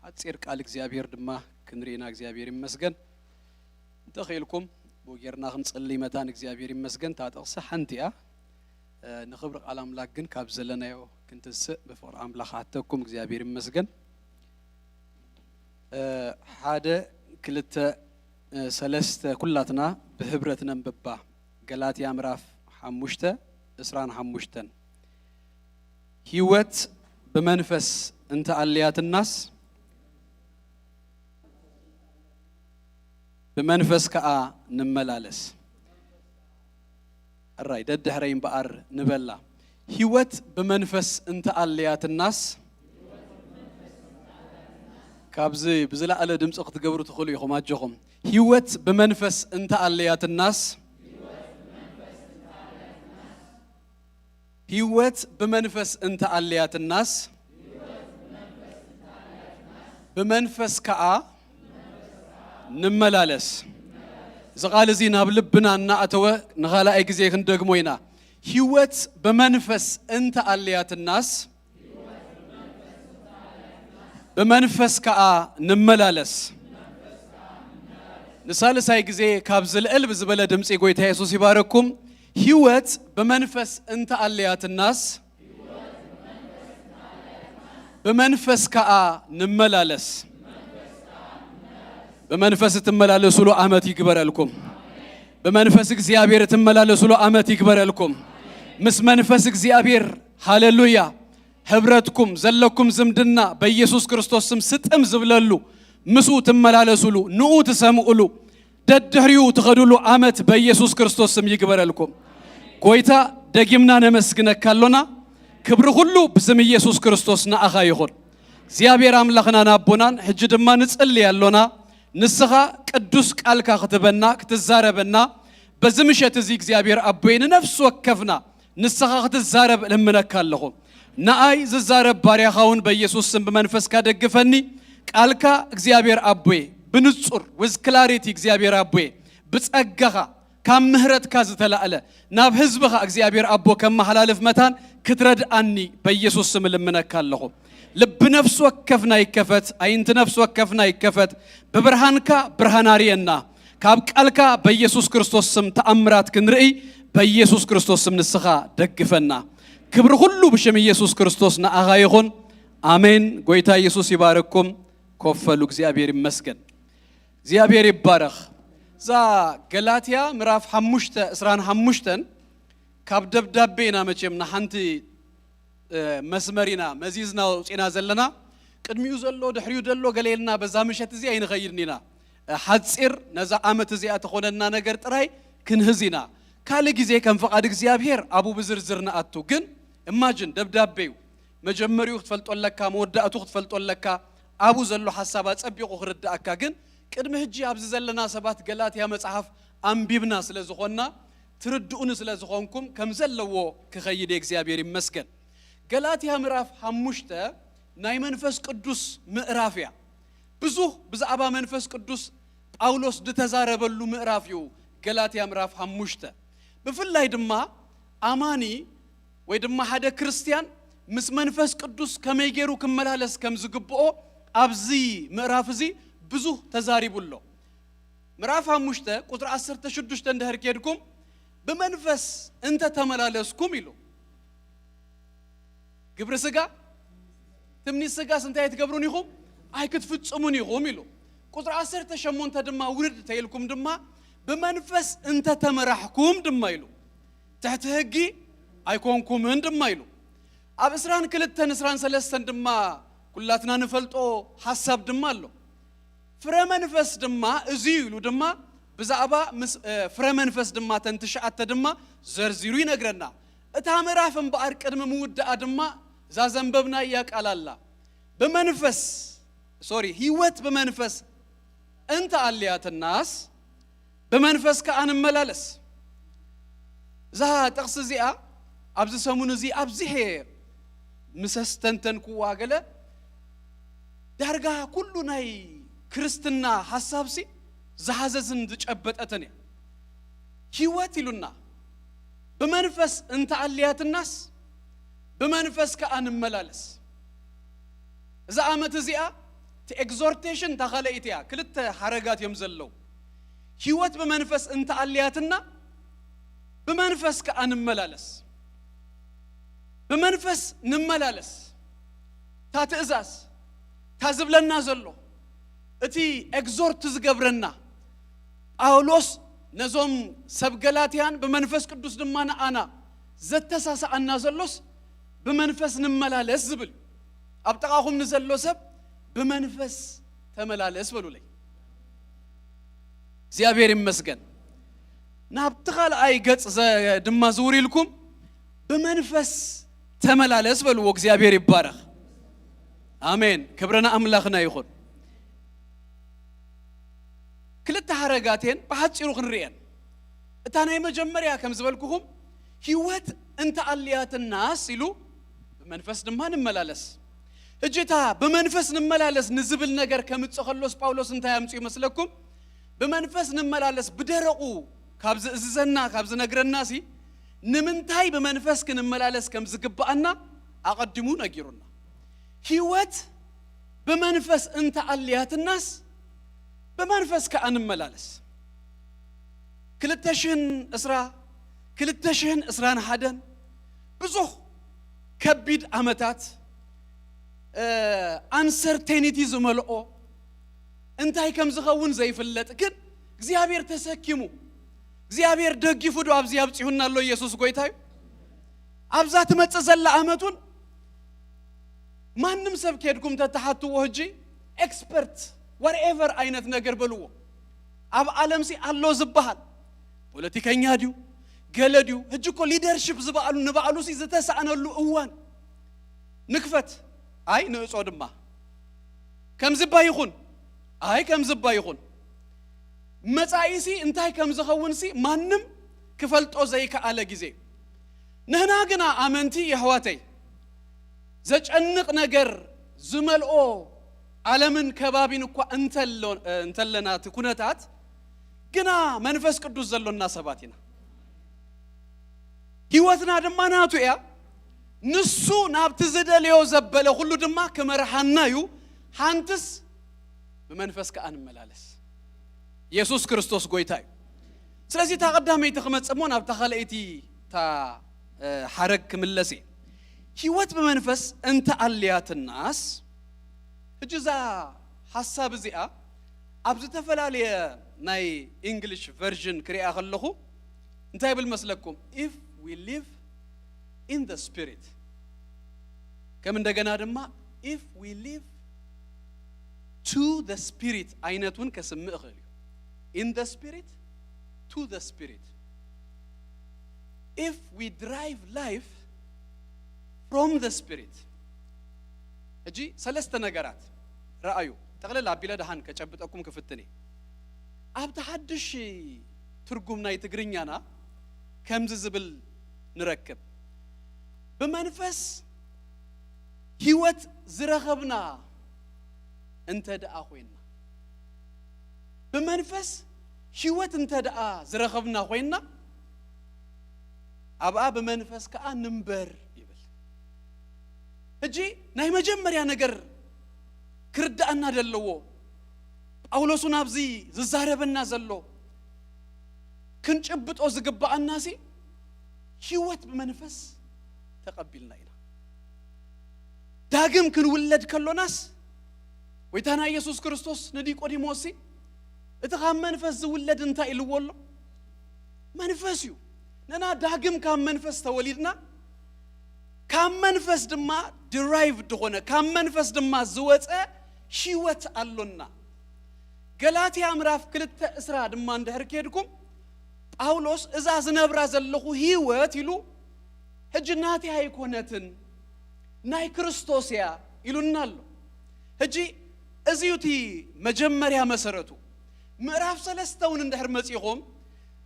ሓጺር ቃል እግዚኣብሔር ድማ ክንርኢ ኢና። እግዚኣብሔር ይመስገን። እንተኽኢልኩም ብኡ ጌርና ክንጽሊ መታን። እግዚኣብሔር ይመስገን። እታ ጥቕሲ ሓንቲ እያ። እ፣ ንኽብሪ ቃል ኣምላክ ግን ካብ ዘለናዮ ክንትስእ ብፍቕሪ ኣምላኽ ኣተኩም። እግዚኣብሔር ይመስገን። እ፣ ሓደ፣ ክልተ፣ እ፣ ሰለስተ፣ ኩላትና ብህብረት ነንብባ። ገላትያ ምዕራፍ ሓሙሽተ ዕስራን ሓሙሽተን። ህይወት ብመንፈስ እንተኣልያትናስ ብመንፈስ ከኣ ንመላለስ። ሕራይ ደድሕረይ እምበኣር ንበላ። ህይወት ብመንፈስ እንተኣልያትናስ ካብዚ ብዝለዓለ ድምፂ ክትገብሩ ትኽእሉ ኢኹም፣ ኣጆኹም። ህይወት ብመንፈስ እንተኣለያትናስ፣ ህይወት ብመንፈስ እንተኣለያትናስ፣ ብመንፈስ ከኣ ንመላለስ። እዚ ቃል እዚ ናብ ልብና እናኣተወ ንኻልኣይ ግዜ ክንደግሞ ኢና። ህይወት ብመንፈስ እንተኣለያትናስ፣ ብመንፈስ ከኣ ንመላለስ። ንሳልሳይ ግዜ ካብ ዝልዕል ብዝበለ ድምፂ ጎይታ የሱስ ይባረኩም። ህይወት ብመንፈስ እንተኣለያትናስ፣ ብመንፈስ ከኣ ንመላለስ። ብመንፈስ እትመላለሱሉ ዓመት ይግበረልኩም። ብመንፈስ እግዚኣብሔር እትመላለሱሉ ዓመት ይግበረልኩም። ምስ መንፈስ እግዚኣብሔር፣ ሃሌሉያ፣ ህብረትኩም፣ ዘለኩም ዝምድና በኢየሱስ ክርስቶስ ስም ስጥም ዝብለሉ፣ ምስኡ ትመላለሱሉ፣ ንኡ ትሰምኡሉ፣ ደድሕሪኡ ትኸዱሉ ዓመት በኢየሱስ ክርስቶስ ስም ይግበረልኩም። ጎይታ፣ ደጊምና ነመስግነካ ኣሎና። ክብሪ ኩሉ ብስም ኢየሱስ ክርስቶስ ንኣኻ ይኹን። እግዚኣብሔር ኣምላኽናን ኣቦናን፣ ሕጂ ድማ ንጽሊ ኣሎና። ንስኻ ቅዱስ ቃልካ ክትበና፣ ክትዛረበና፣ በዚ ምሸት እዚ እግዚኣብሔር ኣቦይ ንነፍሲ ወከፍና ንስኻ ክትዛረብ እልምነካ ኣለኹ። ንኣይ ዝዛረብ ባርያኻ እውን በኢየሱስ ስም ብመንፈስካ ደግፈኒ። ቃልካ እግዚኣብሔር ኣቦይ ብንጹር፣ with clarity እግዚኣብሔር ኣቦይ ብጸጋኻ ካብ ምህረትካ ዝተላእለ ናብ ህዝብኻ እግዚኣብሔር ኣቦ ከመሓላልፍ መታን ክትረድኣኒ በኢየሱስ ስም እልምነካ ኣለኹ። ልቢ ነፍሲ ወከፍና ይከፈት፣ ኣይንቲ ነፍሲ ወከፍና ይከፈት። ብብርሃንካ ብርሃን ኣርእየና። ካብ ቃልካ በኢየሱስ ክርስቶስ ስም ተኣምራት ክንርኢ በኢየሱስ ክርስቶስ ስም ንስኻ ደግፈና። ክብሪ ኩሉ ብሽም ኢየሱስ ክርስቶስ ንኣኻ ይኹን። ኣሜን። ጎይታ ኢየሱስ ይባርኩም። ኮፈሉ። እግዚኣብሔር ይመስገን። እግዚኣብሔር ይባረኽ። እዛ ገላትያ ምዕራፍ ሓሙሽተ ዕስራን ሓሙሽተን ካብ ደብዳቤ ኢና መቸም ንሓንቲ መስመር ኢና መዚዝና ኣውፂና ዘለና። ቅድሚኡ ዘሎ ድሕሪኡ ዘሎ ገለ ኢልና በዛ ምሸት እዚ ኣይንኸይድን ኢና። ሓፂር ነዛ ዓመት እዚኣ ትኾነና ነገር ጥራይ ክንህዝ ኢና። ካልእ ግዜ ከም ፍቓድ እግዚኣብሔር ኣብኡ ብዝርዝር ንኣቱ። ግን እማጅን ደብዳቤ እዩ። መጀመሪኡ ክትፈልጦ ኣለካ፣ መወዳእቱ ክትፈልጦ ኣለካ። ኣብኡ ዘሎ ሓሳብ ኣጸቢቑ ክርድኣካ። ግን ቅድሚ ሕጂ ኣብዚ ዘለና ሰባት ገላትያ መጽሓፍ ኣንቢብና ስለ ዝኾንና፣ ትርድኡኒ ስለ ዝኾንኩም ከም ዘለዎ ክኸይድ እየ። እግዚኣብሔር ይመስገን። ገላትያ ምዕራፍ ሓሙሽተ ናይ መንፈስ ቅዱስ ምዕራፍ እያ። ብዙህ ብዛዕባ መንፈስ ቅዱስ ጳውሎስ ዝተዛረበሉ ምዕራፍ እዩ። ገላትያ ምዕራፍ ሓሙሽተ ብፍላይ ድማ ኣማኒ ወይ ድማ ሓደ ክርስትያን ምስ መንፈስ ቅዱስ ከመይ ገይሩ ክመላለስ ከም ዝግብኦ ኣብዚ ምዕራፍ እዚ ብዙህ ተዛሪቡ ኣሎ። ምዕራፍ ሓሙሽተ ቁፅሪ ዓሰርተ ሽዱሽተ እንድሕር ኬድኩም፣ ብመንፈስ እንተ ተመላለስኩም ኢሉ። ግብሪ ስጋ፣ ትምኒት ስጋስ እንታይ ኣይትገብሩን ኢኹም? ኣይክትፍጽሙን ኢኹም ኢሉ። ቁፅሪ ዓሰርተ ሸሞንተ ድማ ውርድ ተይልኩም ድማ ብመንፈስ እንተ ተመራሕኩም ድማ ኢሉ። ትሕቲ ሕጊ ኣይኮንኩምን ድማ ኢሉ። ኣብ ዕስራን ክልተን ዕስራን ሰለስተን ድማ ኩላትና ንፈልጦ ሓሳብ ድማ ኣሎ። ፍረ መንፈስ ድማ እዚ ኢሉ ድማ ብዛዕባ ምስ፣ እ፣ ፍረ መንፈስ ድማ ተን ትሽዓተ ድማ ዘርዚሩ ይነግረና። እታ ምዕራፍ እምበኣር ቅድሚ ምውዳኣ ድማ እዛ ዘንበብናያ ቃል ኣላ። ብመንፈስ፣ ሶሪ፣ ህይወት ብመንፈስ እንተ ኣልያትናስ ብመንፈስ ከኣ ንመላለስ። እዛ ጥቕሲ እዚኣ ኣብዚ ሰሙን እዚ ኣብዚሐ ምስ ኣስተንተንክዋ ገለ ዳርጋ ኩሉ ናይ ክርስትና ሓሳብሲ ዝሓዘትን ዝጨበጠትን እያ። ህይወት ኢሉና ብመንፈስ እንተ ኣልያትናስ ብመንፈስ ከኣ ንመላለስ። እዛ ዓመት እዚኣ እቲ ኤግዞርቴሽን እታ ካልኣይቲ እያ። ክልተ ሓረጋት እዮም ዘለዉ። ህይወት ብመንፈስ እንተ ኣልያትና ብመንፈስ ከኣ ንመላለስ። ብመንፈስ ንመላለስ። እታ ትእዛዝ፣ እታ ዝብለና ዘሎ፣ እቲ ኤግዞርት ዝገብረና፣ ጳውሎስ ነዞም ሰብ ገላትያን ብመንፈስ ቅዱስ ድማ ንኣና ዘተሳስኣና ዘሎስ ብመንፈስ ንመላለስ ዝብል። ኣብ ጥቓኹም ንዘሎ ሰብ ብመንፈስ ተመላለስ በሉለይ። እግዚኣብሔር ይመስገን። ናብቲ ካልኣይ ገጽ ዘ-፣ ድማ ዝውር ኢልኩም ብመንፈስ ተመላለስ በልዎ። እግዚኣብሔር ይባረኽ። ኣሜን። ክብሪ ንኣምላኽና ይኹን። ክልተ ሓረጋት እየን ብሓጺሩ ክንርእየን። እታ ናይ መጀመርያ ከም ዝበልኩኹም፣ ህይወት እንተ ኣልያትናስ ኢሉ፣ ብመንፈስ ድማ ንመላለስ። ሕጂ እታ ብመንፈስ ንመላለስ ንዝብል ነገር ከምጽእ ከሎስ ጳውሎስ እንታይ ኣምጽኡ ይመስለኩም? ብመንፈስ ንመላለስ ብደረቑ ካብ ዝእዝዘና፣ ካብ ዝነግረናሲ፣ ንምንታይ ብመንፈስ ክንመላለስ ከም ዝግብኣና ኣቐዲሙ ነጊሩና። ህይወት ብመንፈስ እንተ ኣልያትናስ፣ ብመንፈስ ከኣ ንመላለስ። ክልተ ሽሕን ዕስራ፣ ክልተ ሽሕን ዕስራን ሓደን ብዙሕ ከቢድ ዓመታት፣ እ፣ ኣንሰርቴኒቲ ዝመልኦ፣ እንታይ ከም ዝኸውን ዘይፍለጥ፣ ግን እግዚኣብሔር ተሰኪሙ፣ እግዚኣብሔር ደጊፉ ዶ ኣብዚ ኣብጺሑና ኣሎ? ኢየሱስ ጎይታ እዩ። ኣብዛ ትመጽእ ዘላ ዓመት እውን ማንም ሰብ ኬድኩም ተተሓትዎ፣ ሕጂ ኤክስፐርት፣ ዋትኤቨር ዓይነት ነገር በልዎ። ኣብ ዓለምሲ ኣሎ ዝበሃል ፖለቲከኛ ድዩ፣ ገለ ድዩ? ሕጂ እኮ ሊደርሺፕ ዝበዓሉ፣ ንባዕሉሲ ዝተሳእነሉ እዋን። ንክፈት፣ ኣይ ንእጾ ድማ። ከምዚ እባ ይኹን፣ ኣይ ከምዚ እባ ይኹን። መጻኢሲ እንታይ ከም ዝኸውንሲ ማንም ክፈልጦ ዘይከኣለ ግዜ እዩ። ንሕና ግና ኣመንቲ የሕዋተይ፣ ዘጨንቕ ነገር ዝመልኦ ዓለምን ከባቢን እኳ እንተሎ-፣ እንተለና፣ እቲ ኩነታት ግና መንፈስ ቅዱስ ዘሎና ሰባት ኢና። ህይወትና ድማ ናቱ እያ። ንሱ ናብቲ ዝደልዮ ዘበለ ኩሉ ድማ ክመርሓና እዩ። ሓንትስ ብመንፈስ ከኣ ንመላለስ። የሱስ ክርስቶስ ጎይታ እዩ። ስለዚ እታ ቀዳመይቲ ክመጽእ እሞ ናብታ ካልኣይቲ እታ፣ እ፣ ሓረግ ክምለስ እየ። ህይወት ብመንፈስ እንተ ኣልያትናስ፣ ሕጂ እዛ ሓሳብ እዚኣ ኣብ ዝተፈላለየ ናይ ኢንግሊሽ ቨርዥን ክሪኣ ከለኹ እንታይ ይብል መስለኩም? If we live in the spirit፣ ከም እንደገና ድማ if we live to the spirit ዓይነት እውን ከስምእ ይኽእል እዩ። In the spirit, to the spirit. If we drive life from the spirit. ሕጂ ሰለስተ ነገራት ረኣዩ። ጠቕለል ኣቢለ ደሓን ከጨብጠኩም ክፍትን እየ። ኣብቲ ሓድሽ ትርጉም ናይ ትግርኛና ከምዚ ዝብል ንረክብ። ብመንፈስ ህይወት ዝረኸብና እንተ ደኣ ኮይንና፣ ብመንፈስ ህይወት እንተ ደኣ ዝረኸብና ኮይንና፣ ኣብኣ ብመንፈስ ከኣ ንንበር ይብል። ሕጂ ናይ መጀመርያ ነገር ክርድኣና ደለዎ፣ ጳውሎስ እውን ኣብዚ ዝዛረበና ዘሎ ክንጭብጦ ዝግብኣናሲ፣ ህይወት ብመንፈስ ተቐቢልና ኢና። ዳግም ክንውለድ ከሎናስ፣ ጎይታና ኢየሱስ ክርስቶስ ንኒቆዲሞስሲ፣ "እቲ ካብ መንፈስ ዝውለድ እንታይ?" ኢልዎ ኣሎ? መንፈስ እዩ። ንሕና ዳግም ካብ መንፈስ ተወሊድና፣ ካብ መንፈስ ድማ ድራይቭድ ዝኾነ፣ ካብ መንፈስ ድማ ዝወጸ ህይወት ኣሎና። ገላትያ ምዕራፍ ክልተ ዕስራ ድማ እንድሕር ከድኩም፣ ጳውሎስ "እዛ ዝነብራ ዘለኹ ህይወት" ኢሉ፣ "ሕጂ ናተይ ኣይኮነትን፣ ናይ ክርስቶስ እያ" ኢሉና ኣሎ። ሕጂ እዚ እዩ እቲ መጀመርያ መሰረቱ። ምዕራፍ ሰለስተ እውን እንድሕር መጺኹም፣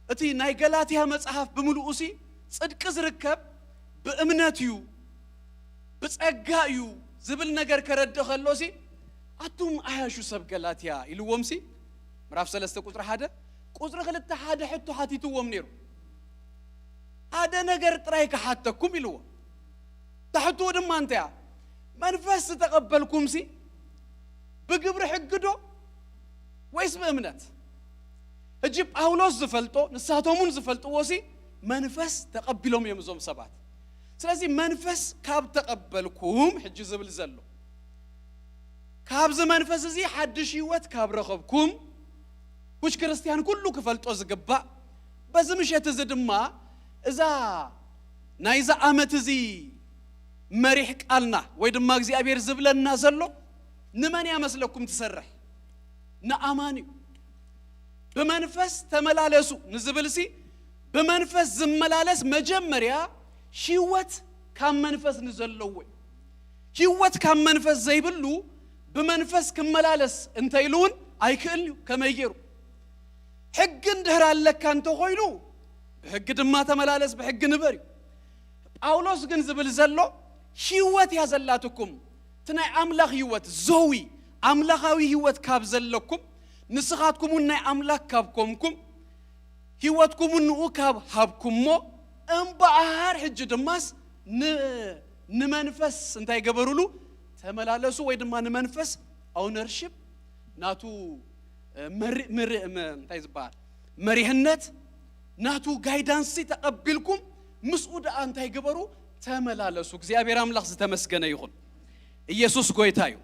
እቲ ናይ ገላትያ መጽሓፍ ብምልኡሲ ጽድቂ ዝርከብ ብእምነት እዩ፣ ብጸጋ እዩ ዝብል ነገር ከረድእ ከሎሲ፣ "ኣቱም ዓያሹ ሰብ ገላትያ" ኢልዎምሲ፣ ምዕራፍ ሰለስተ ቁጽሪ ሓደ፣ ቁጽሪ ክልተ ሓደ ሕቶ ሓቲትዎም ነይሩ። "ሓደ ነገር ጥራይ ክሓተኩም" ኢልዎ። እታ ሕቶ ድማ እንታይ እያ? "መንፈስ ዝተቐበልኩምሲ ብግብሪ ሕጊ ዶ ወይስ ብእምነት?" ሕጂ ጳውሎስ ዝፈልጦ፣ ንሳቶም እውን ዝፈልጥዎሲ፣ መንፈስ ተቐቢሎም እዮም እዞም ሰባት። ስለዚ መንፈስ ካብ ተቐበልኩም፣ ሕጂ ዝብል ዘሎ፣ ካብዚ መንፈስ እዚ ሓድሽ ህይወት ካብ ረኸብኩም፣ which ክርስትያን ኩሉ ክፈልጦ ዝግባእ፣ በዚ ምሸት እዚ ድማ እዛ ናይዚ ዓመት እዚ መሪሕ ቃልና ወይ ድማ እግዚኣብሔር ዝብለና ዘሎ ንመን እያ መስለኩም ትሰርሕ? ንኣማን እዩ። "ብመንፈስ ተመላለሱ" ንዝብልሲ፣ ብመንፈስ ዝመላለስ መጀመርያ ህይወት ካብ መንፈስ ንዘለዎ እዩ። ህይወት ካብ መንፈስ ዘይብሉ ብመንፈስ ክመላለስ እንተ ኢሉ እውን ኣይክእልን እዩ። ከመይ ገይሩ? ሕጊ እንድሕር ኣለካ እንተኾይኑ፣ ብሕጊ ድማ ተመላለስ፣ ብሕጊ ንበር እዩ። ጳውሎስ ግን ዝብል ዘሎ፣ ህይወት እያ ዘላትኩም፣ እቲ ናይ ኣምላኽ ህይወት፣ ዞዊ፣ ኣምላኻዊ ህይወት ካብ ዘለኩም፣ ንስኻትኩም እውን ናይ ኣምላኽ ካብ ኮንኩም፣ ህይወትኩም እውን ንኡ ካብ ሃብኩሞ፣ እምበኣር ሕጂ ድማስ ን-፣ ንመንፈስ እንታይ ገበሩሉ? ተመላለሱ፣ ወይ ድማ ንመንፈስ ኦውነርሺፕ ናቱ፣ እ፣ መሪ-፣ ምሪ-፣ መ-፣ እንታይ ዝበሃል? መሪሕነት ናቱ ጋይዳንስ ተቐቢልኩም፣ ምስኡ ደኣ እንታይ ገበሩ? ተመላለሱ። እግዚኣብሔር ኣምላኽ ዝተመስገነ ይኹን። ኢየሱስ ጎይታ እዩ።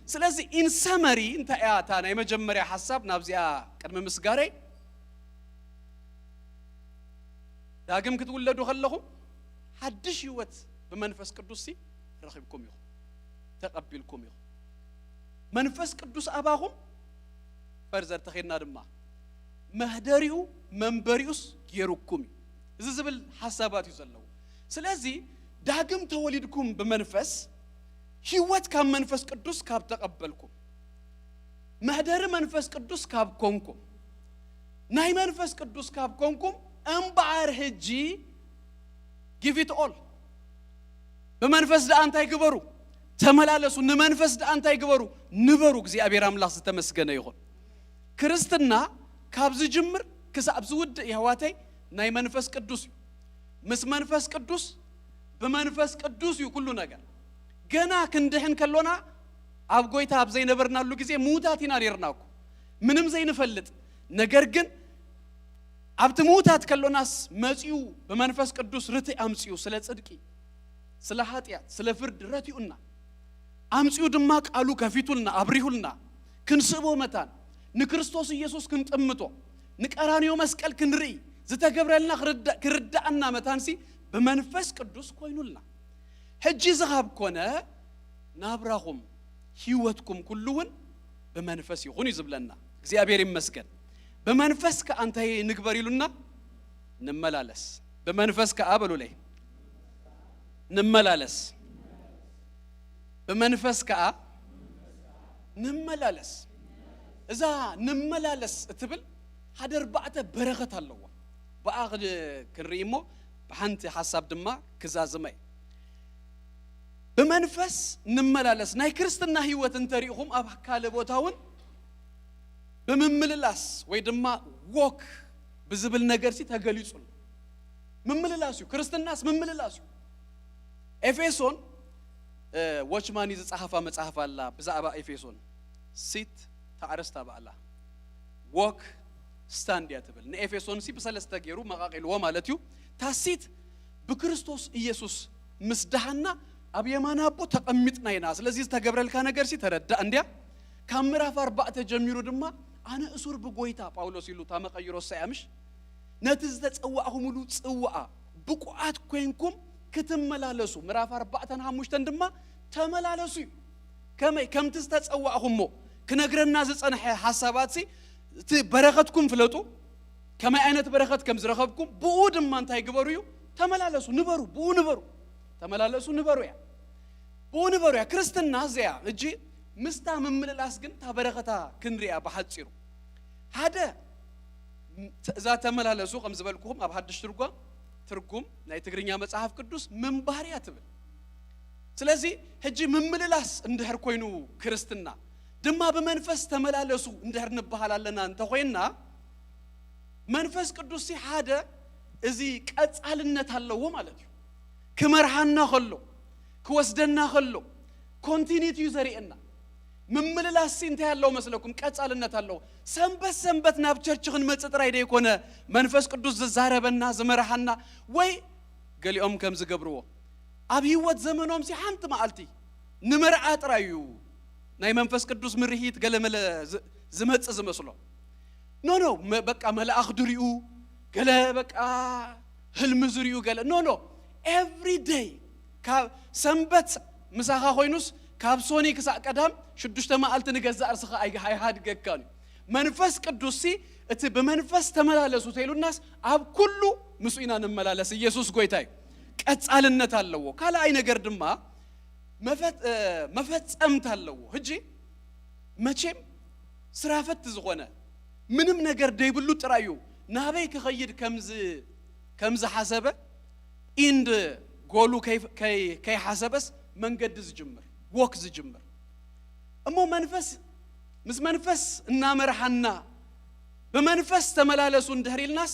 ስለዚ ኢን ሰመሪ እንታይ እያ እታ ናይ መጀመርያ ሓሳብ ናብዚኣ ቅድሚ ምስጋረይ? ዳግም ክትውለዱ ከለኹም ሓድሽ ህይወት ብመንፈስ ቅዱስ ሲ ረኺብኩም ኢኹም፣ ተቐቢልኩም ኢኹም። መንፈስ ቅዱስ ኣባኹም ፈርዘር ተኸድና ድማ መህደሪኡ መንበሪኡስ ገይሩኩም እዩ። እዚ ዝብል ሓሳባት እዩ ዘለዎ። ስለዚ ዳግም ተወሊድኩም ብመንፈስ፣ ህይወት ካብ መንፈስ ቅዱስ ካብ ተቐበልኩም፣ መህደሪ መንፈስ ቅዱስ ካብ ኮንኩም፣ ናይ መንፈስ ቅዱስ ካብ ኮንኩም፣ እምበኣር ሕጂ give it all። ብመንፈስ ደኣ እንታይ ግበሩ? ተመላለሱ። ንመንፈስ ደኣ እንታይ ግበሩ? ንበሩ። እግዚኣብሔር ኣምላኽ ዝተመስገነ ይኹን። ክርስትና ካብ ዝጅምር ክሳብ ዝውድእ፣ የሕዋተይ፣ ናይ መንፈስ ቅዱስ እዩ። ምስ መንፈስ ቅዱስ፣ ብመንፈስ ቅዱስ እዩ ኩሉ ነገር። ገና ክንድሕን ከሎና፣ ኣብ ጎይታ ኣብ ዘይነበርናሉ ግዜ ምዉታት ኢና ኔርና እኮ፣ ምንም ዘይንፈልጥ። ነገር ግን ኣብቲ ምዉታት ከሎናስ መጺኡ ብመንፈስ ቅዱስ ርትዕ ኣምጺኡ፣ ስለ ጽድቂ፣ ስለ ሓጢኣት፣ ስለ ፍርዲ ረቲኡና። ኣምጺኡ ድማ ቃሉ ከፊቱልና፣ ኣብሪሁልና፣ ክንስእቦ መታን፣ ንክርስቶስ ኢየሱስ ክንጥምቶ፣ ንቀራንዮ መስቀል ክንርኢ፣ ዝተገብረልና ክርዳ-፣ ክርዳኣና መታንሲ ብመንፈስ ቅዱስ ኮይኑልና። ሕጂ እዚ ካብ ኮነ፣ ናብራኹም፣ ህይወትኩም ኩሉ እውን ብመንፈስ ይኹን እዩ ዝብለና። እግዚኣብሔር ይመስገን። ብመንፈስ ከኣ እንታይ ንግበር ኢሉና? ንመላለስ። ብመንፈስ ከኣ በሉለይ፣ ንመላለስ። ብመንፈስ ከኣ ንመላለስ። እዛ ንመላለስ እትብል ሓደ ኣርባዕተ በረኸት ኣለዋ። ብኣ ክን-፣ ክንርኢ እሞ ብሓንቲ ሓሳብ ድማ ክዛዝመ እየ። ብመንፈስ ንመላለስ። ናይ ክርስትና ህይወት እንተሪኢኹም ኣብ ካልእ ቦታ እውን ብምምልላስ ወይ ድማ ዎክ ብዝብል ነገርሲ ተገሊጹ ኣሎ። ምምልላስ እዩ። ክርስትናስ ምምልላስ እዩ። ኤፌሶን፣ እ፣ ዎችማኒ ዝጸሓፋ መጽሓፍ ኣላ ብዛዕባ ኤፌሶን። ሲት ታዕረስታ ባዕላ። ዎክ ስታንድ እያ ትብል። ንኤፌሶን ሲ ብሰለስተ ገይሩ መቓቒልዎ ማለት እዩ። ታሲት ብክርስቶስ ኢየሱስ ምስ ደሃና ኣብ የማን ኣቦ ተቐሚጥና ኢና። ስለዚ ዝተገብረልካ ነገር ሲ ተረዳእ እንድያ። ካብ ምዕራፍ ኣርባዕተ ጀሚሩ ድማ ኣነ እሱር ብጎይታ ጳውሎስ ኢሉ እታ መቐይሮ እሳ እያ ምሽ? ነቲ ዝተጸዋዕኹምሉ ጽዋኣ ብቁዓት ኮይንኩም ክትመላለሱ። ምዕራፍ ኣርባዕተን ሓሙሽተን ድማ ተመላለሱ እዩ። ከመይ? ከምቲ ዝተጸዋዕኹሞ ክነግረና ዝጸንሐ ሓሳባት ሲ፣ እቲ በረኸትኩም ፍለጡ፣ ከመይ ዓይነት በረኸት ከም ዝረኸብኩም፣ ብኡ ድማ እንታይ ግበሩ እዩ? ተመላለሱ፣ ንበሩ፣ ብኡ ንበሩ። ተመላለሱ፣ ንበሩ እያ። ብኡ ንበሩ እያ። ክርስትና እዚኣ፣ እጂ ምስታ ምምልላስ ግን እታ በረኸታ ክንሪኣ ብሓጺሩ። ሓደ፣ እዛ ተመላለሱ፣ ከም ዝበልኩኹም፣ ኣብ ሓድሽ ትርጓም፣ ትርጉም ናይ ትግርኛ መጽሓፍ ቅዱስ ምንባር እያ ትብል። ስለዚ፣ ሕጂ ምምልላስ እንድሕር ኮይኑ ክርስትና፣ ድማ ብመንፈስ ተመላለሱ እንድሕር ንበሃል ኣለና እንተኾይንና፣ መንፈስ ቅዱስ ሲ ሓደ እዚ ቀጻልነት ኣለዎ ማለት እዩ። ክመርሃና ከሎ፣ ክወስደና ከሎ፣ ኮንቲኒቲ እዩ ዘርእየና። ምምልላስ ሲ እንታይ ኣለዎ መስለኩም? ቀጻልነት ኣለዎ። ሰንበት ሰንበት ናብ ቸርች ክንመጽእ ጥራይ ደይኮነ መንፈስ ቅዱስ ዝዛረበና፣ ዝመርሃና፣ ወይ ገሊኦም ከም ዝገብርዎ ኣብ ህይወት ዘመኖም ሲ ሓንቲ መዓልቲ ንመርዓ ጥራይ እዩ ናይ መንፈስ ቅዱስ ምርሂት ገለመለ ዝ-፣ ዝመጽእ ዝመስሎ። ኖ፣ ኖ፣ መ-፣ በቃ መልኣኽ ድሪኡ፣ ገለ በቃ ህልሚ ዝሪኡ፣ ገለ፣ ኖ፣ ኖ፣ ኤቭሪ ደይ፣ ካብ ሰንበት ምሳኻ ኮይኑስ ካብ ሶኒ ክሳዕ ቀዳም ሽዱሽተ መዓልቲ ንገዛእ ርእስኻ ኣይ-፣ ኣይሃድገካን እዩ። መንፈስ ቅዱስ ሲ እቲ ብመንፈስ ተመላለሱ ተኢሉናስ ኣብ ኩሉ ምስኡ ኢና ንመላለስ። ኢየሱስ ጎይታ እዩ። ቀጻልነት ኣለዎ። ካልኣይ ነገር ድማ መፈ-፣ እ፣ መፈጸምታ ኣለዎ። ሕጂ መቼም ስራፈት ዝኾነ ምንም ነገር ደይብሉ ጥራይ እዩ ናበይ ክኸይድ ከምዝ ከምዝሓሰበ ኢንድ ጎሉ ከይ- ከይ- ከይሓሰበስ መንገዲ ዝጅምር ወክ ዝጅምር እሞ መንፈስ ምስ መንፈስ እናመርሓና ብመንፈስ ተመላለሱ እንድሕር ኢልናስ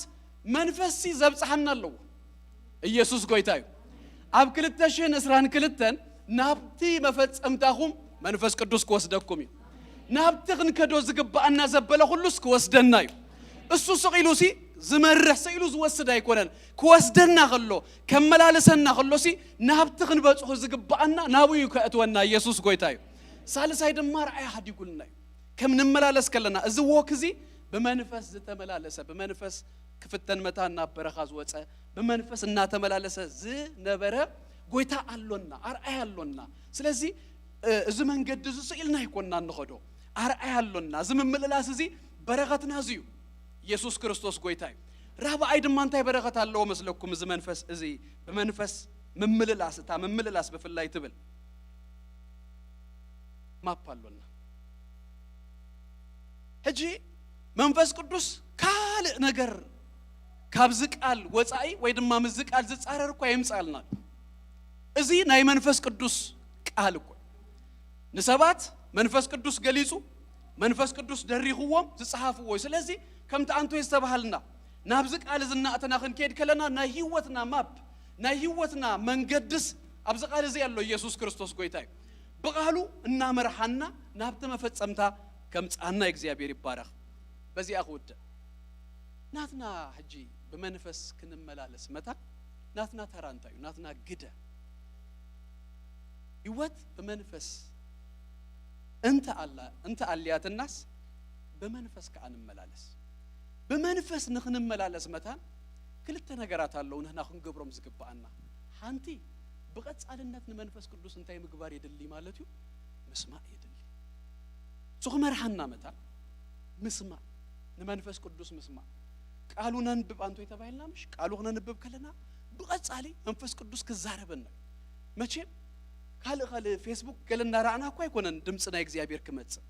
መንፈስ ሲ ዘብጽሓና ኣለዎ። ኢየሱስ ጎይታ እዩ። ኣብ ክልተ ሽሕን ዕስራን ክልተን ናብቲ መፈጸምታኹም መንፈስ ቅዱስ ክወስደኩም እዩ። ናብቲ ክንከዶ ዝግብኣና ዘበለ ኩሉስ ክወስደና እዩ። እሱ ስቕ ኢሉ ሲ ዝመርሕ ስቕ ኢሉ ዝወስድ ኣይኮነን። ክወስደና ከሎ ከመላልሰና ከሎ ሲ ናብቲ ክንበጽሑ ዝግብኣና ናብኡ እዩ ከእትወና። ኢየሱስ ጎይታ እዩ። ሳልሳይ ድማ ርኣይ ሓዲጉልና እዩ። ከም ንመላለስ ከለና እዚ ወክ እዚ ብመንፈስ ዝተመላለሰ ብመንፈስ ክፍተን መታ እናብ በረኻ ዝወፀ ብመንፈስ እናተመላለሰ ዝነበረ ጎይታ ኣሎና፣ ኣርኣያ ኣሎና። ስለዚ እዚ መንገዲ እዚ ስኢልና ኣይኮና እንኸዶ፣ ኣርኣያ ኣሎና። እዚ ምምልላስ እዚ በረኸትና እዚ እዩ። ኢየሱስ ክርስቶስ ጎይታ እዩ። ራብኣይ ድማ እንታይ በረኸት ኣለዎ መስለኩም? እዚ መንፈስ እዚ ብመንፈስ ምምልላስ፣ እታ ምምልላስ ብፍላይ ትብል ማፕ ኣሎና። ሕጂ መንፈስ ቅዱስ ካልእ ነገር ካብዚ ቃል ወጻኢ ወይ ድማ ምስዚ ቃል ዝጻረር እኳ የምጻልና። እዚ ናይ መንፈስ ቅዱስ ቃል እኮ ንሰባት መንፈስ ቅዱስ ገሊጹ መንፈስ ቅዱስ ደሪኽዎም ዝጸሓፍዎ እዩ። ስለዚ ከምቲ ኣንቶይ ዝተባሃልና ናብዚ ቃል እዚ እናእተና ክንከይድ ከለና ናይ ህይወትና ማፕ ናይ ህይወትና መንገድስ ኣብዚ ቃል እዚ ኣሎ። ኢየሱስ ክርስቶስ ጎይታ እዩ። ብቓሉ እናመርሓና ናብቲ መፈጸምታ ከምጽኣና እግዚኣብሔር ይባረኽ። በዚኣ ክውድእ ናትና ሕጂ ብመንፈስ ክንመላለስ መታ ናትና ተራ እንታይ እዩ? ናትና ግደ ህይወት ብመንፈስ እንተ ኣላ እንተ ኣልያትናስ ብመንፈስ ከኣ ንመላለስ። ብመንፈስ ንኽንመላለስ መታን ክልተ ነገራት ኣለዉ ንሕና ክንገብሮም ዝግብኣና። ሓንቲ ብቐጻልነት ንመንፈስ ቅዱስ እንታይ ምግባር የድሊ ማለት እዩ? ምስማዕ የድሊ። እሱ ክመርሓና መታን ምስማዕ፣ ንመንፈስ ቅዱስ ምስማዕ። ቃሉ ነንብብ ኣንቶይ ተባሂልና ምሽ ቃሉ ክነንብብ ከለና ብቐጻሊ መንፈስ ቅዱስ ክዛረበና እዩ። መቼም ካልእ ካልእ ፌስቡክ ገለ እናረኣና እኳ ኣይኮነን ድምፂ ናይ እግዚኣብሔር ክመፅእ።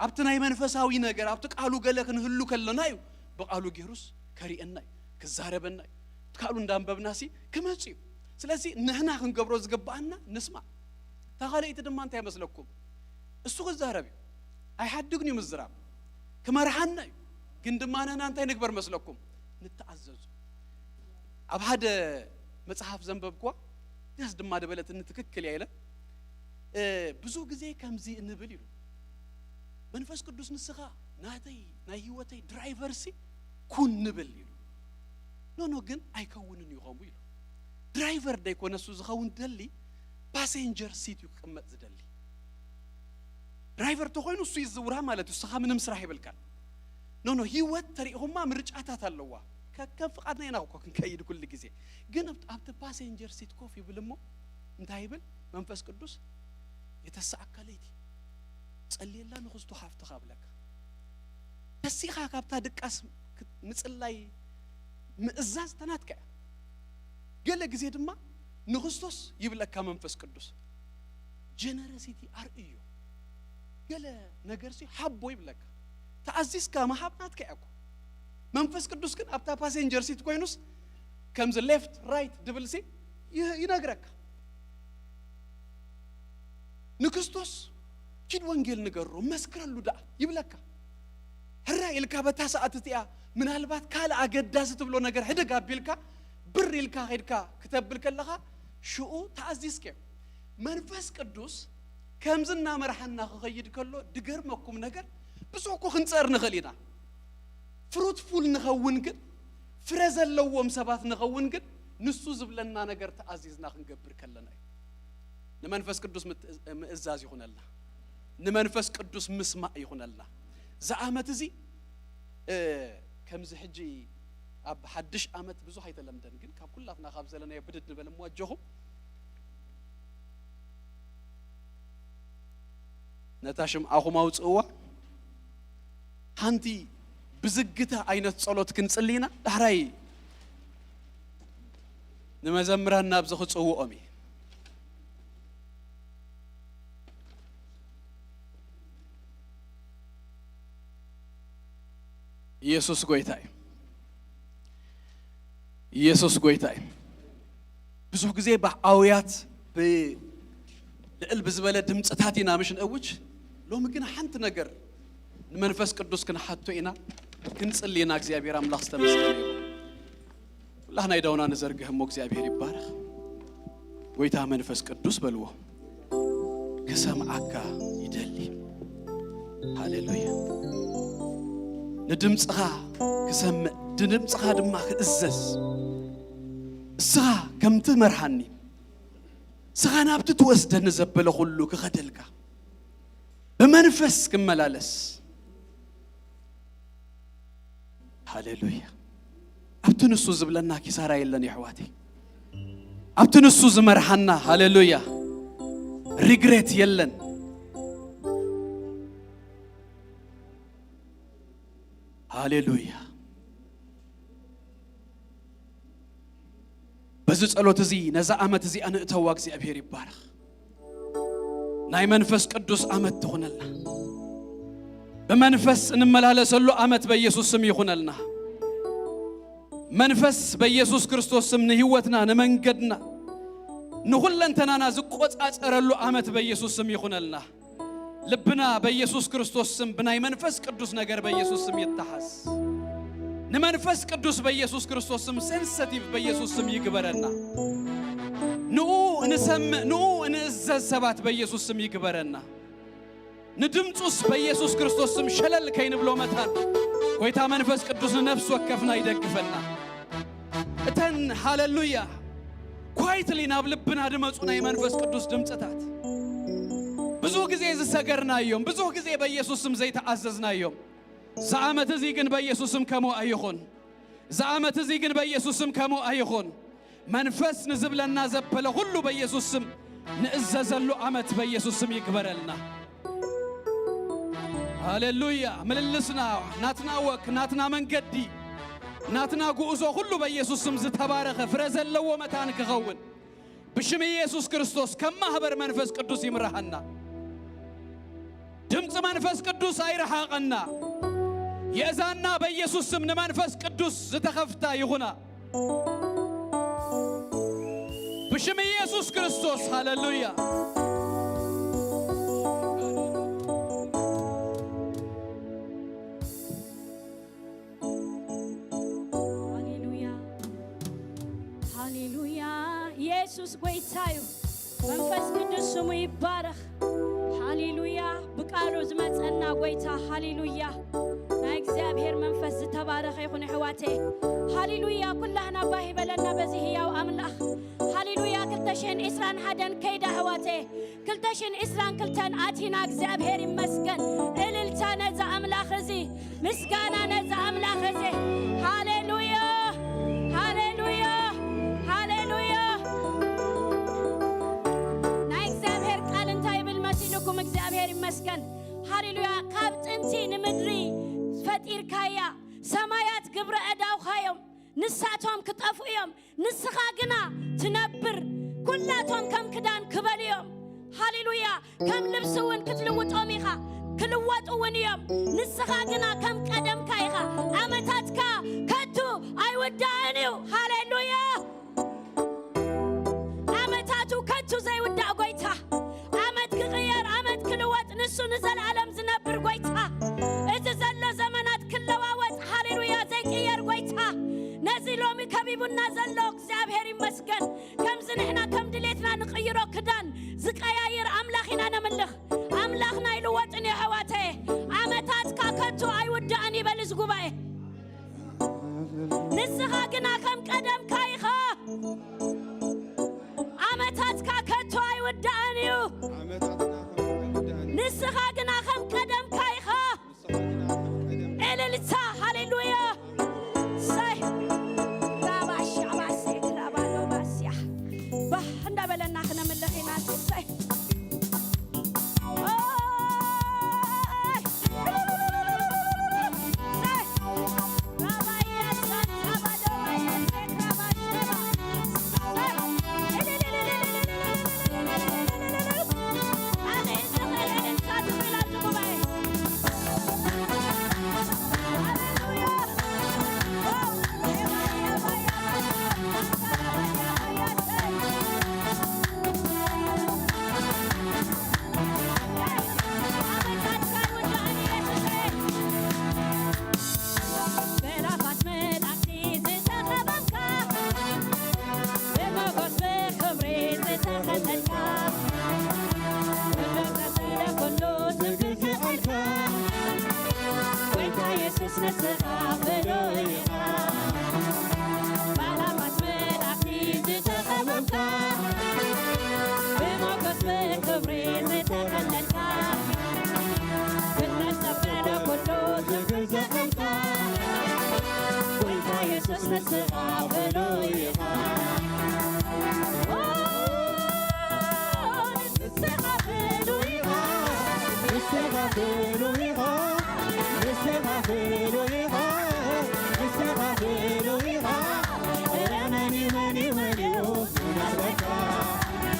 ኣብቲ ናይ መንፈሳዊ ነገር ኣብቲ ቃሉ ገለ ክንህሉ ከለና እዩ ብቃሉ ገይሩስ ከሪአና እዩ ክዛረበና እዩ። እቲ ቃሉ እንዳንበብና ሲ ክመፅ እዩ። ስለዚ ንሕና ክንገብሮ ዝግብኣና ንስማዕ። እታ ካልኣይቲ ድማ እንታይ መስለኩም? እሱ ክዛረብ እዩ። ኣይሓድግን እዩ ምዝራብ። ክመርሓና እዩ። ግን ድማ ንሕና እንታይ ንግበር መስለኩም? ንተኣዘዙ። ኣብ ሓደ መጽሓፍ ዘንበብኩዋ ደስ ድማ ደበለትኒ ትክክል እያ ኢለ። ብዙ ግዜ ከምዚ እንብል ኢሉ መንፈስ ቅዱስ ንስኻ ናተይ ናይ ህይወተይ ድራይቨር ሲ ኩን ንብል ኢሉ። ኖ ኖ ግን ኣይከውንን እዩ ከምኡ ኢሉ። ድራይቨር ደይኮነ እሱ ዝኸውን ደሊ ፓሴንጀር ሲት እዩ ክቅመጥ ዝደሊ። ድራይቨር ተኮይኑ እሱ ይዝውራ ማለት እዩ። ንስኻ ምንም ስራሕ ይብልካን። ኖ ኖ ህይወት ተሪእኹማ ምርጫታት ኣለዋ። ከከም ፍቃድና ኢና እኮ ክንከይድ ኩሉ ግዜ። ግን ኣብቲ ፓሴንጀር ሲት ኮፍ ይብል እሞ እንታይ ይብል መንፈስ ቅዱስ? የተሳእካ ለይቲ ጸልየላ ንኽስቶ ሓፍትኻ ብለካ። ተሲኻ ካብታ ድቃስ ምጽላይ ምእዛዝ ተናትካ እያ። ገለ ግዜ ድማ ንክስቶስ ይብለካ መንፈስ ቅዱስ። ጀነረሲቲ ኣርእዮ። ገለ ነገር ሲ ሓቦ ይብለካ። ተኣዚዝካ ምሃብ ናትካ እያ እኮ። መንፈስ ቅዱስ ግን ኣብታ ፓሴንጀር ሲት ኮይኑስ ከምዚ ሌፍት ራይት ድብል ሲ ይነግረካ። ንክስቶስ ኪድ ወንጌል ንገሮ መስክረሉ ደኣ ይብለካ። ሕራይ ኢልካ በታ ሰዓት እቲኣ ምናልባት ካልእ ኣገዳሲ ትብሎ ነገር ሕድግ ኣቢልካ ብር ኢልካ ኸድካ ክተብል ከለኻ ሽኡ ተኣዚዝከ። መንፈስ ቅዱስ ከምዚ እናመርሓና ክኸይድ ከሎ ድገርመኩም ነገር ብዙሕ እኮ ክንፀር ንኽእል ኢና። ፍሩትፉል ንኸውን ግን ፍረ ዘለዎም ሰባት ንኸውን ግን ንሱ ዝብለና ነገር ተኣዚዝና ክንገብር ከለና እዩ። ንመንፈስ ቅዱስ ምእዛዝ ይኹነልና። ንመንፈስ ቅዱስ ምስማዕ ይኹነልና። ዝኣመት እዚ ከምዚ ሕጂ ኣብ ሓድሽ ኣመት ብዙሕ ኣይተለምደን ግን ካብ ኩላትና ካብ ዘለናዮ ብድድ ንበል እሞ ኣጆኹም። ነታ ሽምዓኹም ኣውፅእዋ። ሓንቲ ብዝግታ ዓይነት ፀሎት ክንፅሊ ኢና። ዳሕራይ ንመዘምራን ናብዚ ክፅውኦም እየ። ኢየሱስ ጎይታ እዩ። ኢየሱስ ጎይታ እዩ። ብዙሕ ግዜ ብኣውያት ብልዕል ብዝበለ ድምፅታት ኢና ምሽ ንእውጅ። ሎሚ ግን ሓንቲ ነገር ንመንፈስ ቅዱስ ክንሓቶ ኢና፣ ክንጽሊ ኢና። እግዚኣብሔር ኣምላኽ ዝተመስገነ ይኹን። ኩላህና ኢዳውና ንዘርግህ እሞ እግዚኣብሔር ይባረኽ። ጎይታ መንፈስ ቅዱስ በልዎ፣ ክሰምዓካ ይደሊ። ሃሌሉያ። ንድምፅኻ ክሰምዕ፣ ንድምፅኻ ድማ ክእዘዝ፣ እስኻ ከምቲ መርሃኒ፣ እስኻ ናብቲ ትወስደኒ ዘበለ ኩሉ ክኸደልካ፣ ብመንፈስ ክመላለስ። ሃሌሉያ። ኣብቲ ንሱ ዝብለና ኪሳራ የለን የሕዋተይ። ኣብቲ ንሱ ዝመርሓና፣ ሃሌሉያ፣ ሪግሬት የለን። ሃሌሉያ። በዚ ጸሎት እዚ ነዛ ዓመት እዚኣ ንእተዋ። እግዚኣብሔር ይባረኽ። ናይ መንፈስ ቅዱስ ዓመት ትኹነልና። ብመንፈስ እንመላለሰሉ ዓመት በኢየሱስ ስም ይኹነልና። መንፈስ በኢየሱስ ክርስቶስ ስም ንህይወትና፣ ንመንገድና፣ ንኹለንተናና ዝቆጻጸረሉ ዓመት በኢየሱስ ስም ይኹነልና። ልብና በኢየሱስ ክርስቶስ ስም ብናይ መንፈስ ቅዱስ ነገር በኢየሱስ ስም ይተሓዝ። ንመንፈስ ቅዱስ በኢየሱስ ክርስቶስ ስም ሴንሰቲቭ በኢየሱስ ስም ይግበረና። ንኡ እንሰምዕ፣ ንኡ እንእዘዝ ሰባት በኢየሱስ ስም ይግበረና። ንድምፁስ በኢየሱስ ክርስቶስ ስም ሸለል ከይንብሎ መታን ጎይታ መንፈስ ቅዱስ ንነፍሲ ወከፍና ይደግፈና። እተን ሃሌሉያ ኳይትሊ ናብ ልብና ድመፁ ናይ መንፈስ ቅዱስ ድምፅታት ብዙሕ ግዜ ዝሰገርናዮም፣ ብዙሕ ግዜ በኢየሱስ ስም ዘይተኣዘዝናዮም። እዚ ዓመት እዚ ግን በኢየሱስ ስም ከምኡ ኣይኹን። እዚ ዓመት እዚ ግን በኢየሱስ ስም ከምኡ ኣይኹን። መንፈስ ንዝብለና ዘበለ ኩሉ በኢየሱስ ስም ንእዘዘሉ ዓመት በኢየሱስ ስም ይግበረልና። ሃሌሉያ። ምልልስና፣ ናትና ወክ፣ ናትና መንገዲ፣ ናትና ጉዕዞ ኩሉ በኢየሱስ ስም ዝተባረኸ ፍረ ዘለዎ መታን ክኸውን ብሽም ኢየሱስ ክርስቶስ ከም ማህበር መንፈስ ቅዱስ ይምርሃና። ድምፂ መንፈስ ቅዱስ ኣይረሓቐና። የእዛና በኢየሱስ ስም ንመንፈስ ቅዱስ ዝተኸፍታ ይኹና። ብሽም ኢየሱስ ክርስቶስ፣ ሃሌሉያ። ሃሌሉያ፣ ሃሌሉያ። ኢየሱስ ጎይታ እዩ። መንፈስ ቅዱስ ስሙ ይባረኽ። ሃሌሉያ። ብቃሉ ዝመጸና ጎይታ፣ ሃሌሉያ። ናይ እግዚኣብሔር መንፈስ ዝተባረኸ ይኹን ኣሕዋተይ። ሃሌሉያ። ኩላህና ባህ ይበለና በዚ ህያው ኣምላኽ። ሃሌሉያ። ክልተ ሽሕን ዕስራን ሓደን ከይዳ ኣሕዋተይ። ክልተ ሽሕን ዕስራን ክልተን ኣቲና እግዚኣብሔር ይመስገን። እልልታ ነዚ ኣምላኽ እዚ፣ ምስጋና ነዚ ኣምላኽ እዚ። ሃሌሉያ፣ ሃሌሉያ፣ ሃሌሉያ። ናይ እግዚኣብሔር ቃል እንታይ ይብል መሲልኩም? እግዚኣብሔር ይመስገን። ሃሌሉያ። ካብ ጥንቲ ንምድሪ ፈጢርካያ፣ ሰማያት ግብረ ኣእዳውካ እዮም፣ ንሳቶም ክጠፍኡ እዮም፣ ንስኻ ግና ትነብር። ኩላቶም ከም ክዳን ክበሉ እዮም። ሃሌሉያ። ከም ልብሲ እውን ክትልውጦም ኢኻ፣ ክልወጡ እውን እዮም። ንስኻ ግና ከም ቀደምካ ኢኻ። ዓመታትካ ከቶ ኣይውዳእን እዩ። ሃሌሉያ። ዓመታቱ ከቶ ዘይውዳእ ጎይታ፣ ዓመት ክቕየር፣ ዓመት ክልወጥ፣ ንሱ ንዘለኣለም ዝነብር ጎይታ፣ እቲ ዘሎ ዘመናት ክለዋወጥ፣ ሃሌሉያ፣ ዘይቅየር ጎይታ፣ ነዚ ሎሚ ከቢቡና ዘሎ እግዚኣብሔር ይመስገን። ከምዚ ንሕና ከም ድሌትና ንቕይሮ ክዳን ዝቀያይር ኣምላኽ ኢና ነምልኽ። ኣምላኽና ኣይልወጥን እዩ ኣሕዋተየ። ዓመታትካ ከቶ ኣይውዳእን ይበል እዚ ጉባኤ። ንስኻ ግና ከም ቀደምካ ኢኻ። ዓመታትካ ከቶ ኣይውዳእን እዩ። ዓመታትና ከም ቀደም ንስኻ ግና ከም ቀደምካ ኢኻ። ንስኻ ግና ከም ቀደም እልልታ፣ ሃሌሉያ። ሰይ ራባሻ ባሴት ራባዶ ባስያ ባህ እንዳበለና ክነምልኽ ኢና። ሰይ የሱስ ንስኻ ፍሉይ ኢኻ። ባላባት መላእኽቲ ዝተኸበብካ፣ ብሞገስ ብኽብሪ ዝተኸለልካ፣ ፍጥረት ዘበለ ኩሉ ዝግዘኣልካ፣ ጎይታ የሱስ ንስኻ ፍሉይ ኢኻ። ንስኻ ፍሉይ ኢኻ፣ ንስኻ ፍሉይ ኢኻ፣ ንስኻ ፍሉይ ኢኻ፣ ንስኻ ፍሉይ ኢኻ። እረ መን እዩ፣ መን እዩ፣ መን እዩ ዝመስለካ?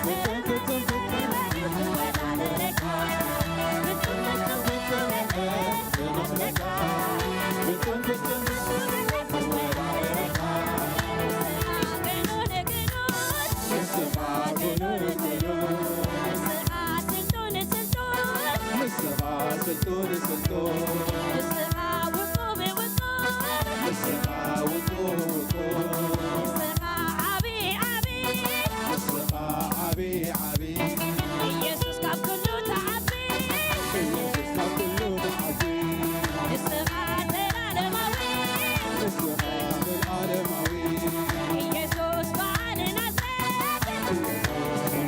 ፍጹም፣ ፍጹም፣ ፍጹም መን እዩ ዝወዳደረካ? ፍጹም፣ ፍጹም፣ ፍጹም የለን ዝመስለካ? ፍጹም፣ ፍጹም፣ ፍጹም የለን ዝወዳደረካ። ንስኻ ግኑን፣ ግኑን፣ ንስኻ ግኑን፣ ግኑን፣ ንስኻ ስልጡን፣ ስልጡን፣ ንስኻ ስልጡን፣ ስልጡን፣ ንስኻ ውቁብ፣ ውቁብ፣ ንስኻ ውቁብ፣ ውቁብ፣ ንስኻ ዓቢ፣ ዓቢ፣ ንስኻ ዓቢ፣ ዓቢ። ኢየሱስ ካብ ኩሉ ትዓቢ። ኢየሱስ ካብ ኩሉ ትዓቢ። ንስኻ ዘላለማዊ። ንስኻ ዘላለማዊ። ኢየሱስ በዓል ናዝሬት። ኢየሱስ በዓል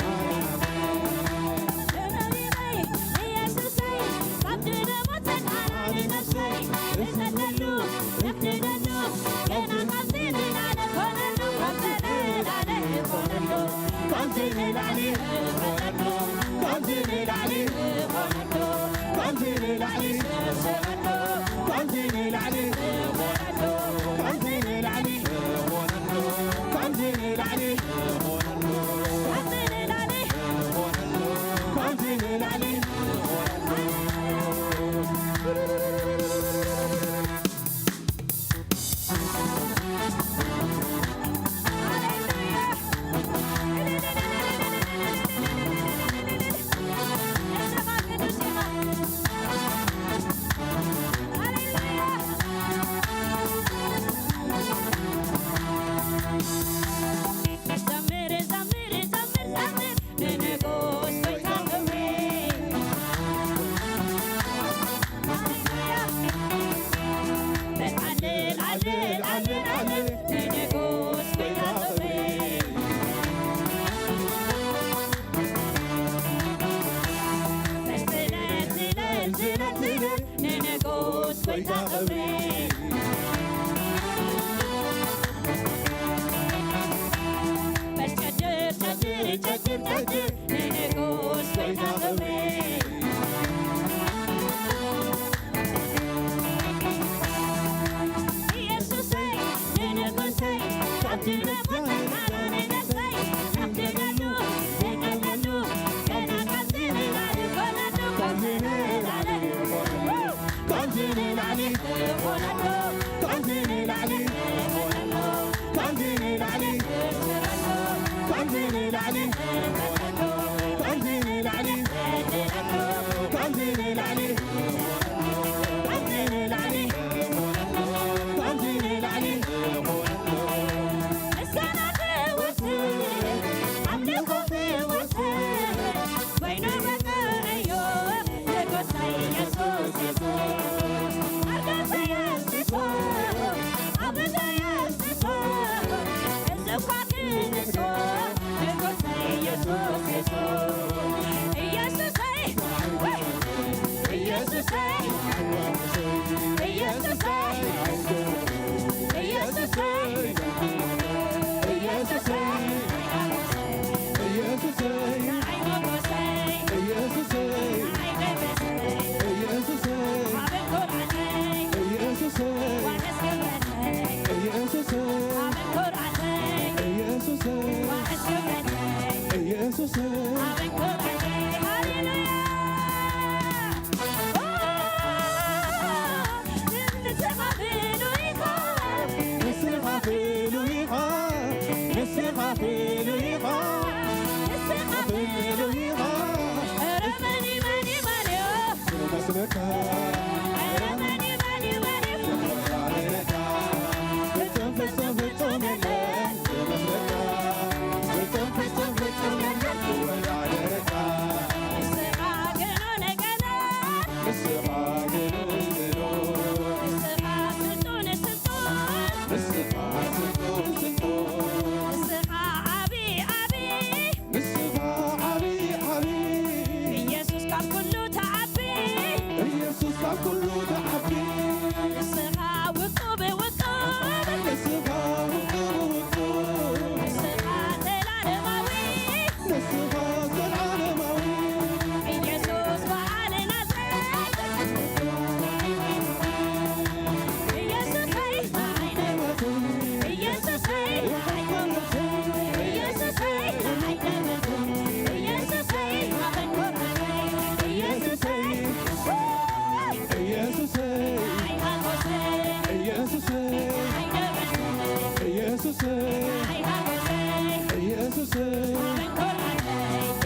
ናዝሬት። ኢየሱሰይ፣ ኢየሱሰይ፣ ካብ ድነ ሞት ዘድሓና ንነፍሰይ፣ ንሰግደሉ፣ ነኽብረሉ፣ ገና ካብዚ ንላዕሊ ኾነሉ፣ ካብዚ ንላዕሊ ኾነሉ፣ ካብዚ ንላዕሊ ኾነሉ፣ ካብዚ ንላዕሊ ኾነሉ፣ ካብዚ ንላዕሊ ኾነሉ፣ ካብዚ ንላዕሊ ኾነሉ፣ ካብዚ ንላዕሊ ኾነሉ፣ ካብዚ ንላዕሊ ኾነሉ፣ ካብዚ ንላዕሊ ኾነሉ፣ ካብዚ ንላዕሊ ኾነሉ። ኢየሱስ ኢየሱስ ኢየሱስ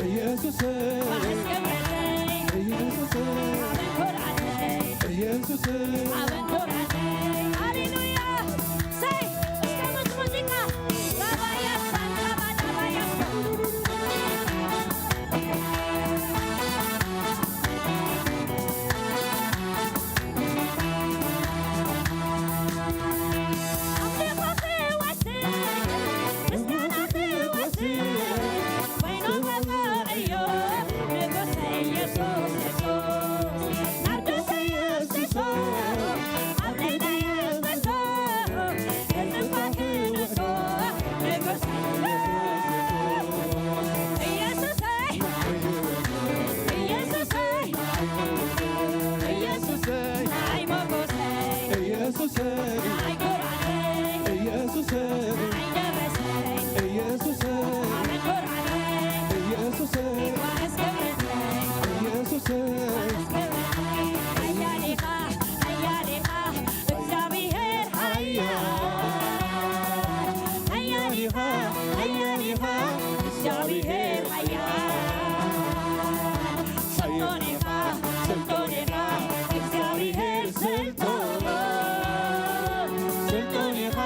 ኢየሱስ ኢየሱስ ኢየሱስ ሃሌሉያ። ሰይ እስከ ሙዚቃ ራባያ ሳንታ ባዳባያ ኢየሱሰይ ኢየሱሰይ ኢየሱሰይ ናይ ሞጎሰይ ኢየሱሰይ ናይ ኩራተይ ኢየሱሰይ ናይ ደበሰይ ኢየሱሰይ ናይ ኩራተይ ኢየሱሰይ ይባረክ ክብረተይ ኢየሱሰይ ይባረክ ክብረተይ ሓያል ኢኻ ሓያል ኢኻ እግዚኣብሔር ሓያል ሓያል ኢኻ ሓያል ኢኻ እግዚኣብሔር ሓያል ስልጡን ኢኻ ስልጡን ኢኻ እግዚኣብሔር ስልጡን ስልጡን ኢኻ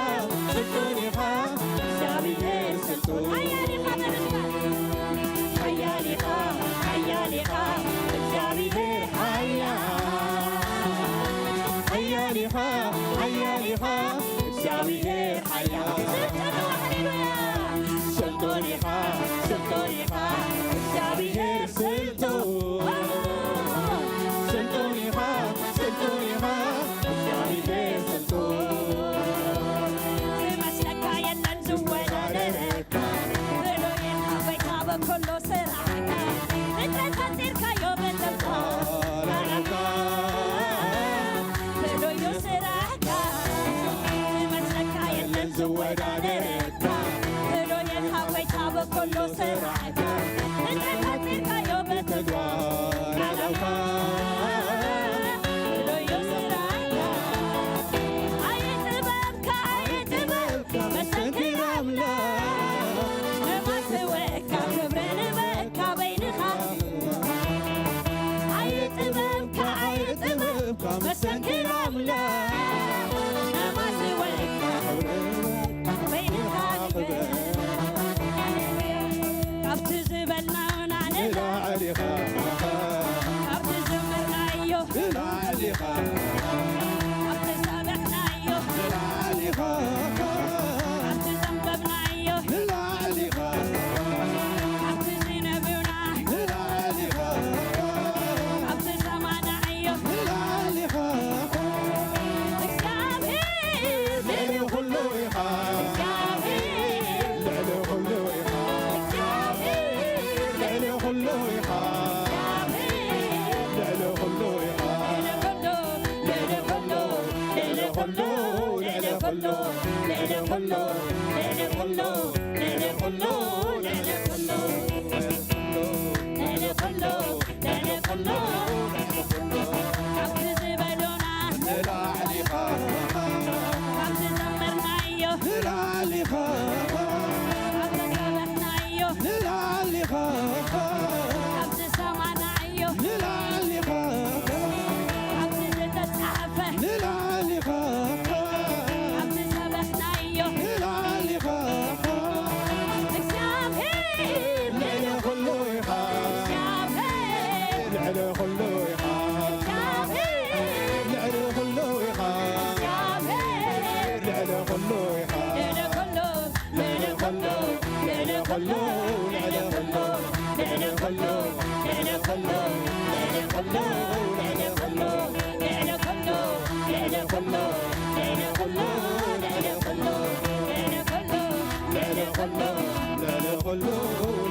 ስልጡን ኢኻ እግዚኣብሔር ስልጡን ሓያል ኢኻ በሉ እስከ ሓያል ኢኻ ሓያል ኢኻ እግዚኣብሔር ሓያል ሓያል ኢኻ ሓያል ኢኻ እግዚኣብሔር ሓያል ስልጡን ኢኻ ሃሌሉያ ስልጡን ኢኻ ስልጡን ኢኻ እግዚኣብሔር ስልጡን ስልጡን ኢኻ ስልጡን ኢኻ እግዚኣብሔር ስልጡን ዝመስለካ የለን ዝወዳደረካ ፍሉይ ኢኻ ጎይታ በኩሉ ስራሕካ ፍጥረት ፈጢርካዮ ብጥበብካ ፍሉይ እዩ ስራሕካ ዝመስለካ የለን ዝወዳደረካ ፍሉይ ኢኻ ጎይታ በኩሉ ስራሕካ ፍጥረት ፈጢርካዮ ብጥበብካ ፍሉይ እዩ ስራሕካ ኣየ ጥበብካ ኣየ ጥበብካ መስተንክር ኣምላኽ ንማስወካ ክብሪ ንበካ በይንኻ ኣየ ጥበብካ ኣየ ጥበብካ መስተንክር ኣምላኽ ንማስወካ ክብሪ ንበካ በይንኻ ክብሪ ካብቲ ዝበልናዮና ንላዕሊ ኢኻ ካብቲ ዘመርናዮ ንላዕሊ ኢኻ ካብቲ ዝሰበኽናዮ ንላዕሊ ኢኻ ካብቲ ዘንበብናዮ ንላዕሊ ኢኻ ካብቲ ዝነብብና ንላዕሊ ኢኻ ካብቲ ሰማዕናዮ ንላዕሊ ኢኻ እግዚኣብሔር ልዕሊ ኩሉ ኢኻ እግዚኣብሔር ልዕሊ ኩሉ ኢኻ እግዚኣብሔር ልዕሊ ኩሉ ኢኻ እግዚኣብሔር ልዕሊ ኩሉ ኢኻ ልዕሊ ኩሉ ልዕሊ ኩሉ ልዕሊ ኩሉ ልዕሊ ኩሉ ልዕሊ ኩሉ ልዕሊ ኩሉ ልዕሊ ኩሉ ልዕሊ ኩሉ ልዕሊ ኩሉ ካብቲ ዝበሉና ንላዕሊ ኢኻ ካብቲ ዘመርናዮ ንላዕሊ ኢኻ ካብቲ ሰበኽናዮ ንላዕሊ ኢኻ ካብቲ ሰማዕናዮ ንላዕሊ ኢኻ ካብቲ ዝተጻሕፈ ንላዕሊ ኢኻ ካብቲ ሰበኽናዮ ንላዕሊ ኢኻ እግዚኣብሔር ልዕሊ ኩሉ ኢኻ እግዚኣብሔር ልዕሊ ኩሉ ኢኻ እግዚኣብሔር ልዕሊ ኩሉ ኢኻ እግዚኣብሔር ልዕሊ ኩሉ ኢኻ ልዕሊ ኩሉ ልዕሊ ኩሉ ልዕሊ ኩሉ ልዕሊ ኩሉ ልዕሊ ኩሉ ልዕሊ ኩሉ ልዕሊ ኩሉ ልዕሊ ኩሉ ልዕሊ ኩሉ ልዕሊ ኩሉ ልዕሊ ኩሉ ልዕሊ ኩሉ ልዕሊ ኩሉ ልዕሊ ኩሉ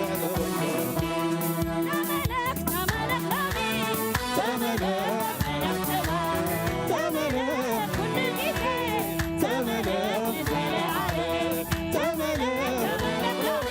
ልዕሊ ኩሉ ተመለኽ ተመለኽ ሎሚ ተመለኽ ተመለኽ ትማል ተመለኽ ኩሉ ግዜ ተመለኽ ንዘለዓለም ተመለኽ ተመለኽ ሎሚ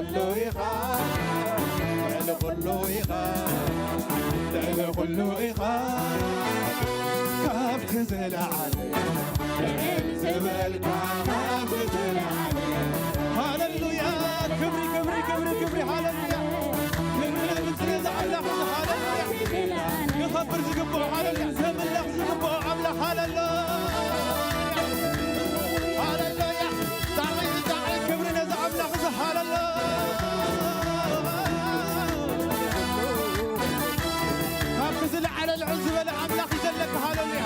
ኩሉ ኢኻ፣ ልዕሊ ኩሉ ኢኻ፣ ልዕሊ ኩሉ ኢኻ፣ ካብቲ ዝለዓለ ልዕል ዝበልካ፣ ካብቲ ዝለዓለ። ሃሌሉያ! ክብሪ፣ ክብሪ፣ ክብሪ፣ ክብሪ፣ ሃሌሉያ! ክብሪ ነብጽ ነዚ ኣምላኽ እዚ፣ ሃሌሉያ! ክኸብር ዝግብኦ፣ ሃሌሉያ! ክምለኽ ዝግብኦ ኣምላኽ፣ ሃሌሉያ! ሃሌሉያ! ጣዕሚ፣ ጣዕሚ ክብሪ ነዚ ኣምላኽ እዚ፣ ሃሌሉያ! ካብቲ ዝለዓለ ልዕል ዝበለ ኣምላኽ እዩ ዘለካ፣ ሃሌሉያ!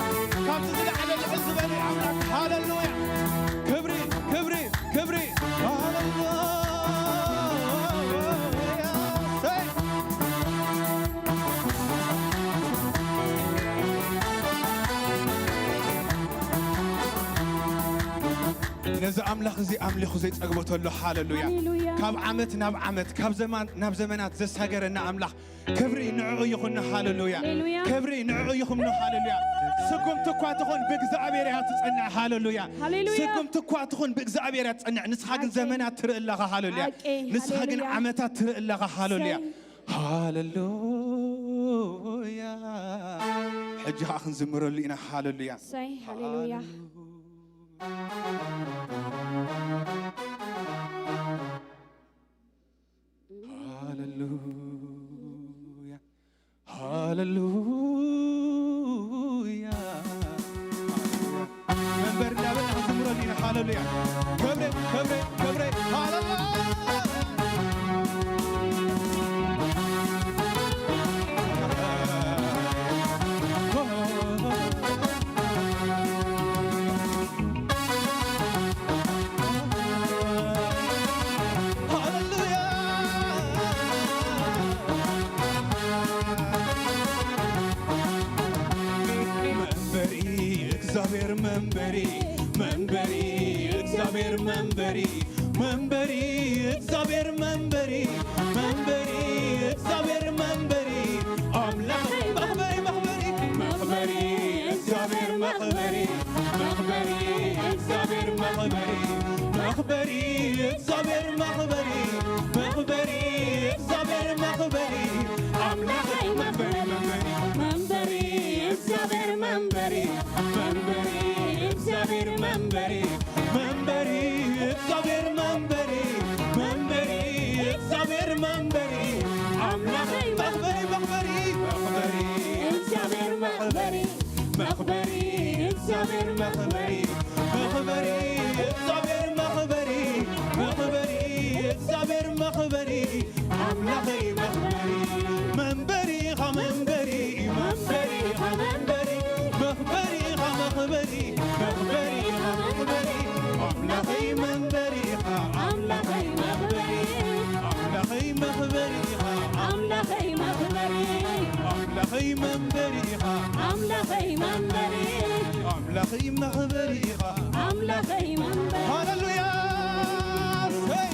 ካብቲ ዝለዓለ ልዕል ዝበለ ኣምላኽ፣ ሃሌሉያ! ክብሪ፣ ክብሪ፣ ክብሪ፣ ሃሌሉያ! ሰይ! ነዚ ኣምላኽ እዚ ኣምሊኹ ዘይጸግቦ ተሎ፣ ሃሌሉያ። ሃሌሉያ። ካብ ዓመት ናብ ዓመት፣ ካብ ዘማን ናብ ዘመናት ዘሳገረና ኣምላኽ፣ ክብሪ ንዕኡ ይኹን፣ ሃሌሉያ። ሃሌሉያ። ክብሪ ንዕኡ ይኹን፣ ሃሌሉያ። ስጉምቲ እኳ ትኹን፣ ብእግዚኣብሔር እያ ትጸንዕ፣ ሃሌሉያ። ሃሌሉያ። ስጉምቲ እኳ ትኹን፣ ብእግዚኣብሔር እያ ትጸንዕ። ንስኻ ግን ሓቂ። ዘመናት ትርኢ ኣለኻ፣ ሃሌሉያ። ሓቂ። ንስኻ ግን ሃሌሉያ። ዓመታት ትርኢ ኣለኻ፣ ሃሌሉያ። ሰይ። ሃሌሉያ። ሕጂ ኸኣ ክንዝምረሉ ኢና፣ ሃሌሉያ። ሰይ፣ ሃሌሉያ። ሃሌሉያ፣ ሃሌሉያ። መንበር እንዳበልና ክንዝምረሉ ኢና። ሃሌሉያ። ክብሪ፣ ክብሪ፣ ክብሪ። ሃሌሉያ። ሃሌሉያ። መንበሪ እግዚኣብሔር መንበሪ፣ መንበሪ እግዚኣብሔር መንበሪ፣ መንበሪ እግዚኣብሔር መንበሪ፣ መንበሪ እግዚኣብሔር መንበሪ፣ ኣምላኽ መኽበሪ፣ መኽበሪ፣ መኽበሪ እግዚኣብሔር መኽበሪ፣ መኽበሪ እግዚኣብሔር መኽበሪ፣ መኽበሪ እግዚኣብሔር መኽበሪ፣ መኽበሪ እግዚኣብሔር መኽበሪ፣ ኣምላኸይ መኽበሪ፣ መኽበሪ፣ መንበሪ እግዚኣብሔር መንበሪ፣ መንበሪ እግዚኣብሔር መንበሪ፣ መንበሪ እግዚኣብሔር መንበሪ፣ መንበሪ እግዚኣብሔር መንበሪ፣ ኣምላኸይ መኽበሪ፣ መኽበሪ፣ መኽበሪ እግዚኣብሔር መኽበሪ፣ መኽበሪ እግዚኣብሔር መኽበሪ፣ መኽበሪ እግዚኣብሔር መኽበሪ፣ መኽበሪ እግዚኣብሔር መኽበሪ፣ ኣምላኸይ መኽበሪ፣ መንበሪኻ መንበሪ፣ መንበሪኻ መንበሪ፣ መኽበሪኻ መኽበሪ፣ መኽበሪኻ መኽበሪ፣ ኣምላኸይ መንበሪኻ፣ ኣምላኸይ መኽበሪ፣ ኣምላኸይ መኽበሪኻ፣ ኣምላኸይ መኽበሪ፣ ኣምላኸይ መንበሪኻ፣ ኣምላኸይ መንበሪ፣ ኣምላኸይ መኽበሪኻ፣ ኣምላኸይ መንበሪ። ሃሌሉያ! ሰይ!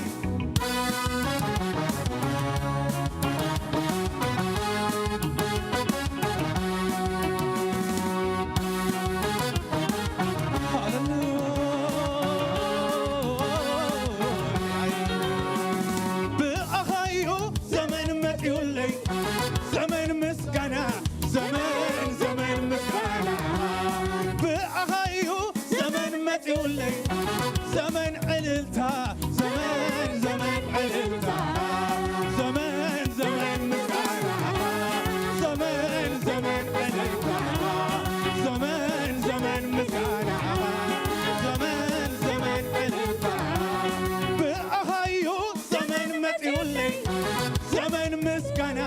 ብኣኻዩ ዘመን መጺኡለይ፣ ዘመን ምስጋና፣ ዘመን፣ ዘመን ምስጋና። ብኣኻዩ ዘመን መጺኡለይ፣ ዘመን ዕልልታ፣ ዘመን፣ ዘመን ዕልልታ፣ ዘመን፣ ዘመን ምስጋና፣ ዘመን፣ ዘመን ዕልልታ፣ ዘመን፣ ዘመን ምስጋና፣ ዘመን፣ ዘመን ዕልልታ። ብኣኻዩ ዘመን መጺኡለይ፣ ዘመን ምስጋና፣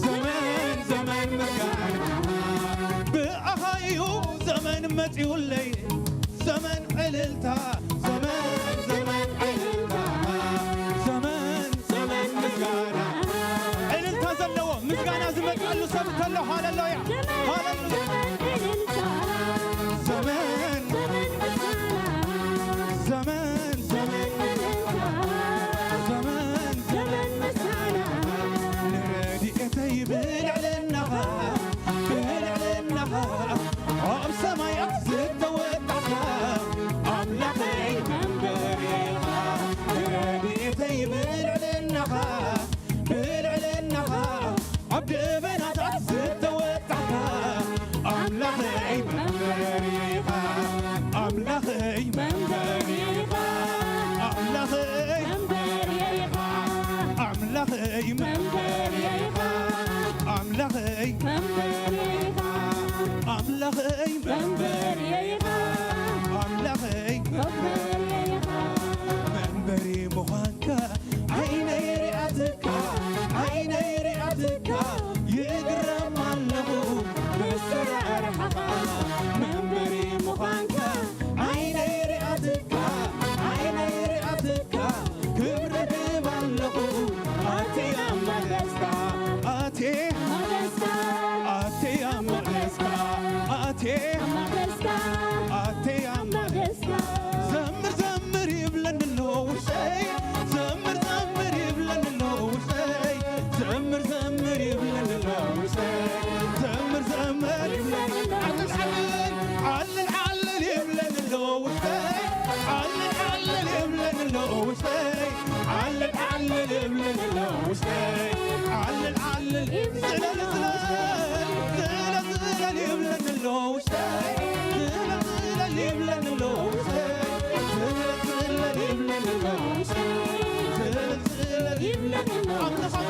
ዘመን፣ ዘመን ምስጋና። ብኣኻዩ ዘመን መጺኡለይ፣ ዘመን ዕልልታ፣ ዘመን፣ ዘመን ዕልልታ፣ ዘመን፣ ዘመን ምስጋና። ዕልልታ ዘለዎ ምስጋና ዝመጽኣሉ ሰብ እንተሎ፣ ሃሌሉያ፣ ሃሌሉያ። ዘመን፣ ዘመን፣ ዘመን፣ ዘመን፣ ዘመን፣ ዘመን፣ ንረድኤተይ ብልዕልናኻ፣ ብልዕልናኻ፣ ኣብ ሰማያት ዝተወጣሕካ፣ ኣምላኸይ መንበሪኻ፣ ንረድኤተይ ብልዕልናኻ፣ መንበሪኻ ኣምላኸይ መንበሪኻ ኣምላኸይ መንበሪኻ ኣምላኸይ መንበሪኻ ኣምላኸይ መንበሪኻ ኣምላኸይ መንበሪኻ መንበሪ ምዃንካ ዓይነይ ሪኣትካ ዓይነይ ሪኣትካ ይግረም ኣለኹ ብስራርሓኻ መንበሪ ምዃንካ ዓይነይ ሪኣትካ ዓይነይ ሪኣትካ ክብርህብ ኣለኹ ኣትያ መደስካ ኣቴ መደስካ ኣቴያ መደስካ ኣቴ መደስካ ኣቴያ መደስካ ዘምር ዘምር ይብለኒ ኣሎ ውሽጠይ ዘምር ዘምር ይብለኒ ኣሎ ውሽጠይ ዘምር ዘምር ይብለኒ ኣሎ ውሽጠይ ዘምር ዘምር ይብለኒ ኣሎ ውሽጠይ ዓልል ዓልል ዓልል ይብለኒ ኣሎ ውሽጠይ ዓልል ዓልል ይብለኒ ኣሎ ውሽጠይ ዓልል ዓልል ይብለኒ ኣሎ ውሽጠይ ዓልል ዓልል ይብለኒ ኣሎ ውሽጠይ ዝለል ዝለል ይብለኒ ኣሎ ውሽጠይ ዝለል ዝለል ይብለኒ ኣሎ ውሽጠይ ዝለል ዝለል ይብለኒ ኣሎ ውሽጠይ ዝለል ዝለል ይብለኒ ኣሎ ውሽጠይ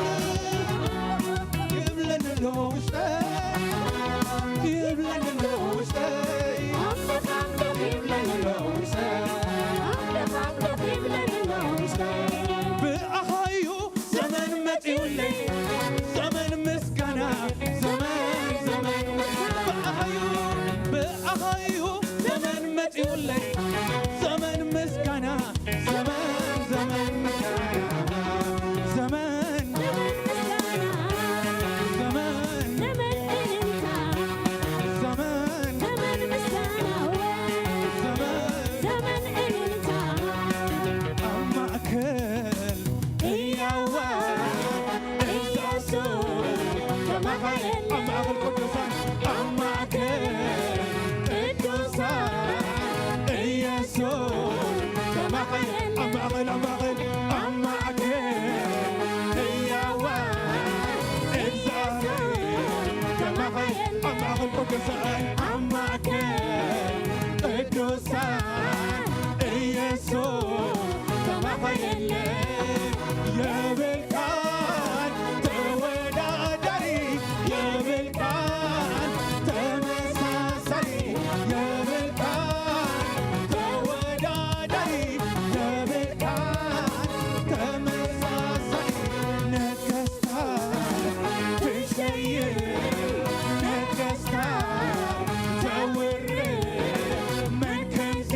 ይብለኒ ኣሎ ውሽጠይ ይብለኒ ኣሎ ውሽጠይ ይብለኒ ኣሎ ውሽጠይ ይብለኒ ኣሎ ውሽጠይ ብኣኻዩ ዘመን መጺኡለይ ዘመን ምስጋና ዘመን ዘመን ምስጋና ብኣኻዩ ብኣኻዩ ዘመን መጺኡለይ ዘመን ምስጋና ዘመን ዘመን ምስጋና ዘመን ዘመን ዘመን ዘመን ኣብ ማእከል ህያዋ ኢየሱስ ከማኻ የለን ኣብ ማእከል ቅዱሳን ኣብ ማእከል ቅዱሳን ኢየሱስ ከማኻ የለን ኣብ ማእከል ኣብ ማእከል ኣብ ማእከል ህያዋ ኢየሱስ ከማኻ የለን ኣብ ማእከል ቅዱሳን ኣብ ማእከል ቅዱሳን ኢየሱስ ከማኻ የለን የብልካን ተወዳዳሪ የብልካን ተመሳሳሊ የብልካን ተወዳዳሪ የብልካን ተመሳሳሊ ነገስታት ትሸይር ነገስታት ተውርድ መን ከምዚ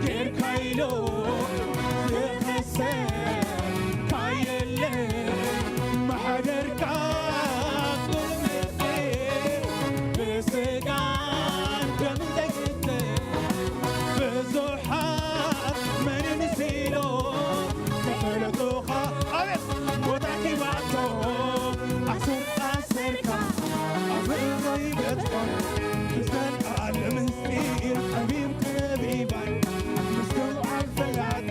ጌርካ ኢሎ ዝኸሰካ የለ ማሕደርካ ብስጋን ደምን ዘይስተ ብዙሓት መን ንሲሎ ተፈለጡኻ ኣቤት ሞት ኣኪባቶ ኣሰር ኣሰርካ ኣብ ርእሶይ በጽሖም ብዘለኣለም ምስጢር ጠቢብ ጠቢባን ምስትውዓል ፈላጣ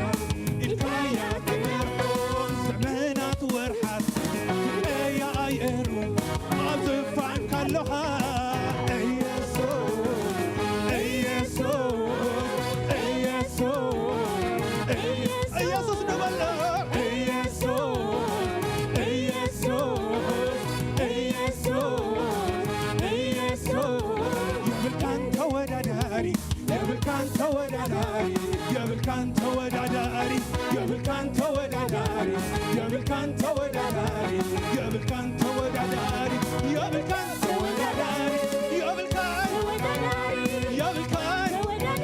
ኢልካያ ትመርሖም ዘመናት ወርሓት ትቀያየሩ ኣብ ዝፋንካ ኣለኻ ኢየሱስ ኢየሱስ ኢየሱስ ኢየሱስ ንበሎ ኢየሱስ ኢየሱስ ኢየሱስ ኢየሱስ የብልካን ተወዳዳሪ የብልካን ተወዳዳሪ የብልካን ተወዳዳሪ የብልካን ተወዳዳሪ የብልካን ተወዳዳሪ የብልካን ተወዳዳሪ የብልካን ተወዳዳሪ የብልካን ተወዳዳሪ የብልካን ተወዳዳሪ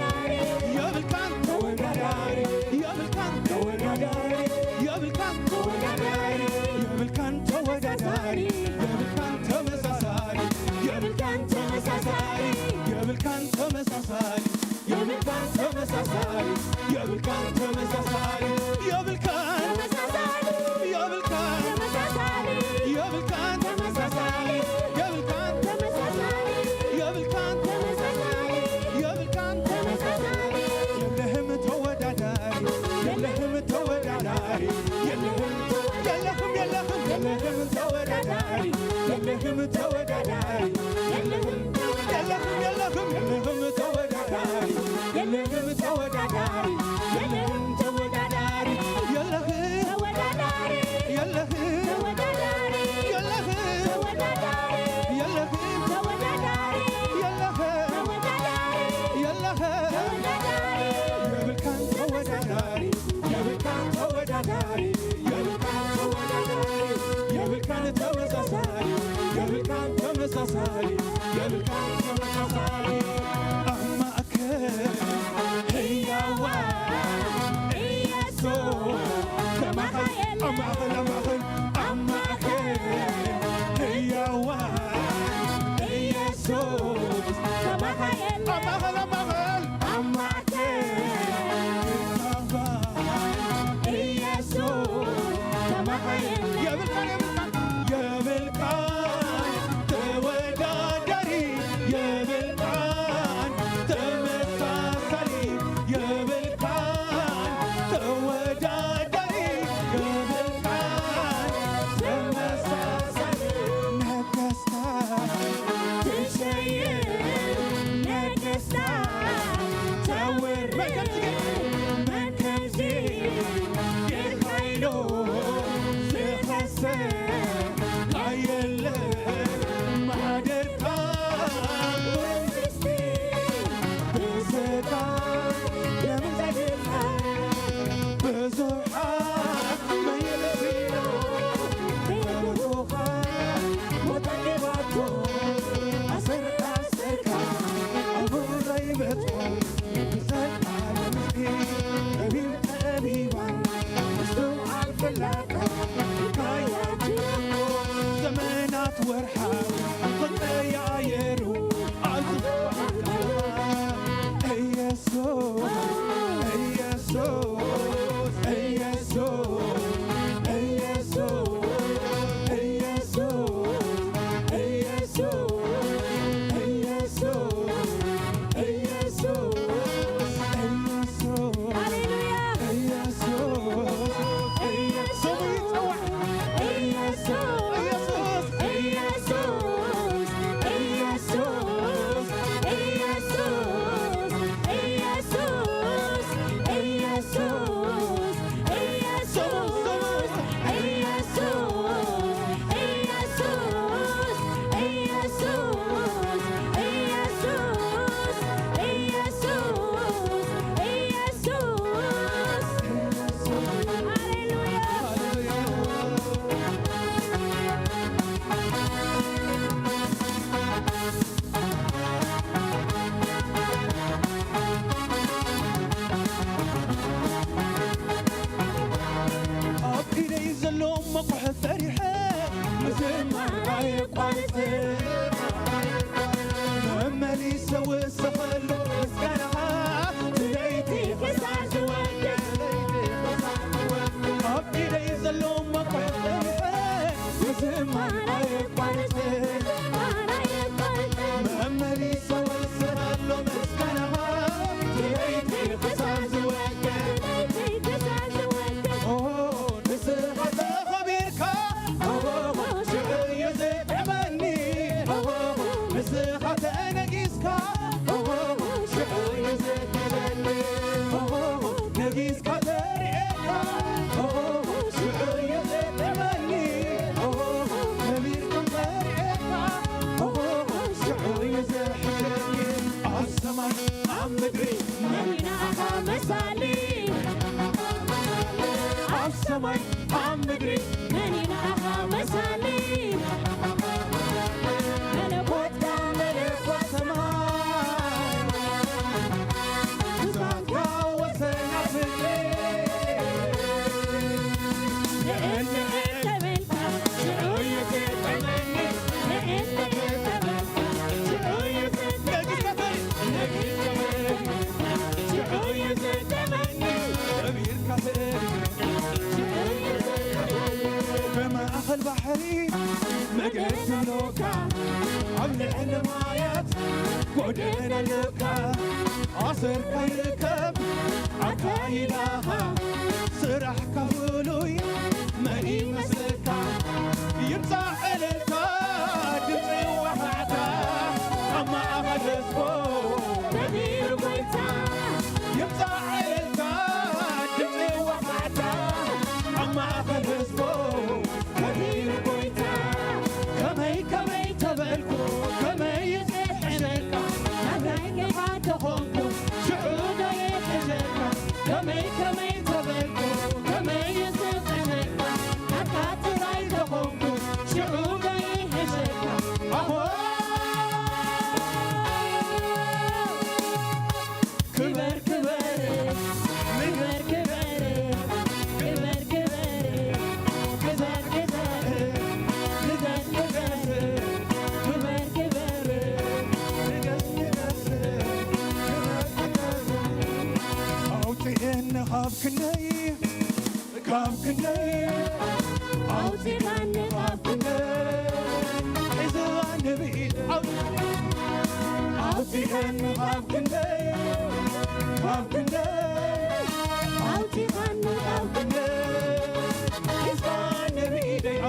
የብልካን ተወዳዳሪ የብልካን ተወዳዳሪ የብልካን ተወዳዳሪ የብልካን ተወዳዳሪ የብልካን ተመሳሳሊ የብልካን ተመሳሳሊ የብልካን ተመሳሳሊ የብልካን ተመሳሳሊ የብልካን ተመሳሳሊ የብልካን የብልካን የብልካን የብልካን የብልካን የብልካን የለህም ተወዳዳሪ የለህም ተወዳዳሪ የለህም የለህም የለህም ተወዳዳሪ የለህም ተወዳዳሪ የለህም የለህም የለህም የለህም ተወዳዳሪ የለህም ተወዳዳሪ የለህም ተወዳዳሪ የለህም ተወዳዳሪ የለህም ተወዳዳሪ የለህም ተወዳዳሪ የለህም ተወዳዳሪ የለህም ተወዳዳሪ የለህም ተወዳዳሪ የብልካን ተወዳዳሪ የብልካን ተወዳዳሪ የብልካን ተወዳዳሪ የብልካን ተመሳሳሊ የብልካን ተመሳሳሊ የብልካን ተመሳሳሊ ኣብ ማእከል ህያዋ ኢየሱስ ከማኻ የለን ኣብ ማእከል ኣብ ማእከል ኣብ ማእከል ህያዋ ኢየሱስ ከማኻ የለን ኣብ ማእከል ኣብ ማእከል ኣብ ማእከል የብልካን የብልካን የብልካን ተወዳዳሪ የብልካን ተመሳሳሊ የብልካን ተወዳዳሪ የብልካን ተመሳሳሊ ነገስታት ትሸይር ነገስታት ተውርድ መን ከምዚ ጌርካ ኢሉ ዝኸሰካ የለን ማሕደርካ መንግስቲ ብስጋ ደም ዘድካ ብዙሓት መየለፊኖ ብሩኻ ሞት ኣኪባቶ ኣሰርካ ኣሰርካ ኣቡረይ በትኮ ብዘለዓለም ህዝቢ ጠቢብ ጠቢባን ምስትውዓል ፈላጣ ኢልካያ ትረኽቦ ዘመናት ወርሓት ክቀያየሩ ኣብ ዝፍዓል ከለኻ ኢየሱስ ኢየሱስ ኢየሱስ ኢየሱስ ኢየሱስ ኢየሱስ ኢየሱስ ሃሌሉያ። ኢየሱስ ስሙ ይጸዋዕ። ኢየሱስ ኢየሱስ ኢየሱስ ኢየሱስ ኢየሱስ ኢየሱስ ኢየሱስ ኢየሱስ ኢየሱስ ኢየሱስ ኢየሱስ ኢየሱስ ሃሌሉያ። ኣብ ኢደይ ዘሎ መቑሕ ፈሪሐ ምዝማር ኣየቋርጽ መመሊሰ ወሰኸሉ ምስጋናኻ ትለይቲ ክሳዕ ዝወድእ ኣብ ኢደይ ዘሎ መቑሕ ፈሪሐ ምዝማር ኣየቋርጽ መመሊሰ ወሰኸሉ ምስጋናኻ ትለይቲ ክሳዕ ዝወድእ ንስኻ ተኸቢርካ ሽዑ እዩ ዝጥዕመኒ ንስኻ ተነጊስካ ሽዑ እዩ ዝጥዕመኒ ነጊስካ ተሪኤካ ሽዑ እዩ ዝጥዕመኒ ከቢርኩም ተሪኤካ ሽዑ እዩ ዝሕሸኒ ኣብ ሰማይ ኣብ ምድሪ መን ኢና ኣኻ መሳሊ ኣብ ሰማይ ኣብ ምድሪ መን ኢና ኣኻ መሳሊ መለኮትካ መለኮት ሰማይ ዙፋንካ ወሰና ፍቅሪ ንእንተ ተበልካ ሽዑ እዩ ዝጥዕመኒ ንእንተ ተበልካ ሽዑ እዩ ዝጥዕመኒ ሽዑ እዩ ዝጥዕመኒ ከቢርካ ትእሪ ሽዑ እዩ ዝጥዕመኒ ብማእኸል ባሕሪ መገዲ ኣሎካ ኣብ ልዕሊ ማያት ጎደና ኣሎካ ኣሰርካ ይርከብ ኣካይዳኻ ስራሕካ ፍሉይ መን ይመስለካ ይምጻእ ዕልልታ ድምጺ ዋሕታ ኣብ ማእኸል ህዝቡ ከቢሩ ጎይታ ይምጻእ ካብ ክንደይ ካብ ክንደይ ኣውፂኻኒ ካብ ክንደይ ሒዝኻኒ ብኢድ ኣውፂኻኒ ካብ ክንደይ ካብ ክንደይ ኣውፂኻኒ ካብ ክንደይ ሒዝኻኒ ብኢደይ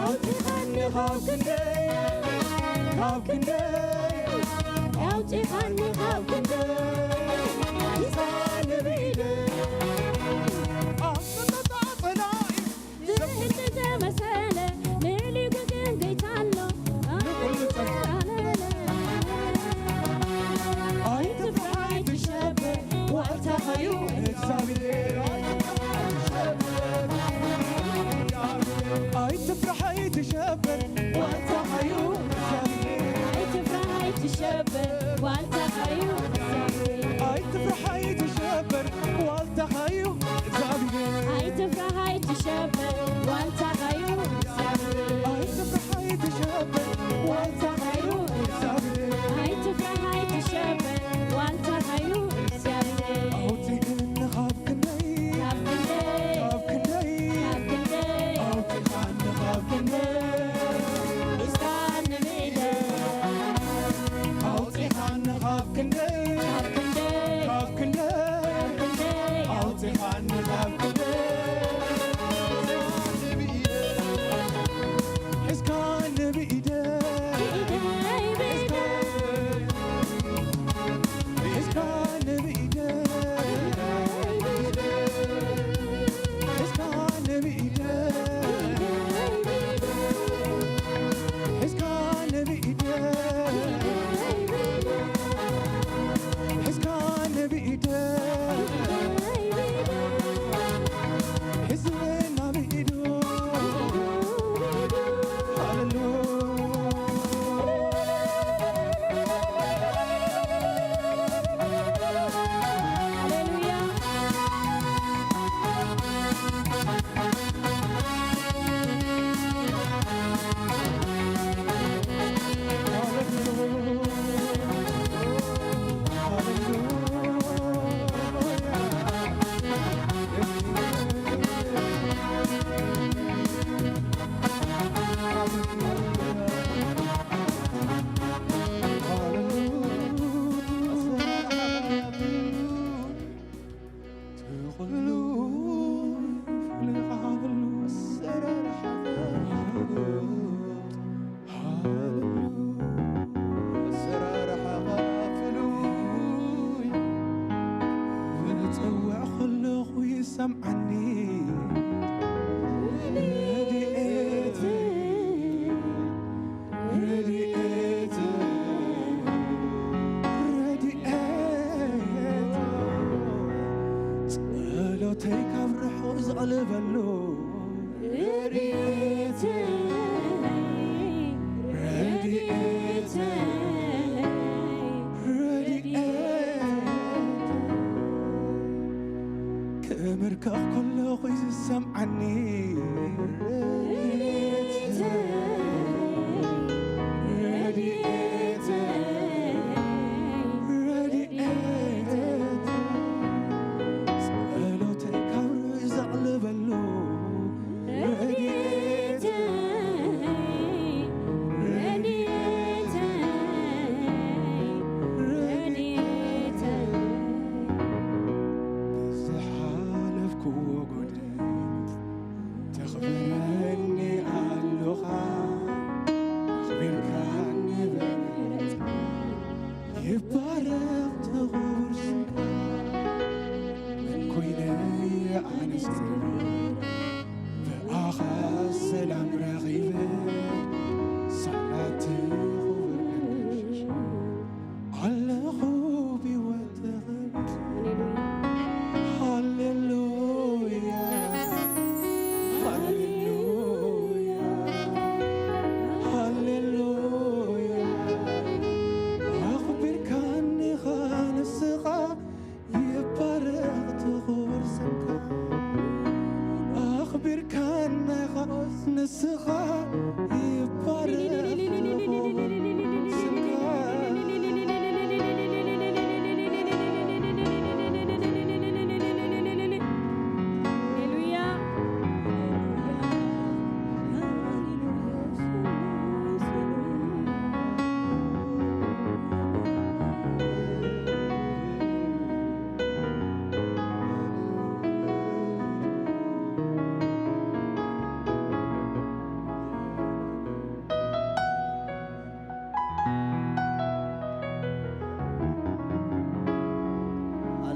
ኣውፂኻኒ ካብ ክንደይ ካብ ክንደይ ኣውፂኻኒ ካብ ክንደይ ሒዝኻኒ ብኢደይ ኣፍጥጣ ፀላኢ ዝህል ተመሰለ ምልዩ ግን ጌታ ኣሎ ንኹሉ ኣለለ ኣይትፍራሕ ኣይትሸበር ዋልታኻዩ እግዚኣብሔር ኣይትፍራሕ ኣይትሸበር ዋልታኻዩ እግዚኣብሔር ኣይትፍራሕ ኣይትሸበር ዋልታኻዩ እግዚኣብሔር ኣይትፍራሕ ኣይትሸበር ዋልታኻዩ እግዚኣብሔር ኣይትፍራሕ ኣይትሸበር ዋልታኻዩ እግዚኣብሔር ኣይትፍራሕ ኣይትሸበር ዋልታኻዩ እግዚኣብሔር ኣይትፍራሕ ኣይትሸበር ዋልታኻዩ እግዚኣብሔር ኣውፅእኒ ካብ ክንደይ ካብ ክንደይ ካብ ክንደይ ካብ ክንደይ ኣውፅኻኒ ካብ ክንደይ እስካኒ ብኢደ ኣውፅኻኒ ካብ ክንደይ ካብ ክንደይ ካብ ክንደይ ኣውፅኻኒ ካብ ክንደይ ሒዝካኒ ብኢደ ሒዝካኒ ብኢደ ሒዝካኒ ብኢደ ሒዝካኒ ብኢደ ሒዝካኒ ብኢደ ሒዝና ብኢዱ ሃሌሉያ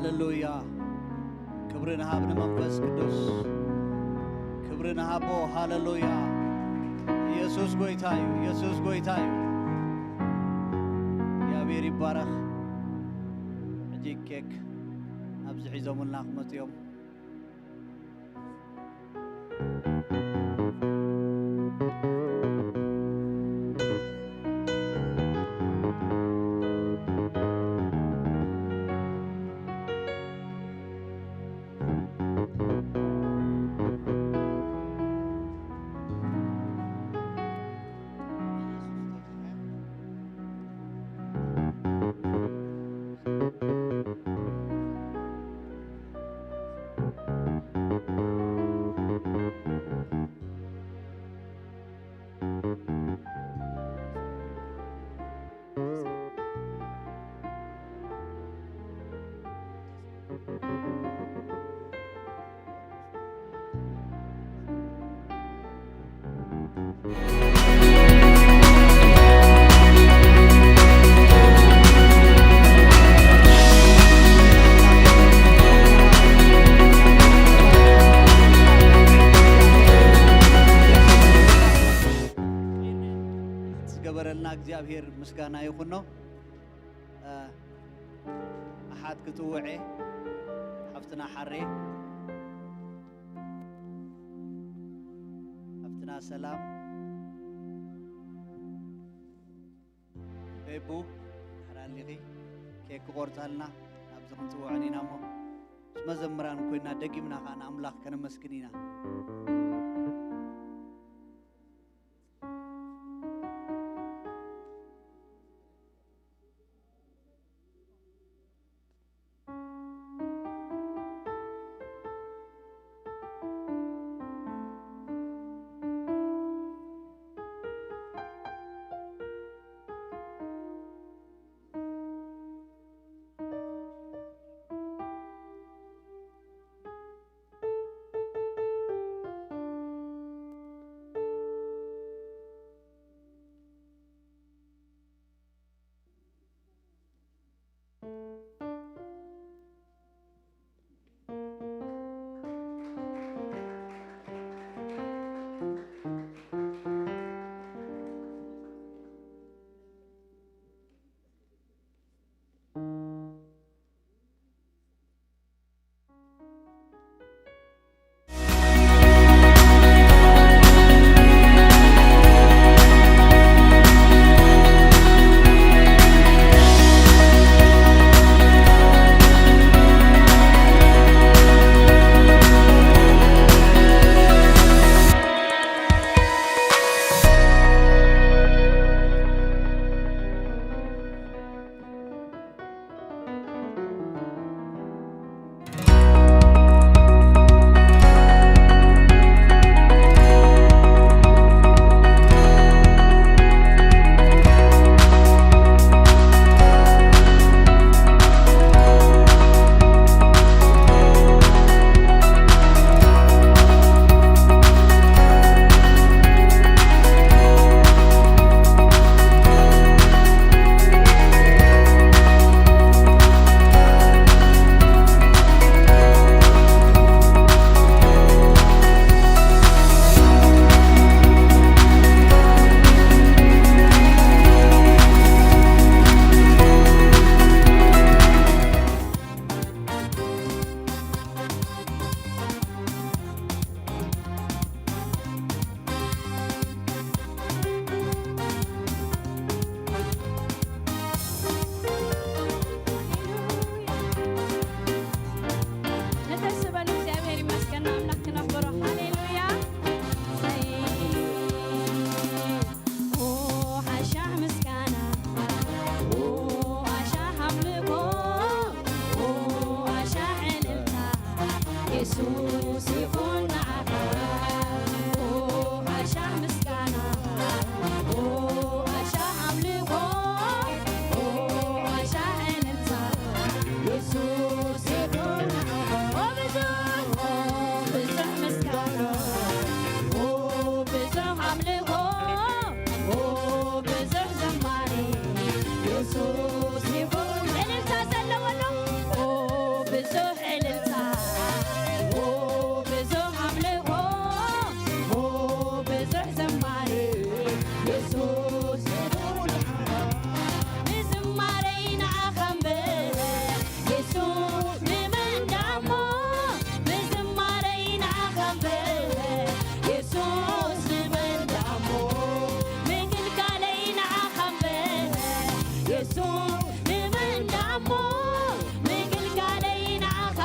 ሃሌሉያ። ክብሪ ንሃብ ንመንፈስ ቅዱስ። ክብሪ ንሃቦ። ሃሌሉያ። ኢየሱስ ጎይታ እዩ። ኢየሱስ ጎይታ እዩ። እግዚኣብሔር ይባረኽ። ሕጂ ኬክ ኣብዚ ሒዞምልና ክመጹ እዮም። ዝገበረልና እግዚኣብሔር ምስጋና ይኹኖ። እ፣ ኣሓት ክጽውዔ፣ ሓፍትና ሓሬ፣ ሓፍትና ሰላም፣ ቤቡ፣ ሓራሊኺ፣ ኬክ ክቆርጻልና ኣብዚ ክንጽውዐን ኢና እሞ፣ ምስ መዘምራን ኮይና ደጊምና ኸኣ ንኣምላኽ ከነመስግን ኢና። ሃሌሉያ። ንተስበሉ እግዚኣብሔር ይመስገን፣ ንኣምላኽ ክነኽብሮ። ሃሌሉያ። ኦ፣ ኣሻህ ምስጋና፣ ኦ፣ ኣሻህ ኣምልኾ፣ ኦ፣ ኣሻህ ዕልልታ፣ የሱስ ይኹን ንዓኻ። ኦ፣ ኣሻህ ምስጋና፣ ኦ፣ ኣሻህ ኣምልኾ፣ ኦ፣ ኣሻህ ዕልልታ፣ የሱስ ይኹን ንዓኻ። ኦ፣ ብዙሕ፣ ኦ፣ ብዙሕ ምስጋና፣ ኦ፣ ብዙሕ ኣምልኾ፣ ኦ፣ ብዙሕ ዘማሪ፣ የሱስ ይኹን። ዕልልታ ዘለዎ ኣሎ። ኦ፣ ብዙሕ እልልታ፣ ኦ፣ ብዙሕ ኣምልኾ፣ ኦ፣ ብዙሕ ዝማሬ፣ የሱስ ብዝማሬይ ንዓኻ እምበር፣ የሱስ ንመን ደኣሞ፣ ብዝማሬይ ንዓኻ እምበር፣ የሱስ ንመን ደኣሞ፣ ምግልጋለይ ንዓኻ እምበር፣ የሱስ ንመን ደኣሞ፣ ምግልጋለይ ንዓኻ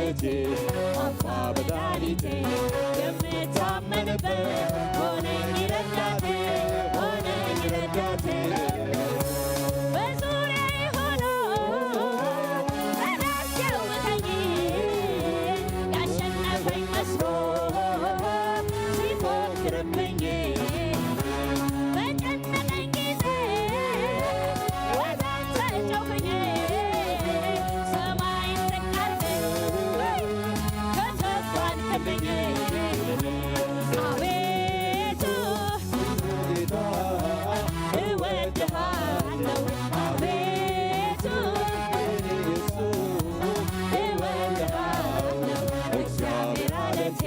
አባ መድኃኒቴ የምታመንበት ሆነኝ ረዳቴ፣ ሆነኝ ረዳቴ። በዙሪያዬ ሆኖ ጠላት ሲያውከኝ ያሸነፈኝ መስሎ ሲፎክርብኝ በጨነቀኝ ጊዜ ወደ አንተ ጮኽኝ፣ ሰማይን ዝቅ አልከኝ፣ ከተፍ አልክልኝ። አቤቱ ጌታ እወድሃለሁ፣ አቤቱ እኔ እሱ እወድሃለሁ። እግዚአብሔር አለቴ፣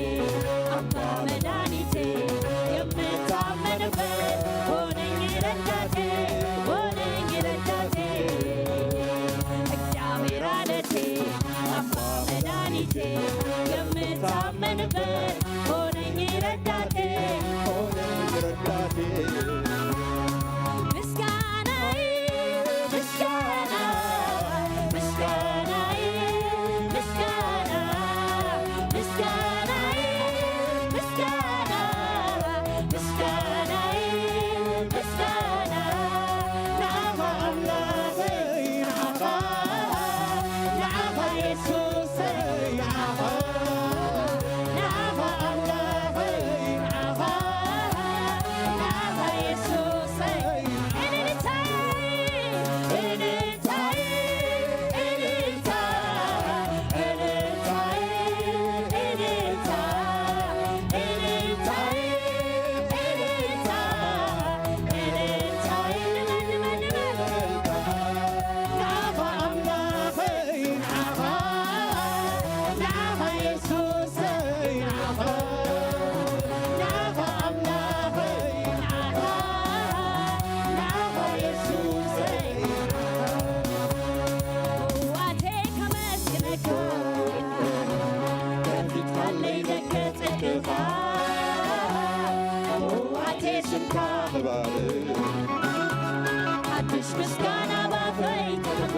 አባ መድኃኒቴ፣ የምታመንበት ሆነኝ ረዳቴ፣ ሆነኝ ረዳቴ። እግዚአብሔር አለቴ፣ አባ መድኃኒቴ፣ የምታመንበት ሆነኝ ረዳቴ፣ ሆነኝ ረዳቴ። ምስጋናዬ፣ ምስጋና፣ ምስጋናዬ፣ ምስጋና፣ ምስጋናዬ፣ ምስጋና፣ ምስጋናዬ፣ ምስጋና፣ ንዓኻ ኣምላኸይ፣ ንዓኻ፣ ንዓኻ የሱሰይ፣ ንዓኻ፣ ንዓኻ ኣምላኸይ፣ ንዓኻ፣ ንዓኻ የሱሰይ። እልልታይ፣ እልልታይ፣ እልልታ፣ እልልታይ፣ እልልታ፣ እልልታይ፣ እልልታ፣ እልልታይ፣ ንበል፣ ንበል፣ ንበል። ንዓኻ ኣምላኸይ፣ ንዓኻ፣ ንዓኻ የሱሰይ፣ ንዓኻ፣ ንዓኻ ኣምላኸይ፣ ንዓኻ፣ ንዓኻ የሱሰይ፣ ንዓኻ። ብውኣተይ ከመስግነካ፣ ከፊትካለይ ደገ ጽድቅኻ፣ ብውኣተይ ስምካ ክባርኽ፣ ሓድሽ ምስጋና ባፈይ ተርፍ።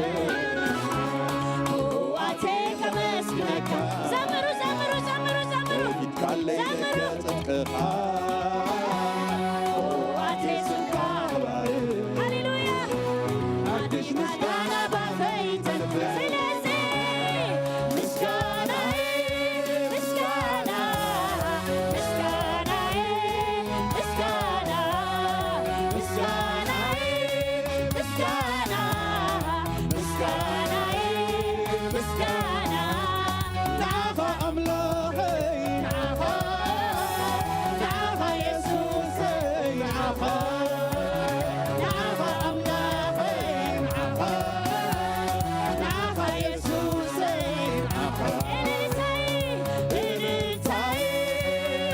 ብውኣተይ ከመስግነካ። ዘምሩ፣ ዘምሩ፣ ዘምሩ፣ ዘምሩ። ከፊትካለይ ዘምሩ። ደገ ጽድቅኻ፣ ብውኣተይ ስምካ ክባርኽ። ሃሌሉያ። ሓድሽ ምስጋና ባፈይ ተርፍ። ስለዚ ምስጋናይ፣ ምስጋና፣ ምስጋናይ፣ ምስጋና፣ ምስጋናይ፣ ምስጋና፣ ምስጋናይ፣ ምስጋና፣ ንዓኻ ኣምላኸይ፣ ንዓኻ፣ ንዓኻ የሱሰይ፣ ንዓኻ፣ ንዓኻ ኣምላኸይ፣ ንዓኻ፣ ንዓኻ የሱሰይ፣ ንዓኻ። እልልታይ፣ እልልታይ፣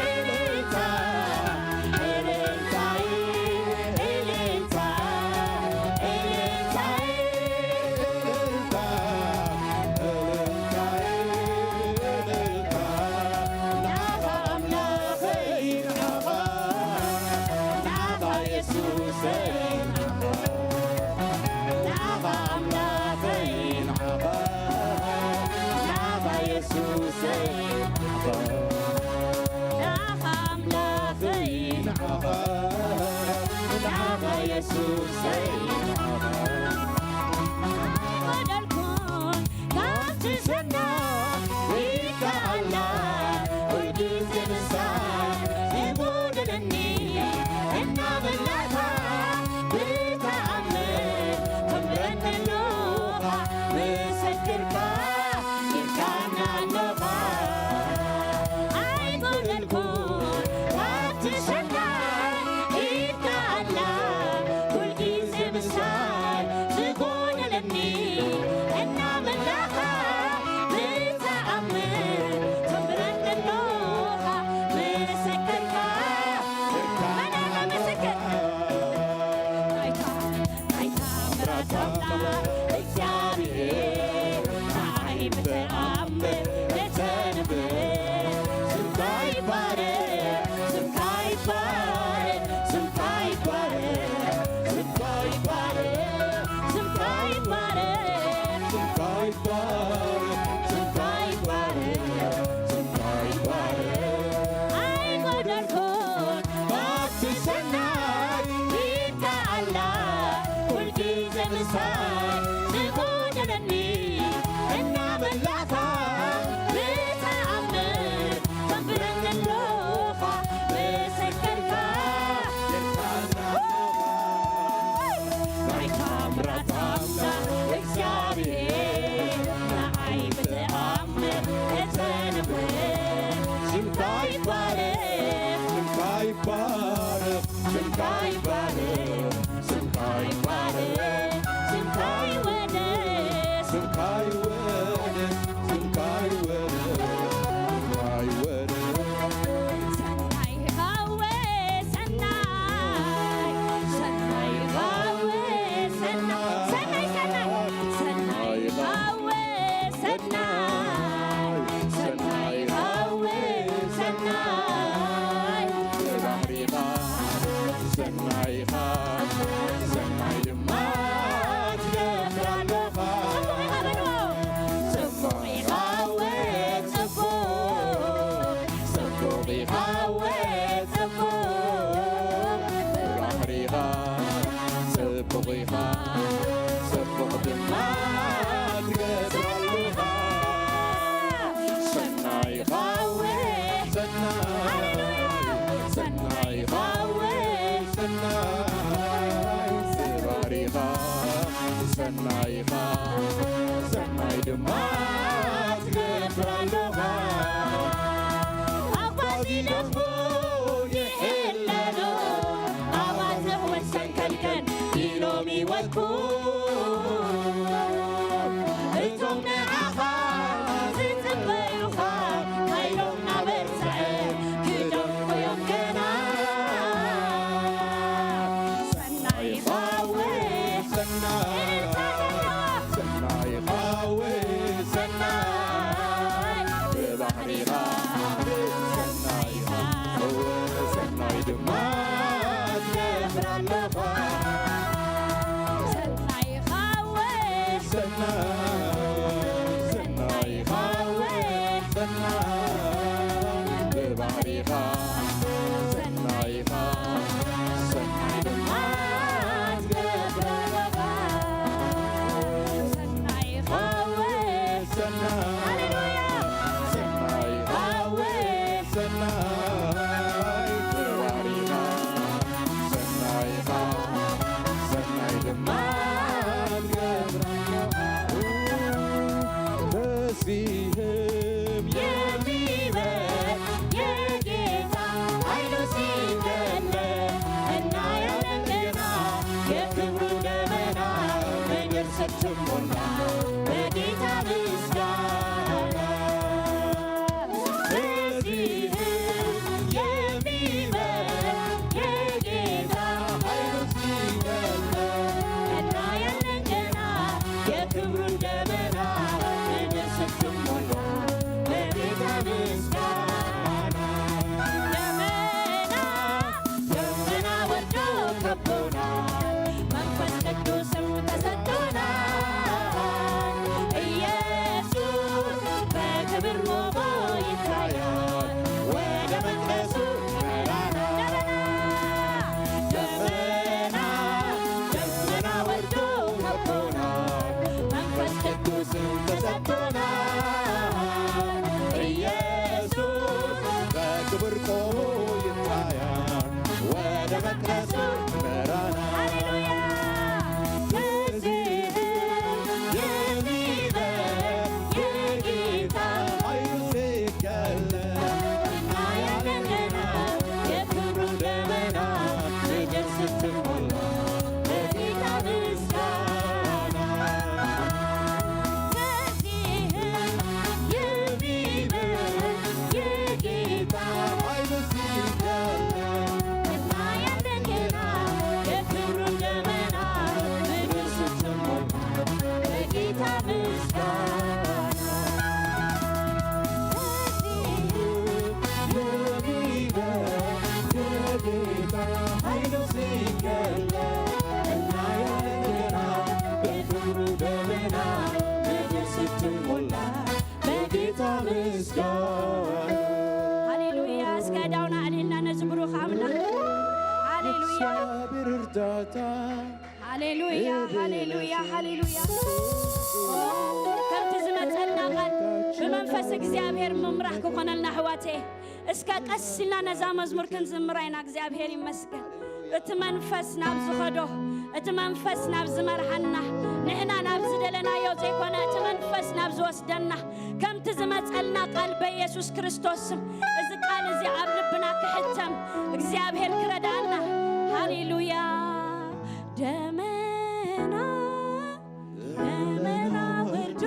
እልልታ፣ እልልታይ፣ እልልታ፣ እልልታይ፣ እልልታ፣ እልልታይ፣ እልልታ፣ ንዓኻ ኣምላኸይ፣ ንዓኻ፣ ንዓኻ የሱሰይ፣ ንዓኻ ኣምላኸይ፣ ንዓኻ፣ ንዓኻ የሱሰይ፣ ንዓኻ ኣምላኸይ፣ ንዓኻ፣ ንዓኻ የሱሰይ፣ ንዓኻ። ኣይጎደልኩን ካብቲ ዝና ይከኣላ፣ ኩልግዜ ምሳይ ይጎድለኒ እናበላኻ ብተኣምር ተንበርክኻ ምስክርካ ኢልካና ኣለኻ። ኣይጎደልኩን ካብቲ ዝና ይከኣላ፣ ኩልግዜ ምሳይ ዝጎደለኒ እናበላኻ ብተኣምር ተንበርክኻ ምስክርካ። መን ኣሎ ምስክር? ናይታ፣ ናይታ ምሕረት ኣምላኽ እግዚኣብሔር ንዓይ ብተኣምር እተንብር። ስምካ ይባረክ፣ ስምካ ይባረክ፣ ስምካ ይባረክ፣ ስምካ ይባረክ፣ ስምካ ይባረክ፣ ስምካ ይባረክ፣ ስምካ ይባረክ፣ ስምካ ይባረክ፣ ዝጎደለኒ እናመላእካ ብተኣምር ተንብረኒ ኣለኻ መሰከርካ። ናይ ታምራት ኣምላኽ እግዚኣብሔር ንዓይ ብተኣምር እተንብር ስምካ ይባረኽ፣ ስምካ ይባረኽ፣ ስምካ ይባረኽ፣ ስምካ ይባረኽ፣ ስምካ ይወደስ፣ ስምካ ይወደስ፣ ስምካ ይወደስ፣ ስምካ ይወደስ። ሰናይ ሃወ ሰናይ፣ ሰናይ ሃወ ሰናይ፣ ሰናይ፣ ሰናይ፣ ሰናይ ሃወ ሰናይ፣ ሰናይ ሃወ ሰናይ፣ ብባህሪኻ ሰናይ ኢኻ፣ ሰናይ ድማ ትገብር ኣለኻ። ጽቡቕ ኢኻ በልዎ። ጽቡቕ ኢኻ ወ ጽቡቕ፣ ጽቡቕ ኢኻ ወ ጽቡቕ፣ ብባህሪኻ ጽቡቕ ኢኻ፣ ጽቡቕ ድማ ትገብር ኣለኻ። ሰናይ ኢኻ ወ ሰናይ፣ ሃሌሉያ። ሰናይ ኢኻ ወ ሰናይ፣ ብባህሪኻ ሰናይ ኢኻ፣ ሰናይ ድማ ትገብር ኣለኻ። ኣባዚ ደኽሞ ይሕለሎ፣ ኣባዝሕ ወሰን ከልከል ኢሎም ይወድቁ። እቶም ንዓኻ ዝጽበዩኻ፣ ሓይሎም እናበርትዐ ክደምቑ እዮም ገና። ሰናይ ኢኻ ወ ሰናይ፣ እልልታ ዘለዋ። ሰናይ ኢኻ ወ ሰናይ፣ ብባህሪኻ ሰናይ ኢኻ፣ እወ ሰናይ ድማ ትገብር ኣለኻ። ሰናይ ኢኻ ወ ሰናይ፣ ሰናይ ኢኻ ወ ሰናይ፣ ብባህሪኻ ሰናይ ኢኻ፣ ሰናይ ድማ ትገብር ኣለኻ። ሰናይ ኢኻ ወ ሰናይ፣ ሃሌሉያ። ሰናይ ኢኻ ወ ሰናይ፣ ብባህሪኻ ሰናይ ኢኻ፣ ሰናይ ድማ ትገብር ኣለኻ። በዚህም የሚበልጥ የጌታ ኃይሉ ሲገለጥ እናያለን ገና የክብሩ ደመና ምድር ስትሞላ በጌታ ምስጋና። በዚህም የሚበልጥ የጌታ ኃይሉ ሲገለጥ እናያለን ገና የክብሩን ደመና ምድር ስትሞላ በጌታ ምስጋና። ደመና፣ ደመና ወርዶ ከቦናል፣ መንፈስ ቅዱስም ተሰጥቶናል። ሃሌሉያ፣ ሃሌሉያ። ከምቲ ዝመጸልና ቃል ብመንፈስ እግዚኣብሔር ምምራሕ ክኾነልና ኣሕዋተይ። እስከ ቀስ ኢልና ነዛ መዝሙር ክንዝምራ ኢና። እግዚኣብሔር ይመስገን። እቲ መንፈስ ናብ ዝኸዶ፣ እቲ መንፈስ ናብ ዝመርሓና፣ ንሕና ናብ ዝደለናዮ ዘይኮነ፣ እቲ መንፈስ ናብ ዝወስደና፣ ከምቲ ዝመጸልና ቃል በኢየሱስ ክርስቶስ ስም፣ እዚ ቃል እዚ ኣብ ልብና ክሕተም እግዚኣብሔር ክረድኣና። ሃሌሉያ። ደመና፣ ደመና ወርዶ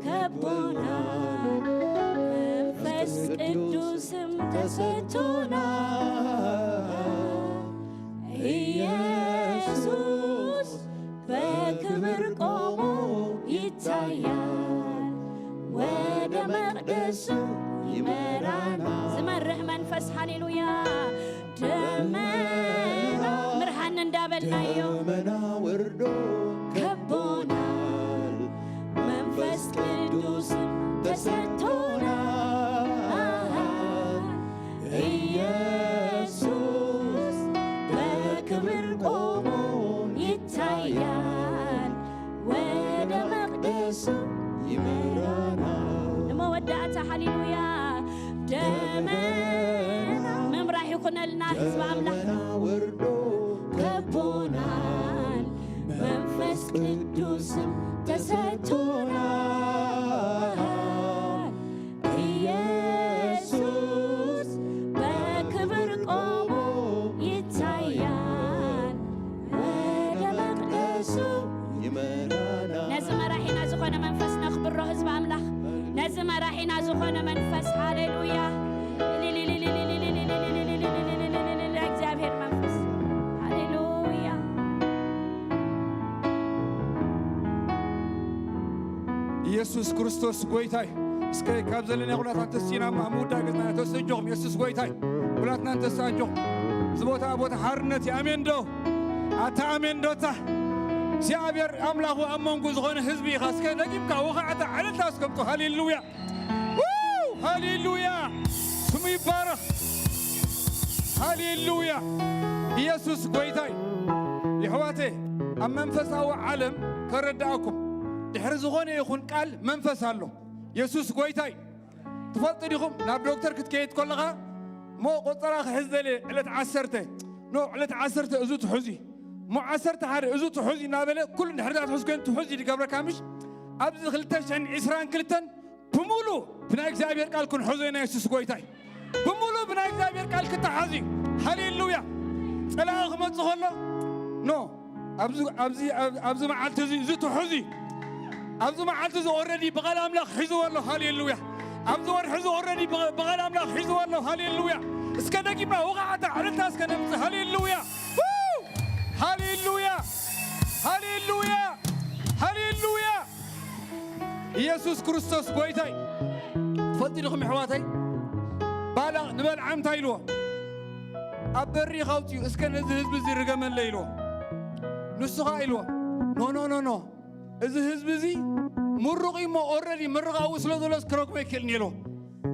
ከቦና፣ መንፈስ ቅዱስም ተሰጥቶና። ኢየሱስ በክብር ቆሞ ይታያል፣ ወደ መቅደሱ ይመራናል። ዝመርሕ መንፈስ፣ ሃሌሉያ። ደመና ምርሃን እንዳበልናዮ፣ ደመና ወርዶ ከቦናል፣ መንፈስ ቅዱስም ተሰጥቶናል። ኢየሱስ በክብር ቆሞ ይታያል፣ ወደ መቅደሱ ይመራናል። ንመወዳእታ፣ ሃሌሉያ። ደመና ምምራሕ ይኹነልና፣ ህዝቢ ኣምላኽ። ደመና ወርዶ ከቦናል፣ መንፈስ ቅዱስም ተሰጥቶናል። ኢየሱስ በክብር ቆሞ ይታያል፣ ወደ መቅደሱ ይመራናል። ነዚ መራሒና ዝኾነ መንፈስ ነኽብሮ፣ ህዝቢ ኣምላኽ። ነዚ መራሒና ዝኾነ መንፈስ፣ ሃሌሉያ። እግዚኣብሔር መንፈስ፣ ሃሌሉያ። ኢየሱስ ክርስቶስ ጎይታይ። እስከ ካብ ዘለና ኩላትና ተሲና እማ ምውዳእ ገጽና ተስእጆም። ኢየሱስ ጎይታይ። ኩላትና ተሳጆም። እዚ ቦታ ቦታ ሓርነት እዩ። ኣሜን ዶ? ኣታ ኣሜን ዶ? ኣታ እግዚኣብሔር ኣምላኹ ኣብ መንጎ ዝኾነ ህዝቢ ኢኻ። እስከ ደጊምካ ወኻዕታ ዕልልታ እስከምጡ። ሃሌሉያ። ው! ሃሌሉያ። ስሙ ይባረኽ። ሃሌሉያ። ኢየሱስ ጎይታይ። የሕዋተይ፣ ኣብ መንፈሳዊ ዓለም ከረድኣኩም። ድሕሪ ዝኾነ ይኹን ቃል መንፈስ ኣሎ። የሱስ ጎይታይ። ትፈልጡ ዲኹም? ናብ ዶክተር ክትከይድ ከለኻ፣ እሞ ቆጸራ ክሕዝ ደልየ፣ ዕለት ዓሰርተ። ኖ፣ ዕለት ዓሰርተ እዚ ትሑዝ እዩ። እሞ ዓሰርተ ሓደ እዚ ትሑዝ እዩ እናበለ፣ ኩሉ ድሕርታ ትሑዝ ኮይኑ ትሑዝ እዩ ዝገብረካ፣ ምሽ? ኣብዚ ክልተ ሽሕን ዕስራን ክልተን ብምሉ ብናይ እግዚኣብሔር ቃል ክንሕዞ ኢና። የሱስ ጎይታይ። ብምሉ ብናይ እግዚኣብሔር ቃል ክተሓዝ እዩ። ሃሌሉያ። ጸላኢ ክመጽእ ከሎ፣ ኖ፣ ኣብዚ፣ ኣብዚ፣ ኣብ-፣ ኣብዚ መዓልቲ እዚ፣ እዚ ትሑዝ እዩ። ኣብዚ መዓልቲ እዚ ኦረዲ ብቓል ኣምላኽ ሒዝዎ ኣሎ። ሃሌሉያ። ኣብዚ ወርሒ እዚ ኦረዲ ብቐ-፣ ብቓል ኣምላኽ ሒዝዎ ኣሎ። ሃሌሉያ። እስከ ደጊምና ወቓዕታ ዕልልታ እስከ ነምጽእ። ሃሌሉያ። ው! ሃሌሉያ። ሃሌሉያ። ሃሌሉያ። ኢየሱስ ክርስቶስ ጎይታይ። ትፈልጡ ዲኹም ኣሕዋተይ? ባላቕ ንበልዓም እንታይ ኢልዎ? ኣብ በሪኽ ኣውጺኡ፣ "እስከ ነዚ ህዝቢ እዚ ርገመለይ" ኢልዎ። ንሱ ኸኣ ኢልዎ፣ "ኖ፣ ኖ፣ ኖ፣ ኖ። እዚ ህዝቢ እዚ ምሩቕ እዩ እሞ፣ ኦረዲ ምርቓኡ ስለ ዘሎስ ክረግሞ ኣይክእልን" ኢልዎ።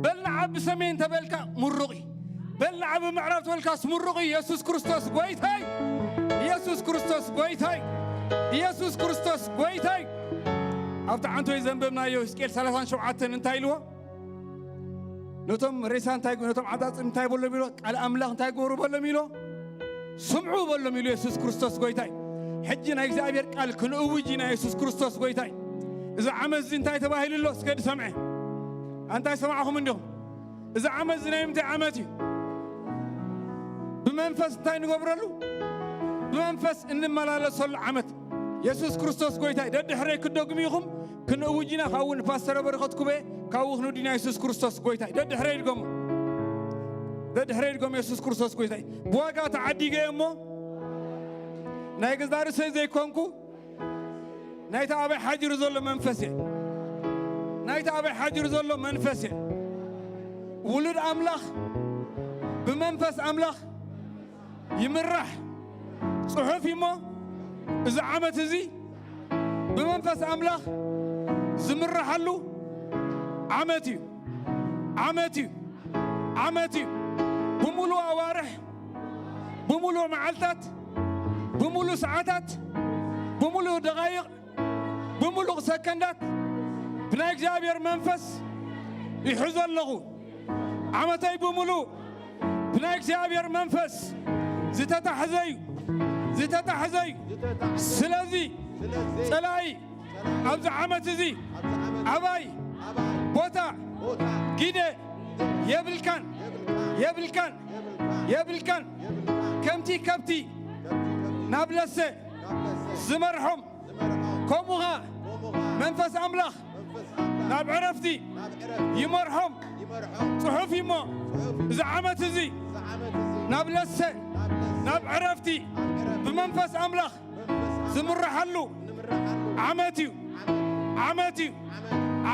በል ንዓ ብሰሜን ተበልካ ምሩቕ እዩ። በል ንዓ ብምዕራብ ተበልካስ ምሩቕ እዩ። ኢየሱስ ክርስቶስ ጎይታይ። ኢየሱስ ክርስቶስ ጎይታይ። ኢየሱስ ክርስቶስ ጎይታይ። ኣብቲ ዓንቶይ ዘንበብናዮ ሕዝቅኤል ሰላሳን ሸውዓተን እንታይ ኢልዎ? ነቶም ሬሳ እንታይ፣ ነቶም ዓጻጽም እንታይ በሎም ኢሎ? ቃል ኣምላኽ እንታይ ግበሩ በሎም ኢሎ? ስምዑ በሎም ኢሉ የሱስ ክርስቶስ ጎይታይ። ሕጂ ናይ እግዚኣብሔር ቃል ክንእውጅ ኢና። የሱስ ክርስቶስ ጎይታይ። እዚ ዓመት እዚ እንታይ ተባሂሉ ኣሎ? እስከ ድሰምዐ። ኣንታይ ሰማዕኹም እንዲኹም? እዚ ዓመት እዚ ናይ ምንታይ ዓመት እዩ? ብመንፈስ እንታይ ንገብረሉ? ብመንፈስ እንመላለሰሉ ዓመት። የሱስ ክርስቶስ ጎይታይ። ደድሕረይ ክትደግሙ ኢኹም። ክንእውጅ ኢና። ካብኡ ንፓስተር በረኸት ኩበ፣ ካብኡ ክንውዲ ኢና። የሱስ ክርስቶስ ጎይታይ። ደድሕረይ ድገሙ። ደድሕረይ ድገሙ። የሱስ ክርስቶስ ጎይታይ። ብዋጋ ተዓዲገ እሞ ናይ ገዛ ርእሰይ ዘይኮንኩ፣ ናይቲ ኣበይ ሓዲሩ ዘሎ መንፈስ እየ። ናይቲ ኣበይ ሓዲሩ ዘሎ መንፈስ እየ። ውሉድ ኣምላኽ ብመንፈስ ኣምላኽ ይምራሕ። ጽሑፍ እሞ እዚ ዓመት እዚ ብመንፈስ ኣምላኽ ዝምረሓሉ ዓመት እዩ። ዓመት እዩ። ዓመት እዩ። ብምሉእ ኣዋርሕ፣ ብምሉእ መዓልታት፣ ብምሉእ ሰዓታት፣ ብምሉእ ደቓይቕ፣ ብምሉእ ሰከንዳት ብናይ እግዚኣብሔር መንፈስ ይሕዞ ኣለኹ። ዓመተይ ብምሉእ ብናይ እግዚኣብሔር መንፈስ ዝተታሕዘ እዩ፣ ዝተታሕዘ እዩ። ስለዚ ጸላኢ ኣብዚ ዓመት እዚ ኣባይ ቦታ ግደ የብልካን፣ የብልካን፣ የብልካን። ከምቲ ከብቲ ናብ ለሰ ዝመርሖም፣ ከምኡ ኸኣ መንፈስ ኣምላኽ ናብ ዕረፍቲ ይመርሖም። ጽሑፍ እዩሞ፣ እዚ ዓመት እዚ ናብ ለሰ፣ ናብ ዕረፍቲ ብመንፈስ ኣምላኽ ዝምረሓሉ ዓመት እዩ። ዓመት እዩ።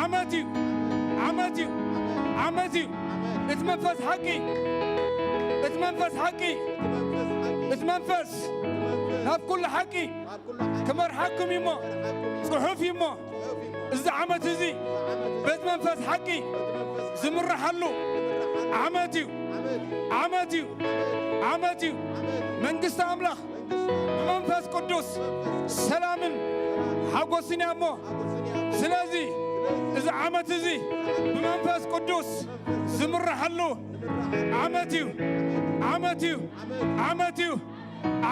ዓመት እዩ። ዓመት እዩ። ዓመት እዩ። እቲ መንፈስ ሓቂ፣ እቲ መንፈስ ሓቂ፣ እቲ መንፈስ ናብ ኩሉ ሓቂ ክመርሓኩም እዩሞ፣ ጽሑፍ እዩሞ፣ እዚ ዓመት እዚ በቲ መንፈስ ሓቂ ዝምረሓሉ ዓመት እዩ። ዓመት እዩ። ዓመት እዩ። መንግስቲ ኣምላኽ ብመንፈስ ቅዱስ ሰላምን ሓጎስን እያ እሞ፣ ስለዚ እዚ ዓመት እዚ ብመንፈስ ቅዱስ ዝምረሓሉ ዓመት እዩ። ዓመት እዩ። ዓመት እዩ።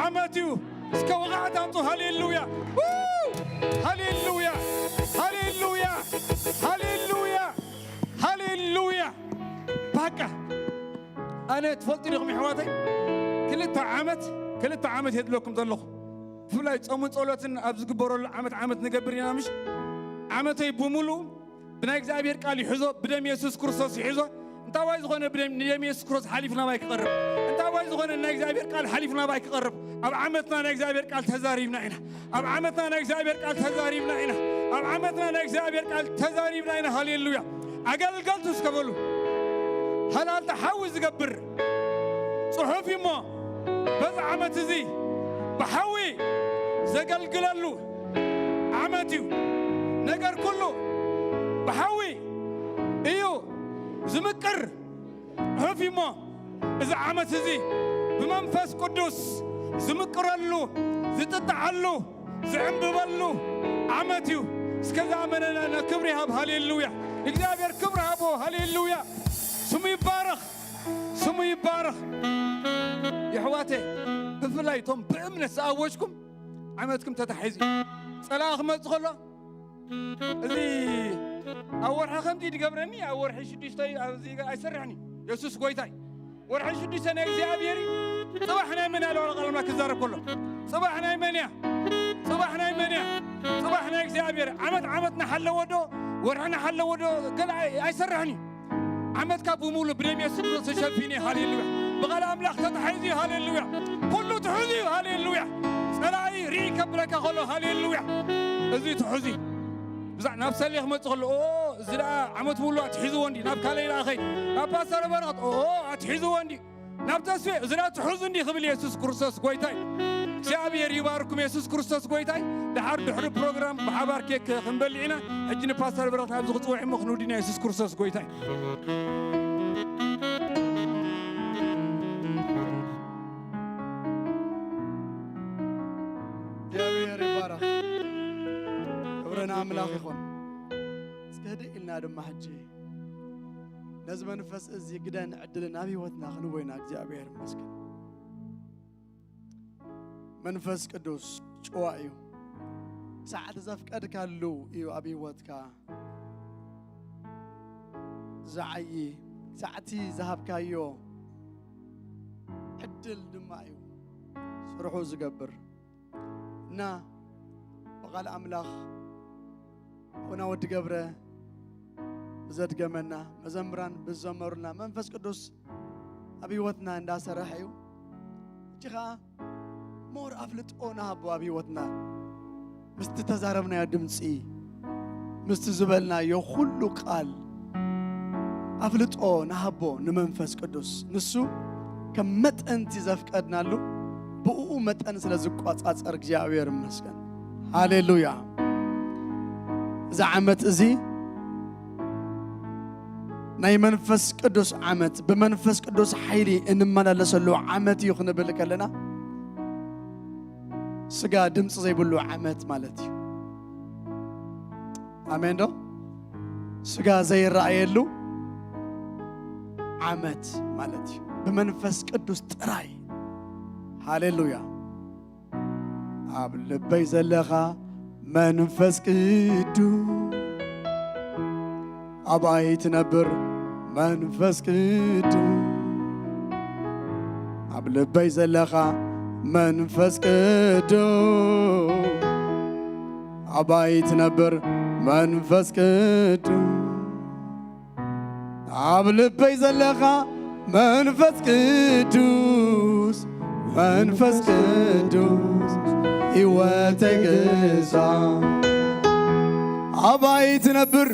ዓመት እዩ። እስከ ወቓዕት ኣምፁ። ሃሌሉያ! ው! ሃሌሉያ! ሃሌሉያ! ሃሌሉያ! ሃሌሉያ! ባቃ ኣነ ትፈልጡ ዲኹም ኣሕዋተይ፣ ክልተ ዓመት፣ ክልተ ዓመት የድለኩም ዘለኹ። ብፍላይ ጾምን ጸሎትን ኣብ ዝግበረሉ ዓመት ዓመት ንገብር ኢና ምሽ? ዓመተይ ብምሉኡ ብናይ እግዚኣብሔር ቃል ይሕዞ፣ ብደም የሱስ ክርስቶስ ይሕዞ። እንታዋይ ዝኾነ ብደም፣ ንደም የሱስ ክርስቶስ ሓሊፉ ናባይ ክቐርብ፣ እንታዋይ ዝኾነ ናይ እግዚኣብሔር ቃል ሓሊፉ ናባይ ክቐርብ፣ ኣብ ዓመትና ናይ እግዚኣብሔር ቃል ተዛሪብና ኢና። ኣብ ዓመትና ናይ እግዚኣብሔር ቃል ተዛሪብና ኢና። ኣብ ዓመትና ናይ እግዚኣብሔር ቃል ተዛሪብና ኢና። ሃሌሉያ! ኣገልገልቱ እስከ በሉ። ሃላልታ ሓዊ ዝገብር ጽሑፍ እዩሞ፣ በዚ ዓመት እዚ ብሓዊ ዘገልግለሉ ዓመት እዩ። ነገር ኩሉ ብሓዊ እዩ ዝምቅር ጽሑፍ እዩሞ፣ እዚ ዓመት እዚ ብመንፈስ ቅዱስ ዝምቅረሉ፣ ዝጥጥዓሉ፣ ዝዕምብበሉ ዓመት እዩ። እስከ ዝኣመነ ክብሪ ይሃብ። ሃሌሉያ! እግዚኣብሔር ክብሪ ሃቦ። ሃሌሉያ! ስሙ ይባረኽ፣ ስሙ ይባረኽ። የሕዋተ፣ ብፍላይ እቶም ብእምነት ዝኣወጅኩም ዓመትኩም ተታሒዙ እዩ። ጸላኢ ክመጽእ ከሎ፣ እዚ ኣብ ወርሒ ከምዚ ድገብረኒ፣ ኣብ ወርሒ ሽዱሽተ ኣብዚ ኣይሰርሕን እዩ። የሱስ ጎይታይ። ወርሒ ሽዱሽተ ናይ እግዚኣብሔር እዩ። ጽባሕ ናይ መን እያ? ለዋለ ቃል ኣምላኽ ክዛረብ ከሎ፣ ጽባሕ ናይ መን እያ? ጽባሕ ናይ መን እያ? ጽባሕ ናይ እግዚኣብሔር። ዓመት ዓመት ንሓለዎ ዶ? ወርሒ ንሓለዎ ዶ? ገለ ኣይ-፣ ኣይሰርሕን እዩ። ዓመትካ ብምሉእ ብደም የሱስ ክርስቶስ ተሸፊኑ እዩ። ሃሌሉያ። ብቓል ኣምላኽ ተታሒዙ እዩ። ሃሌሉያ። ኩሉ ትሑዝ እዩ። ሃሌሉያ። ጸላኢ ርኢ ከብለካ ከሎ፣ ሃሌሉያ። እዚ ትሑዝ እዩ። ብዛዕ ናብ ሰሌ ክመጽእ ከሎ፣ ኦ፣ እዚ ደኣ ዓመት ሙሉ ኣትሒዝዎ እንዲ፣ ናብ ካልእ ደኣ ኸይድ፣ ናብ ፓስተር በረኸት፣ ኦ፣ ኣትሒዝዎ እንዲ፣ ናብ ተስፌ፣ እዚ ደኣ ትሑዝ እንዲ ክብል የሱስ ክርስቶስ ጎይታይ። እግዚኣብሔር ይባርኩም። የሱስ ክርስቶስ ጎይታይ። ደሓር ድሕሪ ፕሮግራም ብሓባር ኬክ ክንበልዕ ኢና። ሕጂ ንፓስተር በረኸት ኣብዚ ክጽውዕ እሞ ክንውድና። የሱስ ክርስቶስ ጎይታይ። እግዚኣብሔር ይባረኽ። ክብሪ ንኣምላኽ ይኹን። እስከ ህድእ ኢልና ድማ ሕጂ ነዚ መንፈስ እዚ ግደን ዕድልን ኣብ ህይወትና ክንቦይና እግዚኣብሔር ይመስገን። መንፈስ ቅዱስ ጭዋ እዩ። ክሳዕ እቲ ዘፍቀድካሉ እዩ ኣብ ህይወትካ ዝዓዪ። ክሳዕ እቲ ዝሃብካዮ ዕድል ድማ እዩ ስርሑ ዝገብር። እና ብቓል ኣምላኽ ኣቡና ወዲ ገብረ ብዘድገመና፣ መዘምራን ብዘመሩልና፣ መንፈስ ቅዱስ ኣብ ህይወትና እንዳሰርሐ እዩ። ሕጂ ኸኣ ሞር ኣፍልጦ ንሃቦ ኣብ ህይወትና። ምስቲ ተዛረብናዮ ድምጺ፣ ምስቲ ዝበልናዮ ኩሉ ቃል ኣፍልጦ ንሃቦ ንመንፈስ ቅዱስ። ንሱ ከም መጠንቲ ዘፍቀድናሉ፣ ብእኡ መጠን ስለ ዝቋጻጸር እግዚኣብሔር ይመስገን። ሃሌሉያ። እዚ ዓመት እዚ ናይ መንፈስ ቅዱስ ዓመት፣ ብመንፈስ ቅዱስ ሓይሊ እንመላለሰሉ ዓመት እዩ ክንብል ከለና፣ ስጋ ድምፂ ዘይብሉ ዓመት ማለት እዩ። ኣሜን ዶ? ስጋ ዘይረኣየሉ ዓመት ማለት እዩ። ብመንፈስ ቅዱስ ጥራይ። ሃሌሉያ። ኣብ ልበይ ዘለኻ መንፈስ ቅዱስ፣ ኣባይ ትነብር መንፈስ ቅዱስ፣ ኣብ ልበይ ዘለኻ መንፈስ ቅዱስ፣ ኣባይ ትነብር መንፈስ ቅዱስ፣ ኣብ ልበይ ዘለኻ መንፈስ ቅዱስ፣ መንፈስ ቅዱስ ህይወተይ ግዛ። ኣባይ ትነብር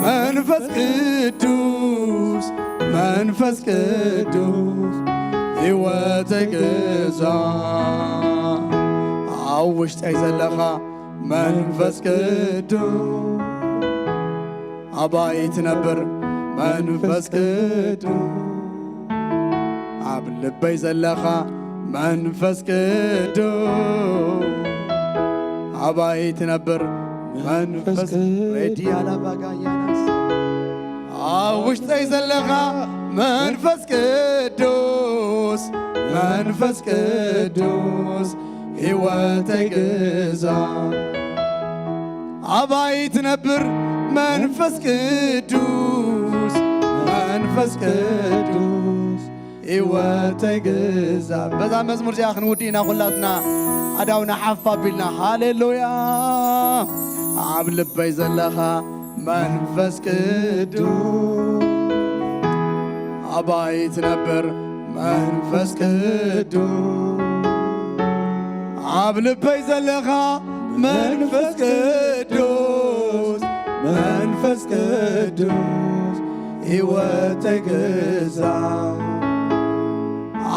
መንፈስ ቅዱስ፣ መንፈስ ቅዱስ ህይወተይ ግዛ። ኣብ ውሽጠይ ዘለኻ መንፈስ ቅዱስ፣ ኣባይ ትነብር መንፈስ ቅዱስ፣ ኣብ ልበይ ዘለኻ መንፈስ ቅዱስ፣ ኣባይ ትነብር መንፈስ ቅዱስ። ሬዲ ኣላባጋ ያናስ። ኣብ ውሽጠይ ዘለኻ መንፈስ ቅዱስ፣ መንፈስ ቅዱስ ህይወተይ ግዛ። ኣባይ ትነብር መንፈስ ቅዱስ፣ መንፈስ ቅዱስ ህይወተይ ግዛ። በዛ መዝሙር እዚኣ ክንውዲ ኢና ኩላትና ኣዳውና ሓፍ ኣቢልና። ሃሌሉያ። ኣብ ልበይ ዘለኻ መንፈስ ቅዱስ፣ ኣባይ ትነብር መንፈስ ቅዱስ፣ ኣብ ልበይ ዘለኻ መንፈስ ቅዱስ፣ መንፈስ ቅዱስ ህይወተይ ግዛ።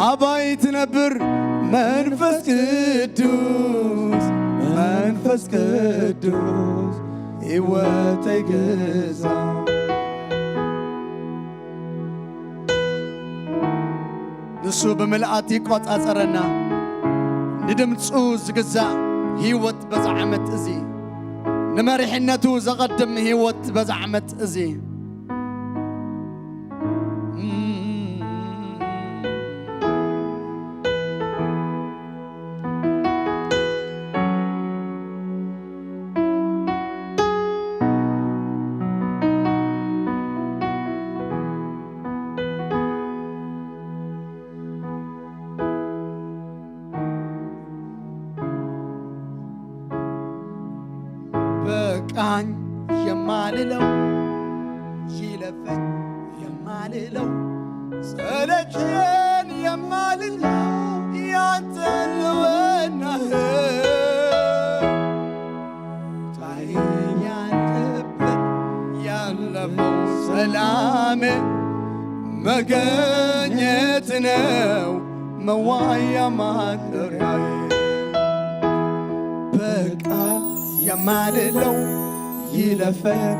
ኣባይ ትነብር መንፈስ ቅዱስ፣ መንፈስ ቅዱስ ህይወተይ ግዛ። ንሱ ብምልኣት ይቆጻጸረና። ንድምፁ ዝግዛእ ህይወት በዛ ዓመት እዚ፣ ንመሪሕነቱ ዘቐድም ህይወት በዛ ዓመት እዚ። በቃኝ የማልለው፣ ይለፈኝ የማልለው፣ ሰለቸኝ የማልለው ያንተ ልወናህ። ታይ ያለበት ያለፈው ሰላሜ መገኘት ነው መዋያ ማደሪያዬ። በቃ የማልለው፣ ይለፈኝ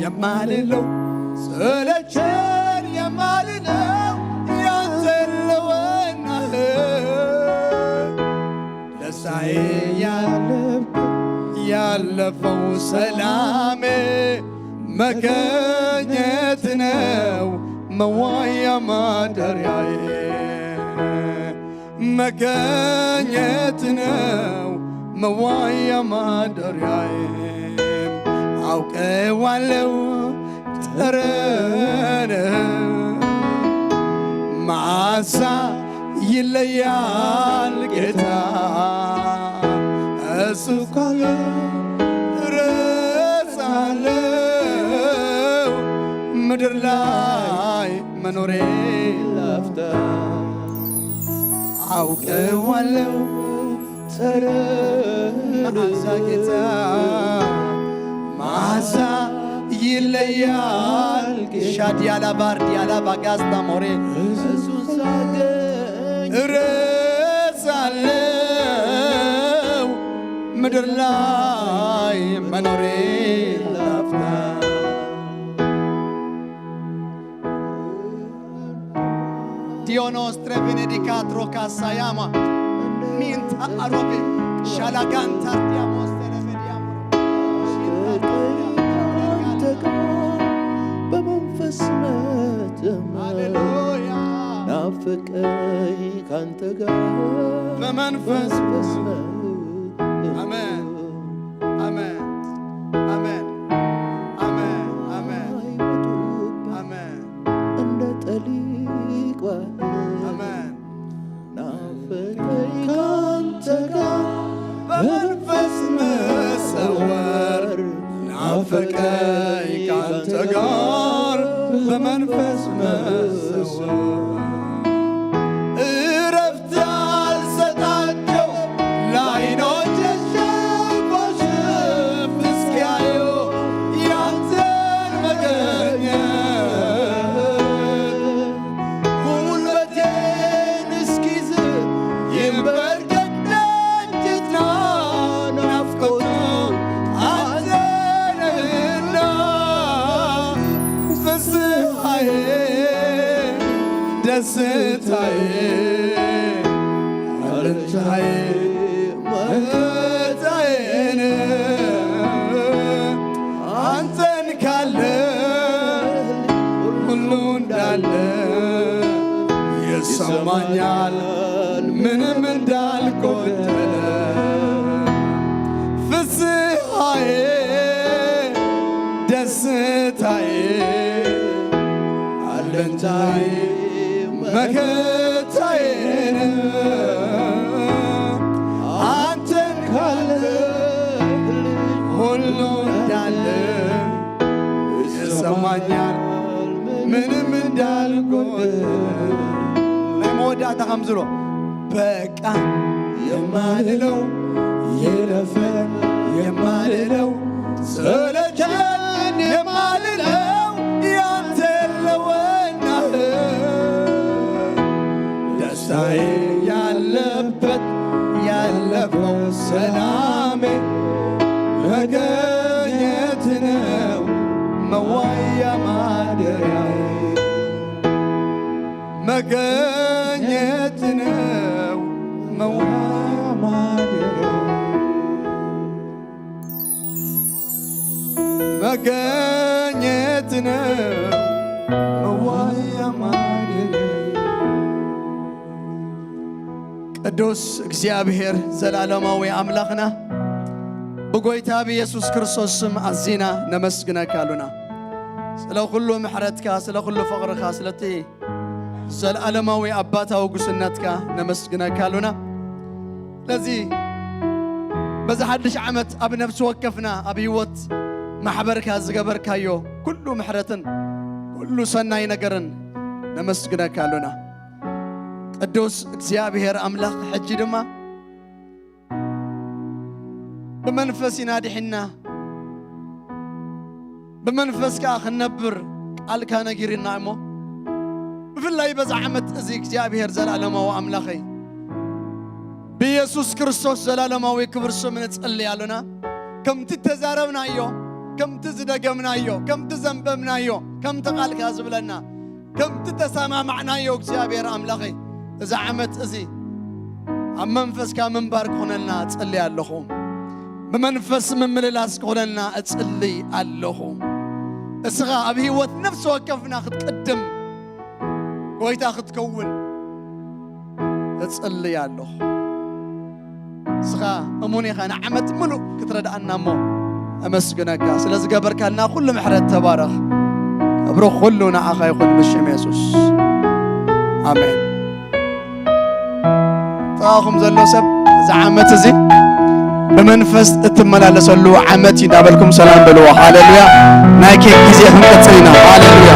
የማልለው፣ ሰለቸኝ የማልለው ያንተ ልወናህ። ደስታዬ ያለበት ያለፈው ሰላሜ መገኘት ነው መዋያ ማደሪያዬ። መገኘት ነው መዋያ ማደሪያዬ። አውቀዋለሁ ጠረንህ መዓዛ ይለያል ጌታ። እሱ ካለ እረሳለሁ ምድር ላይ መኖሬ ላፍታ። አውቀዋለሁ ጠረን መዓዛ ጌታ መዓዛ ይለያል። ሻዲያላ ባርዲያላ ባጋስታ ሞሬ እሱን ሳገኝ እረሳለሁ ምድር ላይ መኖሬ ላፍታ። ዲዮኖስ ትሬቬኔዲካ ትሮካ ሳያማ ሚንታ አሮቤ ሻላጋንታርዲያሞስ ተለፈዲያሞ ካንተ ጋር በመንፈስ መተማ ሃሌሉያ። ናፍቀኝ ካንተ ጋር በመንፈስ በመንፈስ መ- አሜን፣ አሜን፣ አሜን፣ አሜን፣ አሜን፣ አሜን። እንደ ጠሊቅ ባህር አሜን። ናፍቀኝ ካንተ ጋር በመንፈስ መሰወር፣ ናፍቀኝ ካንተ ጋር በመንፈስ መሰወር። እረፍት ያልሰጣቸው ለዓይኖቼ ሸፋሽፍት እስኪያዩ ያንተን መገኘት ጉልበቴን እስኪዝል ይንበርከክ ደጅትና ናፍቆቱ አንተ ነህና ፍስሐዬ ደስታዬ አለንታዬ መታዬን አንተን ካለ ሁሉ እንዳለ ይሰማኛል ምንም እንዳልጎደለ ፍስሐዬ ደስታዬ አለንታዬ መከታዬን አንተን ካለ ሁሉ እንዳለ ይሰማኛል ምንም እንዳልጎደል ናይ መወዳእታ ከምዝሎ በቃ የማልለው የለፈ የማልለው ሰለቸን የማልለው ያንተ ለወናህ ደስታዬ ያለበት ያለፈው ሰላሜ መገኘት ነው መዋያ ማደሪያዬ መገኘት ነው መዋያ ማደሪያዬ መገኘት ነው መዋያ ማደሪያዬ። ቅዱስ እግዚኣብሔር ዘላለማዊ ኣምላኽና ብጎይታ ብኢየሱስ ክርስቶስ ስም ኣዚና ነመስግነካ ኣሉና። ስለ ኩሉ ምሕረትካ፣ ስለ ኩሉ ፍቕርካ፣ ስለቲ ዘላለማዊ ኣባታዊ ጉስነትካ ነመስግነካ ኣሉና። ስለዚ በዚ ሓድሽ ዓመት ኣብ ነፍሲ ወከፍና ኣብ ህይወት ማሕበርካ ዝገበርካዮ ኩሉ ምሕረትን ኩሉ ሰናይ ነገርን ነመስግነካ ኣሉና። ቅዱስ እግዚኣብሔር ኣምላኽ ሕጂ ድማ ብመንፈስ ኢና ድሒንና፣ ብመንፈስ ከኣ ክንነብር ቃልካ ነጊርና እሞ፣ ብፍላይ በዛ ዓመት እዚ እግዚኣብሔር ዘላለማዊ ኣምላኸይ፣ ብኢየሱስ ክርስቶስ ዘላለማዊ ክብር ስም ንጸሊ ኣሎና። ከምቲ ተዛረብናዮ፣ ከምቲ ዝደገምናዮ፣ ከምቲ ዘንበብናዮ፣ ከምቲ ቃልካ ዝብለና፣ ከምቲ ተሰማማዕናዮ እግዚኣብሔር ኣምላኸይ፣ እዚ ዓመት እዚ ኣብ መንፈስካ ምንባር ክኾነልና እጽሊ ኣለኹ። ብመንፈስ ምምልላስ ክኾነልና እጽሊ ኣለኹ። እስኻ ኣብ ህይወት ነፍሲ ወከፍና ክትቅድም፣ ጎይታ ክትከውን እጽሊ ኣለኹ። እስኻ እሙን ኢኻ፣ ንዓመት ምሉእ ክትረድኣና እሞ እመስግነካ። ስለ ዝገበርካልና ኩሉ ምሕረት ተባረኽ። ክብሪ ኩሉ ንዓኻ ይኹን ብሽም የሱስ። ኣሜን። ጥቓኹም ዘሎ ሰብ እዚ ዓመት እዚ ብመንፈስ እትመላለሰሉ ዓመት እዩ እንዳበልኩም ሰላም በልዎ። ሃሌሉያ። ናይ ኬክ ግዜ ክንቅጽል ኢና። ሃሌሉያ።